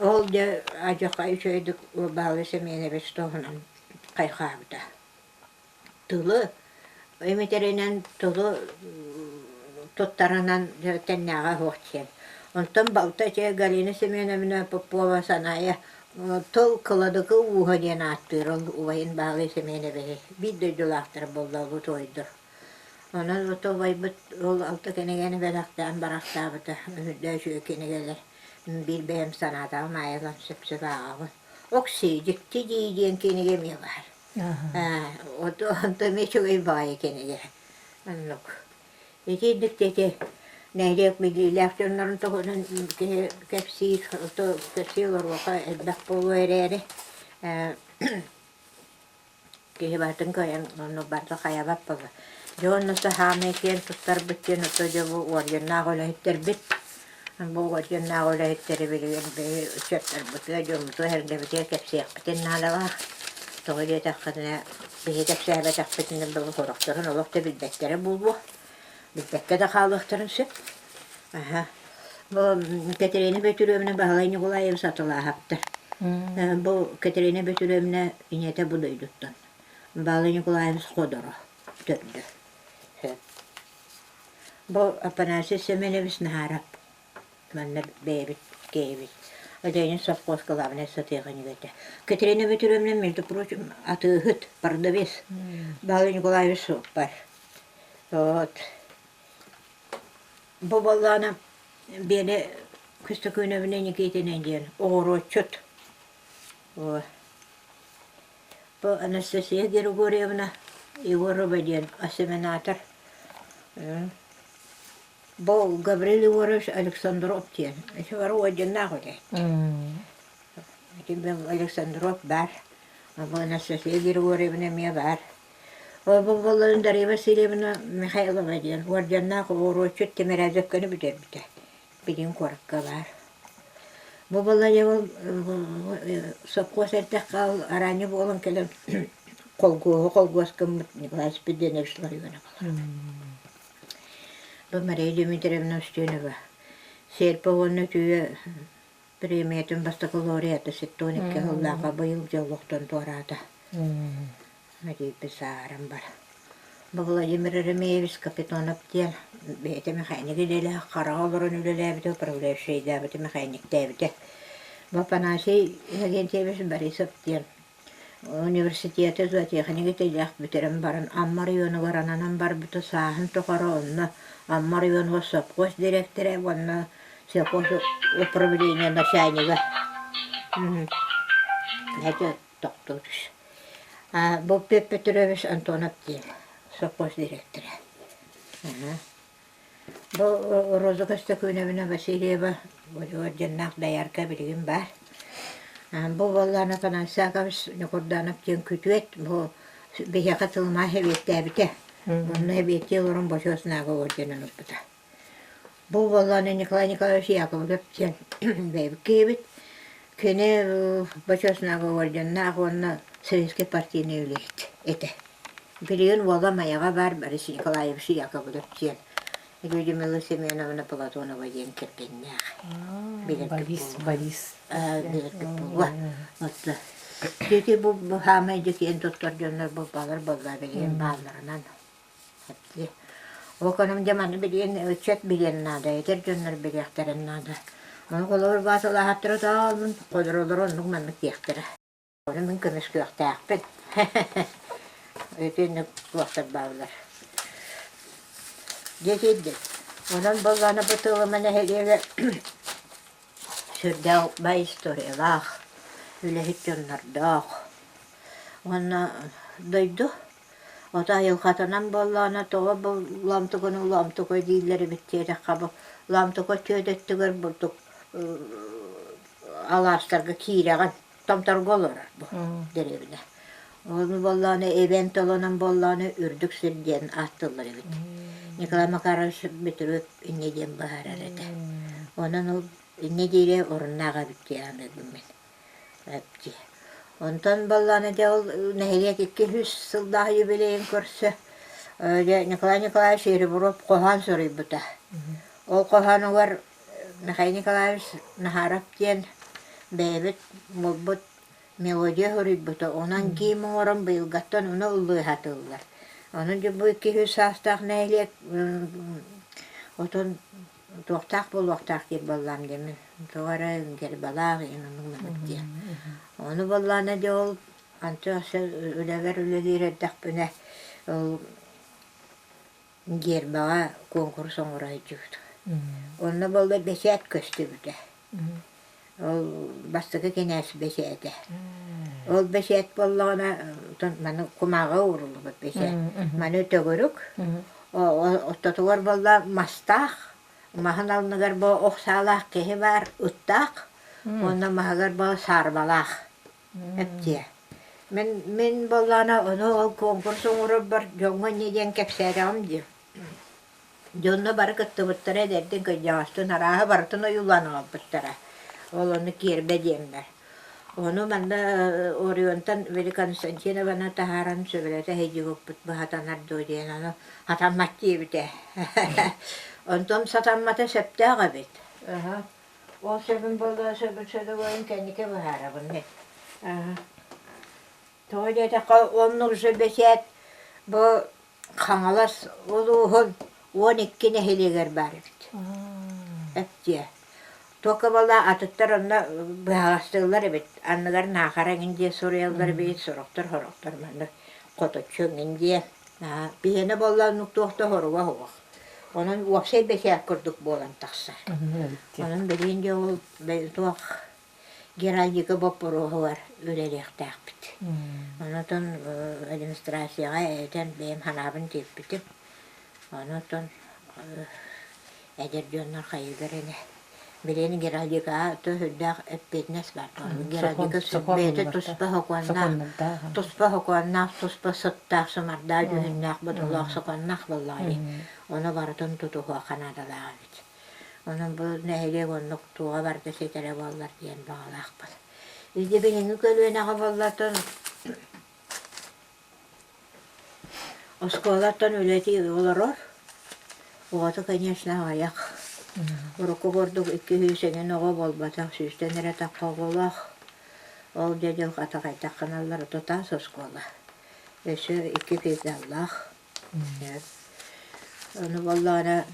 Ол дьэ адьырҕа үчүгэйдик Баалы Семенович туһунан хайҕаабыта. Тылы имитэринэн тылы туттарынан тэннээҕэ суох диэн. Онтон балта ити Галина Семеновна Попова Санаайа тыл кыладыкы ууһа диэн ааттыыр ол убайын Баалый Семеновиһы биир дойдулаахтара буолла лутуойдор. Онон ото убайбыт ол алта кинигэни бэлэхтээн барахтаабыта үрдэ үчүгэй кинигэлэр биир бэйэм санаатаҕым аайылан сөп-сөп ааҕабын. Окси дьикти дии диэн кинигэ эмиэ баар. Онто эмиэ үчүгэй баҕайы кинигэ. Оннук. Итинник ити нэһилиэк билиилээх дьоннорун туһунан киһи кэпсиир, кэпсии олоруоха элбэх буолуо эрээри. Киһи барытын кыайан онно барыта хайабат буолла. Дьэ онно саамай киэн туттарбыт диэн ото дьэ бу орденнаах үлэһиттэрбит. Бу орденнаах үлэһиттэри билигин биһи ыччаттарбытыгар, дьоммутугар, эрдэбитигэр кэпсиэхпитин наадалаах. Тоҕо диэтэххинэ, биһи кэпсээбэтэхпитинэ бу сорохторун олох да билбэттэрэ буолуо. Билбэккэ да хаалыахтарын сөп. Аһа. Бу Кэтэриинэ Бөтүрүөбүнэ Баһылай Ньукулаайабыс Атылааһаптар. Бу Кэтэриинэ Бөтүрүөбүнэ ийэтэ бу дойдуттан. Баһылай Ньукулаайабыс Ходоро төрдө. Бу Афанасий Семенович Наһаарап. Манна бэйэбит киһибит. Ленин совхоз главнай сатыахыньыга этэ. Катерина Бөтүрүөбүнэ, между прочим, атыыһыт, продавец. Баһылай Николаевич суоппар. Вот. Бу буоллаҕына Биэнэ Көстөкүүнэбинэ Никитинэ диэн оҕуруотчут. Бу Анастасия Григорьевна Егорова диэн осеменатор. Бу Гаврил Егорович Александров диэн. Ити бары уордьаннаах үлэ. Ити Александров баар. Бу Анастасия Григорьевна эмиэ баар. Бу буолларын Дарья Васильевна Михайлова диэн уордьаннаах оҕуруотчут Тимирязевканы бүтэрбитэ. Билигин куоракка баар. Бу буолла сопхуос эрдэххэ ол араанньы буолан кэлэн холгуоһу холгуос гыммыт Николай Спиридонович Ларионов олорор. Бу Мария Дмитриевна Устинова Серпа уонна Түүйэ премиятын бастакы лауреата 72 сыллаахха быйыл дьэ олохтон туораата. Мэдииппит сааһыран бар. Бу Владимир Еремеевич Капитонов диэн бэйэтэ механик идэлээх, хараҕа олорон үлэлээбитэ, управляющайдаабыта, механиктээбитэ. Бу Афанасий Иннокентьевич Борисов диэн университеты зоотехник идэлээх бүтэрэн баран Амма оройуонугар ананан барбыта сааһын тухары онно Амма оройуонугар сопхуос дириэктэрэ уонна сельхоз управление начальнига. Это тохтуу түс. Бу Петр Петрович Антонов диэн сопхуос дириэктэрэ. Бу Роза Көстөкүүнэбинэ Васильева орденнаах доярка билигин баар. Бу буоллаҕына Афанасий Акович Ньукурдаанап диэн күтүөт бу биһиэхэ тылымаа эбиэттээбитэ. Онно эбиэттии олорон Бочуос Нааба орденын ылбыта. Бу буоллаҕына Николай Николаевич Яковлев диэн бэйэбит киһибит. Кини Бочуос Нааба орденнаах уонна советскай партийнай үлэһит этэ. Билигин уола Майаҕа баар Борис Николаевич Яковлев диэн Людмила Семеновна Платонова диэн кэргэннээх. Борис, Борис. Билэргит буолуо. Отто Дьити бу хаамай дьикиэн туттар дьоннор буолбалар буолла билигин баалларынан. Ол конум дьэ маны билиэн ыччат билиэн наада, эдэр дьоннор билиэхтэрин наада. Ону холобур баасалааһаттара таалмын, холоролоро оннук маннык диэхтэрэ. Ону мин көмүскүөхтээхпин. Итинник туохтар бааллар. Дьэ Онон буоллаҕына бу тылыма нэһилиэгэ сүрдээх бай историялаах, үлэһит дьоннордоох. Уонна дойду ото айылҕатынан буоллаҕына тоҕо бу Лоомтукуну Лоомтуку дииллэр эбит диэтэххэ бу Лоомтуку түөт өттүгэр бурдук алаастарга киирэҕин Томторго олорор бу дэриэбинэ. Ону буоллаҕына эбэн толонон буоллаҕына үрдүк сир диэн ааттыыллар эбит. Николай Макарович Бөтүрүөп инньэ диэн быһаарар этэ. Онон ол инньэ диирэ оруннаах эбит дии саныыбын мин. Дии. Онтон буоллаҕына дьэ ол нэһилиэк 200 сыллаах юбилейын көрсө дьэ Николай Николаевич Еребров хоһоон суруйбута. Ол хоһоонугар Михаил Николаевич Наһаарап диэн бэйэбит булбут мелодия суруйбута, онон гимн оҥорон быйылгаттан ону ыллыы сатыыллар. Онон дьэ бу 200 саастаах нэһилиэк отон туохтаах буолуохтаах диир буоллаам диэммин, тоҕо эрэ гербалаах иһин оннук маннык диэн. Ону буоллаҕына дьэ ол антон үлэбэр үлэлиир эрдэхпинэ ол Гербаҕа куонкурус оҥоро сылдьыбыт. Онно буолла бэчээт көстүбүтэ. Ол бастакы кинээс бэчээтэ. Ол бэчээт буоллаҕына маны кумааҕы ууруллубут бэчээт. Маны төгүрүк, ортотугар буолла мастаах, маһын алныгар бу ох саалаах киһи баар, ыттаах, уонна маһыгар бу саарбалаах. Эптиэ. Мин мин буоллаҕына ону ол конкурс оҥорорбор дьоҥҥо инньэ диэн кэпсээтэҕим дии. Дьонно бары кыттыбыттара эдэрдин кырдьаҕастын арааһы барытын ойуулаан аҕалбыттара. Ол ону киэрбэ диэннэр. Ону манна Орионтан били Константинованы таһааран сөбүлэтэ сылдьыбыппыт быһатанар дуо диэн ону сатаммат диэбитэ. Онтон сатаммата сөптөөх эбит. Ол сөбүн буолуо сөбүн сөдөгөйүн кэнники быһаарабын мин. Тоҕо диэтэххэ оннук же бэчээт бу Хаҥалас улууһун 12 нэһилиэгэр баар эбит. Эптиэ. Туокабала атыттар онно быһаҕастыыллар эбит. Анныгар Наахара эҥин диэн суруйаллар эбит, сорохтор сорохтор маннык хоточчу эҥин диэн. Биһиэнэ буолла оннук туох да хоруга суох. Онон уопсай бэчээт курдук буолан тахсар. Онон билигин дьэ ол туох геральдика боппуруоһугар үлэлиэхтээхпит. Онон администрацияҕа этэн бэйэм санаабын тиэрпитим. Онон эдэр дьоннор хайыылар ини. Билигин геральдикаҕа сүрдээх эппиэтинэс баар. Геральдика бэйэтэ туспа сокуоннаах, туспа сокуоннаах, туспа сыттаах, сымардаах, дьүһүннээх, бодолоох сокуоннаах буоллаҕа дии. Ону барытын тутуһуохха наадалаах эбит. Онон бу нэһилиэк оннук туоҕа барыта ситэрэ буоллар диэн баҕалаахпын. Ити билиҥҥи көлүөнэҕэ буоллартан оскуолаттан үлэтии олорор. Оҕото, конечно, аҕыйах. Урукку курдук 200 эҥин оҕо буолбатах, сүүстэн эрэ тахха оҕолоох. Ол дьэ дьылҕата хайдах гыналлар, тутаас оскуола. Өссө икки филиаллаах. Ону буоллаҕына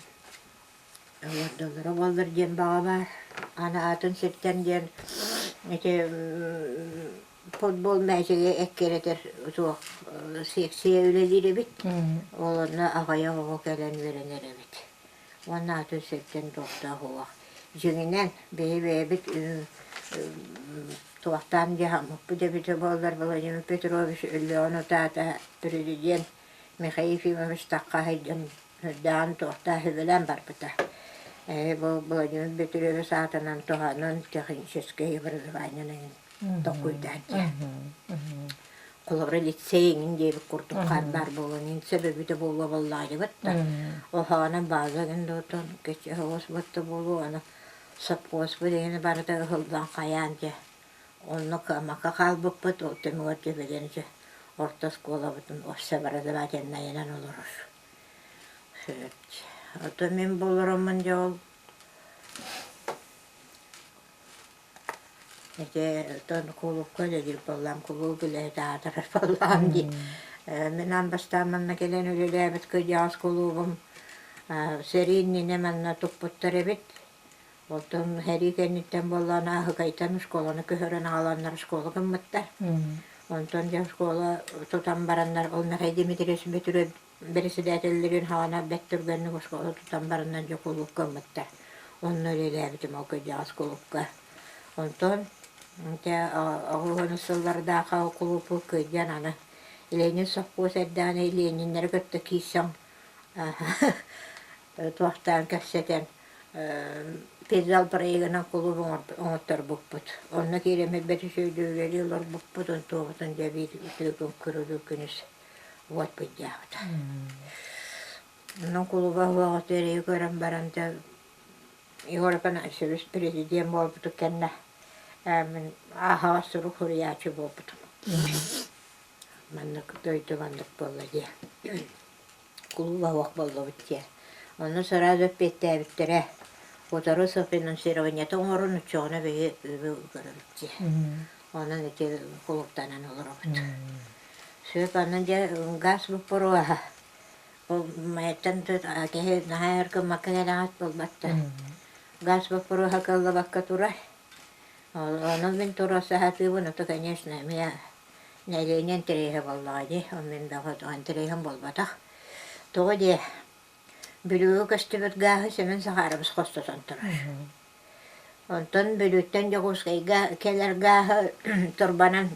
Олордоллоро буоллар диэн баҕа баар. Аны атын сиртэн диэн ити футбол мээчиги эккирэтэр суох секция үлэлиир эбит. Ол онно аҕыйах оҕо кэлэн үөрэнэр эбит. Уонна атын сиртэн туохтаах уох. Дьиҥинэн, бэйэ-бэйэбит туохтаан дьаһаммыппыт эбитэ буоллар Владимир Петрович өллөҕүн утаата президент Михаил Ефимович тахха сылдьан Үрдээҕин туохтаах үбүлээн барбыта. Бу Владимир Петрович аатынан туһанан техническэй образованиены толкуйдаан диэн. Холобура лицей эҥин диэбит курдук баар буолан сөбөбүтэ буолуо буоллаадьыбыт да оһоонон бааза гын дуотун кече буотта буолуо аны сопхуоспут эҥин барыта ыһыллан хайаан дьэ онно кыаммакка хаалбыппыт ол түмүгэр дьэ дьэ орто оскуолабытын общеобразовательнайынан олорор Ото мин буолараммын дьэ ол ити оттон кулуупка үлэлиир буоллаам, кулууп үлэһитэ аатырар буоллаҕым дии. Мин аан бастаан манна кэлэн үлэлээбит кырдьаҕас кулуубум сэрии иннинэ манна туппуттар эбит. Оттон сэрии кэнниттэн буоллаҕына Аһыкайтан школаны көһөрөн аҕаланнар школа гыммыттар. Онтон дьэ школа тутан бараннар ол Михаил Дмитриевич Бөтүрүөп бэрэссэдээтэллэрин саҕана бэрт түргэнник оскуола тутан бараннар дьэ кулуупка ылбыттар. Онно үлэлээбитим ол кырдьаҕас кулуупка. Онтон дьэ оҕуһун сыллардаахха ол кулуупу кыйдьан аны Ленин сопхуос эрдэҕинэ Лениннэри кытта киирсэн туохтаан кэпсэтэн федерал проегынан кулууп оҥотторбуппут. Онно киирэммит бэрт үчүгэйдик үлэлии олорбуппут, онтуобутун дьэ биир үтүө күн күрүлүүр күнүс уот былдьаабыта. Онон кулуба уоҕу эрэйи көрөн баран дьэ Егор Афанасьевич президент буолбутун кэннэ мин аһаҕас сурук суруйааччы буолбутум. Маннык дойду маннык буолла диye. Кулуба уох буоллубут диye. Онно сразу эппиэттээбиттэрэ. Утары софинансированиета оҥорон оччоҕуна биһи үбү көрөбүт диye. Онон ити кулуктанан олоробут. Сөп анан дьэ газ боппуруоһа. Ол майаттан киһи наһаа өр гыммакка кэлэҕит буолбат да. Газ боппуруоһа кыаллыбакка турар. Онон мин туруорса сатыыбын, ото конечно эмиэ нэһилиэнньэ интэриэһэ буоллаҕа дии. Ол мин бөҕө интэриэһим буолбатах. Тоҕо диэ Бүлүүгэ көстүбүт гааһы Семен Захарович хостотон турар. Онтон Бүлүүттэн Дьокуускайга кэлэр гааһы турбанан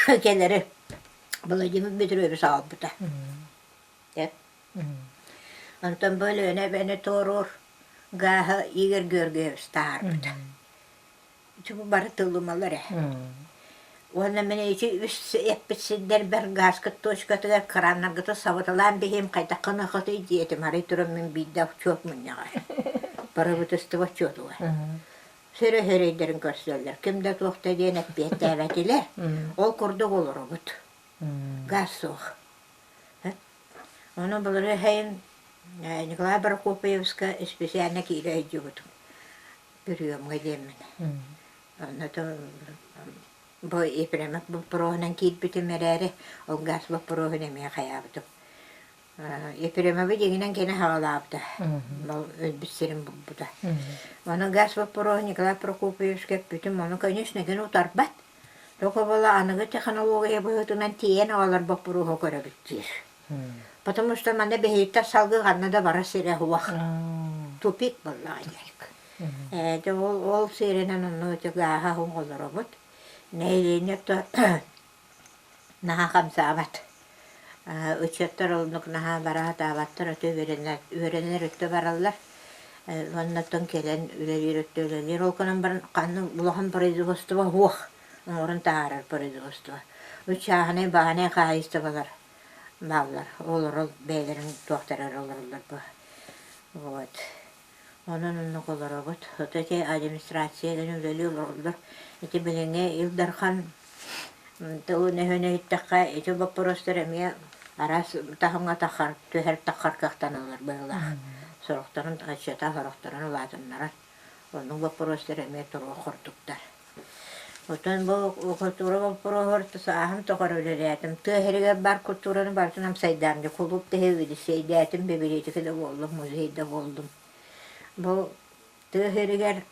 кэлэри Владимир Петрович аҕалбыта. Онтон бу Өлүөнэ эбэни туоруур гааһы Игорь Георгиевич таһаарбыта. Бары тыллымалар ээ. Уонна мин ити үс эппит сирдэрбэр гааскыт точкатыгар краннаргытын сабыталаан биһиэм хайдах гыныаххытый диэтим. Арай туран мин биирдэ отчуот мунньаҕар. Правительство отчуотугар. Сөрө-сөрөйдөрүн көрсөллөр. Ким да туох да диэн эппиэттээбэтилэр. Ол курдук олоробут. Газ суох. Ону былырыын Николай Прокопьевска специально киирэ сылдьыбытым. Бүрүөмҥэ диэммин. Онно бу Ефремов боппуруоһунан киирбитим эрээри, ол газ боппуруоһун эмиэ хайаабытым. Ефремовы дьиҥинэн кини хаҕалаабыта, ол өлбүт сирин булбута. Ону газ боппуруоһун Николай Прокопьевичка эппитим, ону, конечно, кини утарбат. Тоҕо буола аныгы технология быһыытынан тиийэн аҕалар боппуруоһу көрөбүт диир. Потому что манна биһиттэр салгыы ханна да барар сирэ суох. Тупик буоллаҕа диэк. Ээ, дьэ ол, ол сиэринэн онно ити гааһа олоробут. Нэһилиэнньэ наһаа хамсаабат. Ыччаттар оннук наһаа бара сатаабаттар, өтө үөрэнэр, үөрэнэр өттө бараллар. Уоннаттан кэлэн үлэлиир өттө үлэлиир. Ол гынан баран ханна улахан производство суох, оҥорон таһаарар производство. Чааһынай бааһынай хаһаайыстыбалар бааллар. Олорор бэйэлэрин туохтара эрэ олороллор бу. Вот. Онон оннук олоробут. Ото ити администрация дьон үлэлии олороллор. Ити билиҥҥи Ил Дархан тылын өһүн иһиттэххэ, ити боппуруостар эмиэ араас таһымҥа таххар, түһэр таххар кыахтаналлар быһыылаах. Сорохторун аччата, сорохторун улаатыннаран. Оннук боппуруостар эмиэ туруох курдуктар. Оттон бу культура боппуруоһугар сааһым тухары үлэлээтим. Тыа сиригэр баар культураны барытын амсайдаам дьэ кулууп да иһи бибилиэтикэ да буоллум, музей да буоллум. Бу тыа сиригэр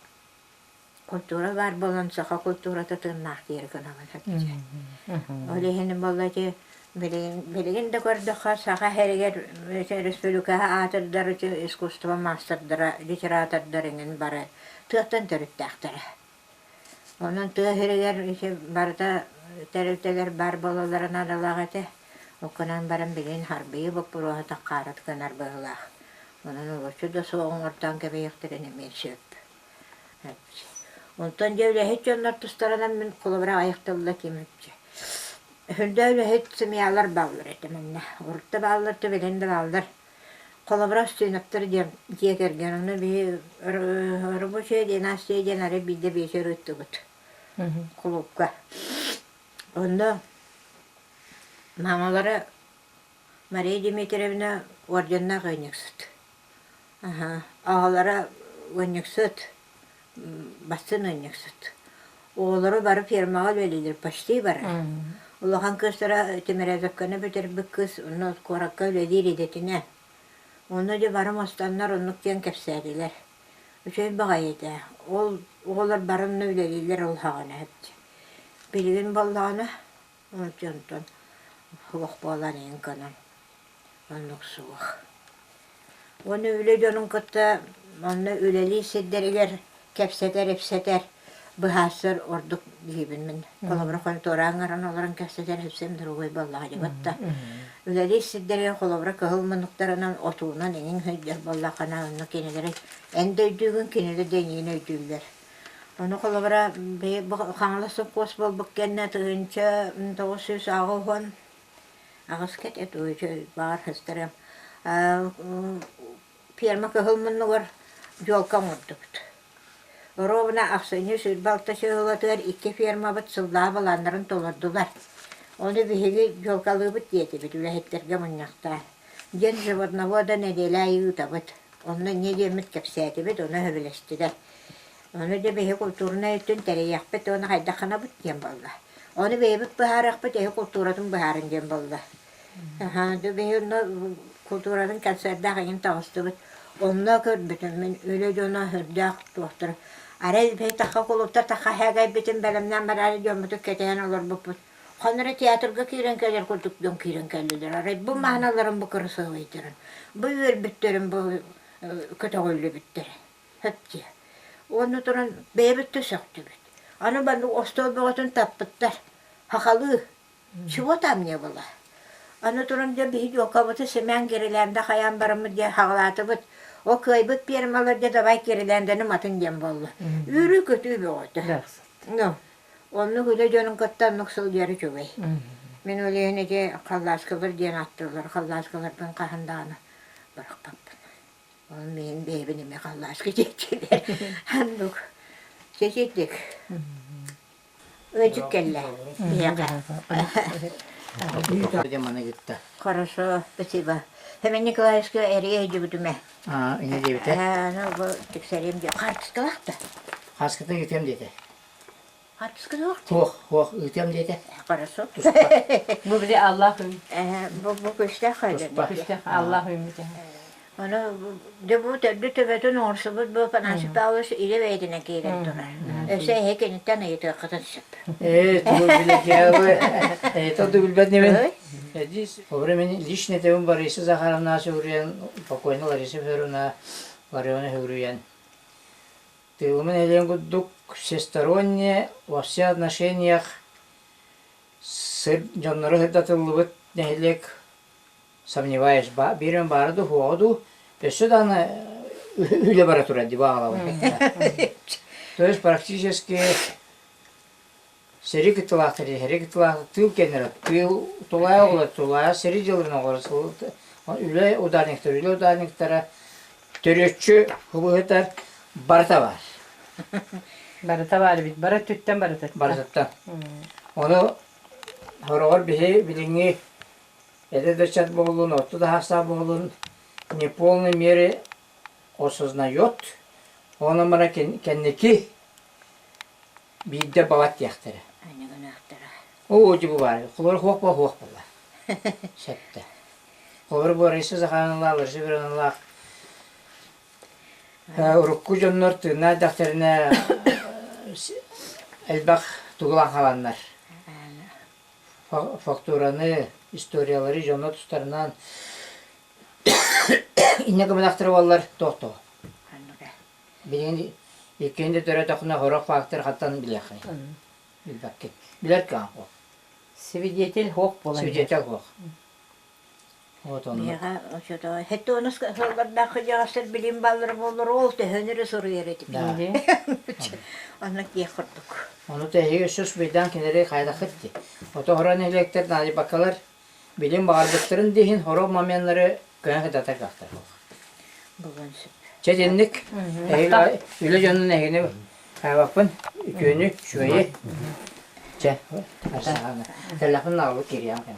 культура баар буолан саха культурата тыыннаах диэри гынабын сатыыр. Ол иһин буолла ити билигин, билигин да көрдөххө саха сиригэр республикаҕа аатырдар искусство маастардара, литератордар эҥин бары тыаттан төрүттээхтэрэ. Онон тыа сиригэр ити барыта тэрилтэлэр баар буолаллара наадалаах этэ. Ол гынан баран билигин харбыйыы боппуруоһа таххаарат гынар быһыылаах. Онон олоччу да суох оҥортоон кэбиһиэхтэрин эмиэ сөп. Онтон дьэ үлэһит дьоннор тустарынан мин холобура аҕыйах тылла кимиччи. Өһүрдэ үлэһит семьялар бааллар этэ манна. Урут да бааллар, төбөлөн да бааллар. Холобура, Стеновтар диэн дьиэ кэргэн, ону биһи рабочая династия диэн арай биирдэ биэчэр ыыттыбыт кулуупка. Онно мамалара Мария Дмитриевна орденнаах ыанньыксыт. Аҕалара ыанньыксыт, бастыҥ ыанньыксыт. Оҕолоро бары фермаҕа үлэлииллэр, почти бары. Улахан кыыстара Тимирязевканы бүтэрбит кыыс онно куоракка үлэлиир идэтинэн. Онно дьэ бары мустаннар оннук диэн кэпсээтилэр. Үчүгэй баҕайы этэ. Ол оҕолор бары онно үлэлииллэр ол саҕана Билигин буоллаҕына онтон суох буолан иһин гынан оннук суох. Уонна үлэ дьонун кытта онно үлэлиир сирдэригэр кэпсэтэр-ипсэтэр, быһаарсар ордук диибин мин. Холобура, хонтуораҕа ыҥыран олорон кэпсэтэр ипсэм другой буоллаҕа дии батта. Үлэлиир сирдэригэр холобура кыһыл муннуктарынан отуунан эҥин сылдьар буоллаххына, онно кинилэри эн да өйдүүгүн, кинилэр да эйигин өйдүүллэр. Ону холобура, бу Хаҥалас сопхуос буолбут кэннэ 1980 аҕыска этэ баҕар сыстарыам ферма кыһыл муннугар дьуолка оҥордубут. Ровно ахсынньы 26 сылатыгар икки фермабыт сыллаах былааннарын толордулар. Ону биһиги дьуолкалыыбыт диэтибит үлэһиттэргэ мунньахтаан. Диэн животновода нэдиэлэ аайы ыытабыт. Онно инньэ диэммит кэпсээтибит, ону сөбүлэстилэр. Ону дьэ биһи култуурунай өттүн тэрийиэхпит уонна хайдах гынабыт диэн буолла. Ону бэйэбит быһаарыахпыт, эһи култууратын быһаарыҥ диэн буолла. Аһаа, дьэ биһи онно култууратын концердаах эҥин таҕыстыбыт. Онно көрбүтүм мин үлэ дьоно сүрдээх туохтара. Арай тахха кулууптар тахха һээгэйбитин бэлэмнээн бараары дьоммутун кэтэһэн олорбуппут. Ханна эрэ театрга киирэн кэлэр курдук дьон киирэн кэллилэр. Арай бу маһыналарын бу кырасыабайдарын, бу үөрбүттэрин бу көтөҕүллүбүттэрэ. Сөп дии. Уонна туран бэйэбит да сөхтүбүт. Аны маннык остуол бөҕөтүн таппыттар. Хахалыы. Чего там не было. Аны туран дьэ биһи дьуокабыты сэмээн гирлянда хайаан бараммыт дьэ хаҕалаатыбыт. О кыайбыт фермалар дьэ давай гирляндэни матын диэн буолла. Үүрүү-көтүү бөҕөтө. Ну, Оннук үлэ дьонун кытта оннук сылдьар үчүгэй. Мин ол иһин ити халлааскалар диэн ааттыыллар. Халлааскаларбын хаһан даҕаны бырахпаппын. Ол миин бэйэбин эмиэ халлааска диэччилэр. Оннук. Чэчирдик. Ыадьык кэллэ. Биһиэхэ. Хорошо, спасибо. Семен Николаевичка эрийэ өйдүбүтүмэ. Аа, инньэ диэбитэ. Ээ, ну, бу тиксэриим диэн. Хаартыскалаах да? Хаскыта ыытыам диэтэ. Хаартыска суох? Суох, суох, ыытыам диэтэ. Хорошо. Туспа. Бу били Аллах үм. Бу бу күстээх Туспа. Күстээх Аллах үммүтэ. Ону дьэ бу төрдү төбөтүн оҥорсубут бу Афанасий Павлович илэ бэйэтинэн киирэн турар. Өссө эһи киниттэн ыйытыаххытын сөп. Ээ, тугу билэкээбы. Это билбэт небин. Во времени личный тебин Бориса Захаровна Сүгүрүйэн, покойная Лариса Федоровна Ларионова Сүгүрүйэн. Тыылымын элиэн курдук всесторонне во всех отношениях сыр дьоннору сырдатыллыбыт нэһилиэк сомневаюсь биирин баара дуу суоҕа дуу өссө даҕаны үлэ бара турар дии баҕалабын то есть практически сэрии кыттыылаахтар сэрии кыттыылаахтар тыыл кэннэрэ тыыл тулаайа оҕолор тулаайа сэрии дьылларын оҕолоро үлэ ударниктар үлэ ударниктара төрүөччү хыбыһытар барыта баар Барыта баар эбит. Бары өттүттэн барытыттан. Барытыттан. Ону хороҕор биһи билиҥҥи эдэр ыччат буоллун, орто да саастаах буоллун не полной мере осознает, онон баран кэнники биирдэ балат диэхтэрэ. Оо, дьэ бу баар. Холобур хуох буо хуох буолла. Сөптө. Холобур бу Раиса Захаровналаах, Лариса Федоровналаах урукку дьоннор тыыннаах эрдэхтэринэ элбэх тугулаан хааланнар. Фактураны, историялары дьонно тустарынан инньэ гымматахтара буоллар туох-туох. Билигин иккиэн да төрөөтөххүнэ сорох фактор хантан билиэххиний? Билбэккин. Билэр кыаҕыҥ суох. Свидетель суох буолан. Свидетель суох. Вот оннук. Миэхэ оччото хэттэ онус сыллардаах кырдьаҕастар билим бааллара буоллар ол төһөнү эрэ суруйар этим. Да. Онно диэх курдук. Ону тэһиги өссө успейдаан кинилэри хайдаххыт дии. Ото хоро нэһилиэктэр наадыйбаккалар билим баҕарбыттарын да иһин сорох моменнары көһөн кытатар кыахтар суох. Булуон сөп. Чэ итинник эһиги үлэ дьонун эһигини хаабаппын үтүөнү үчүгэйи. Чэ, арсаана. Телефон наалбыт кириэм.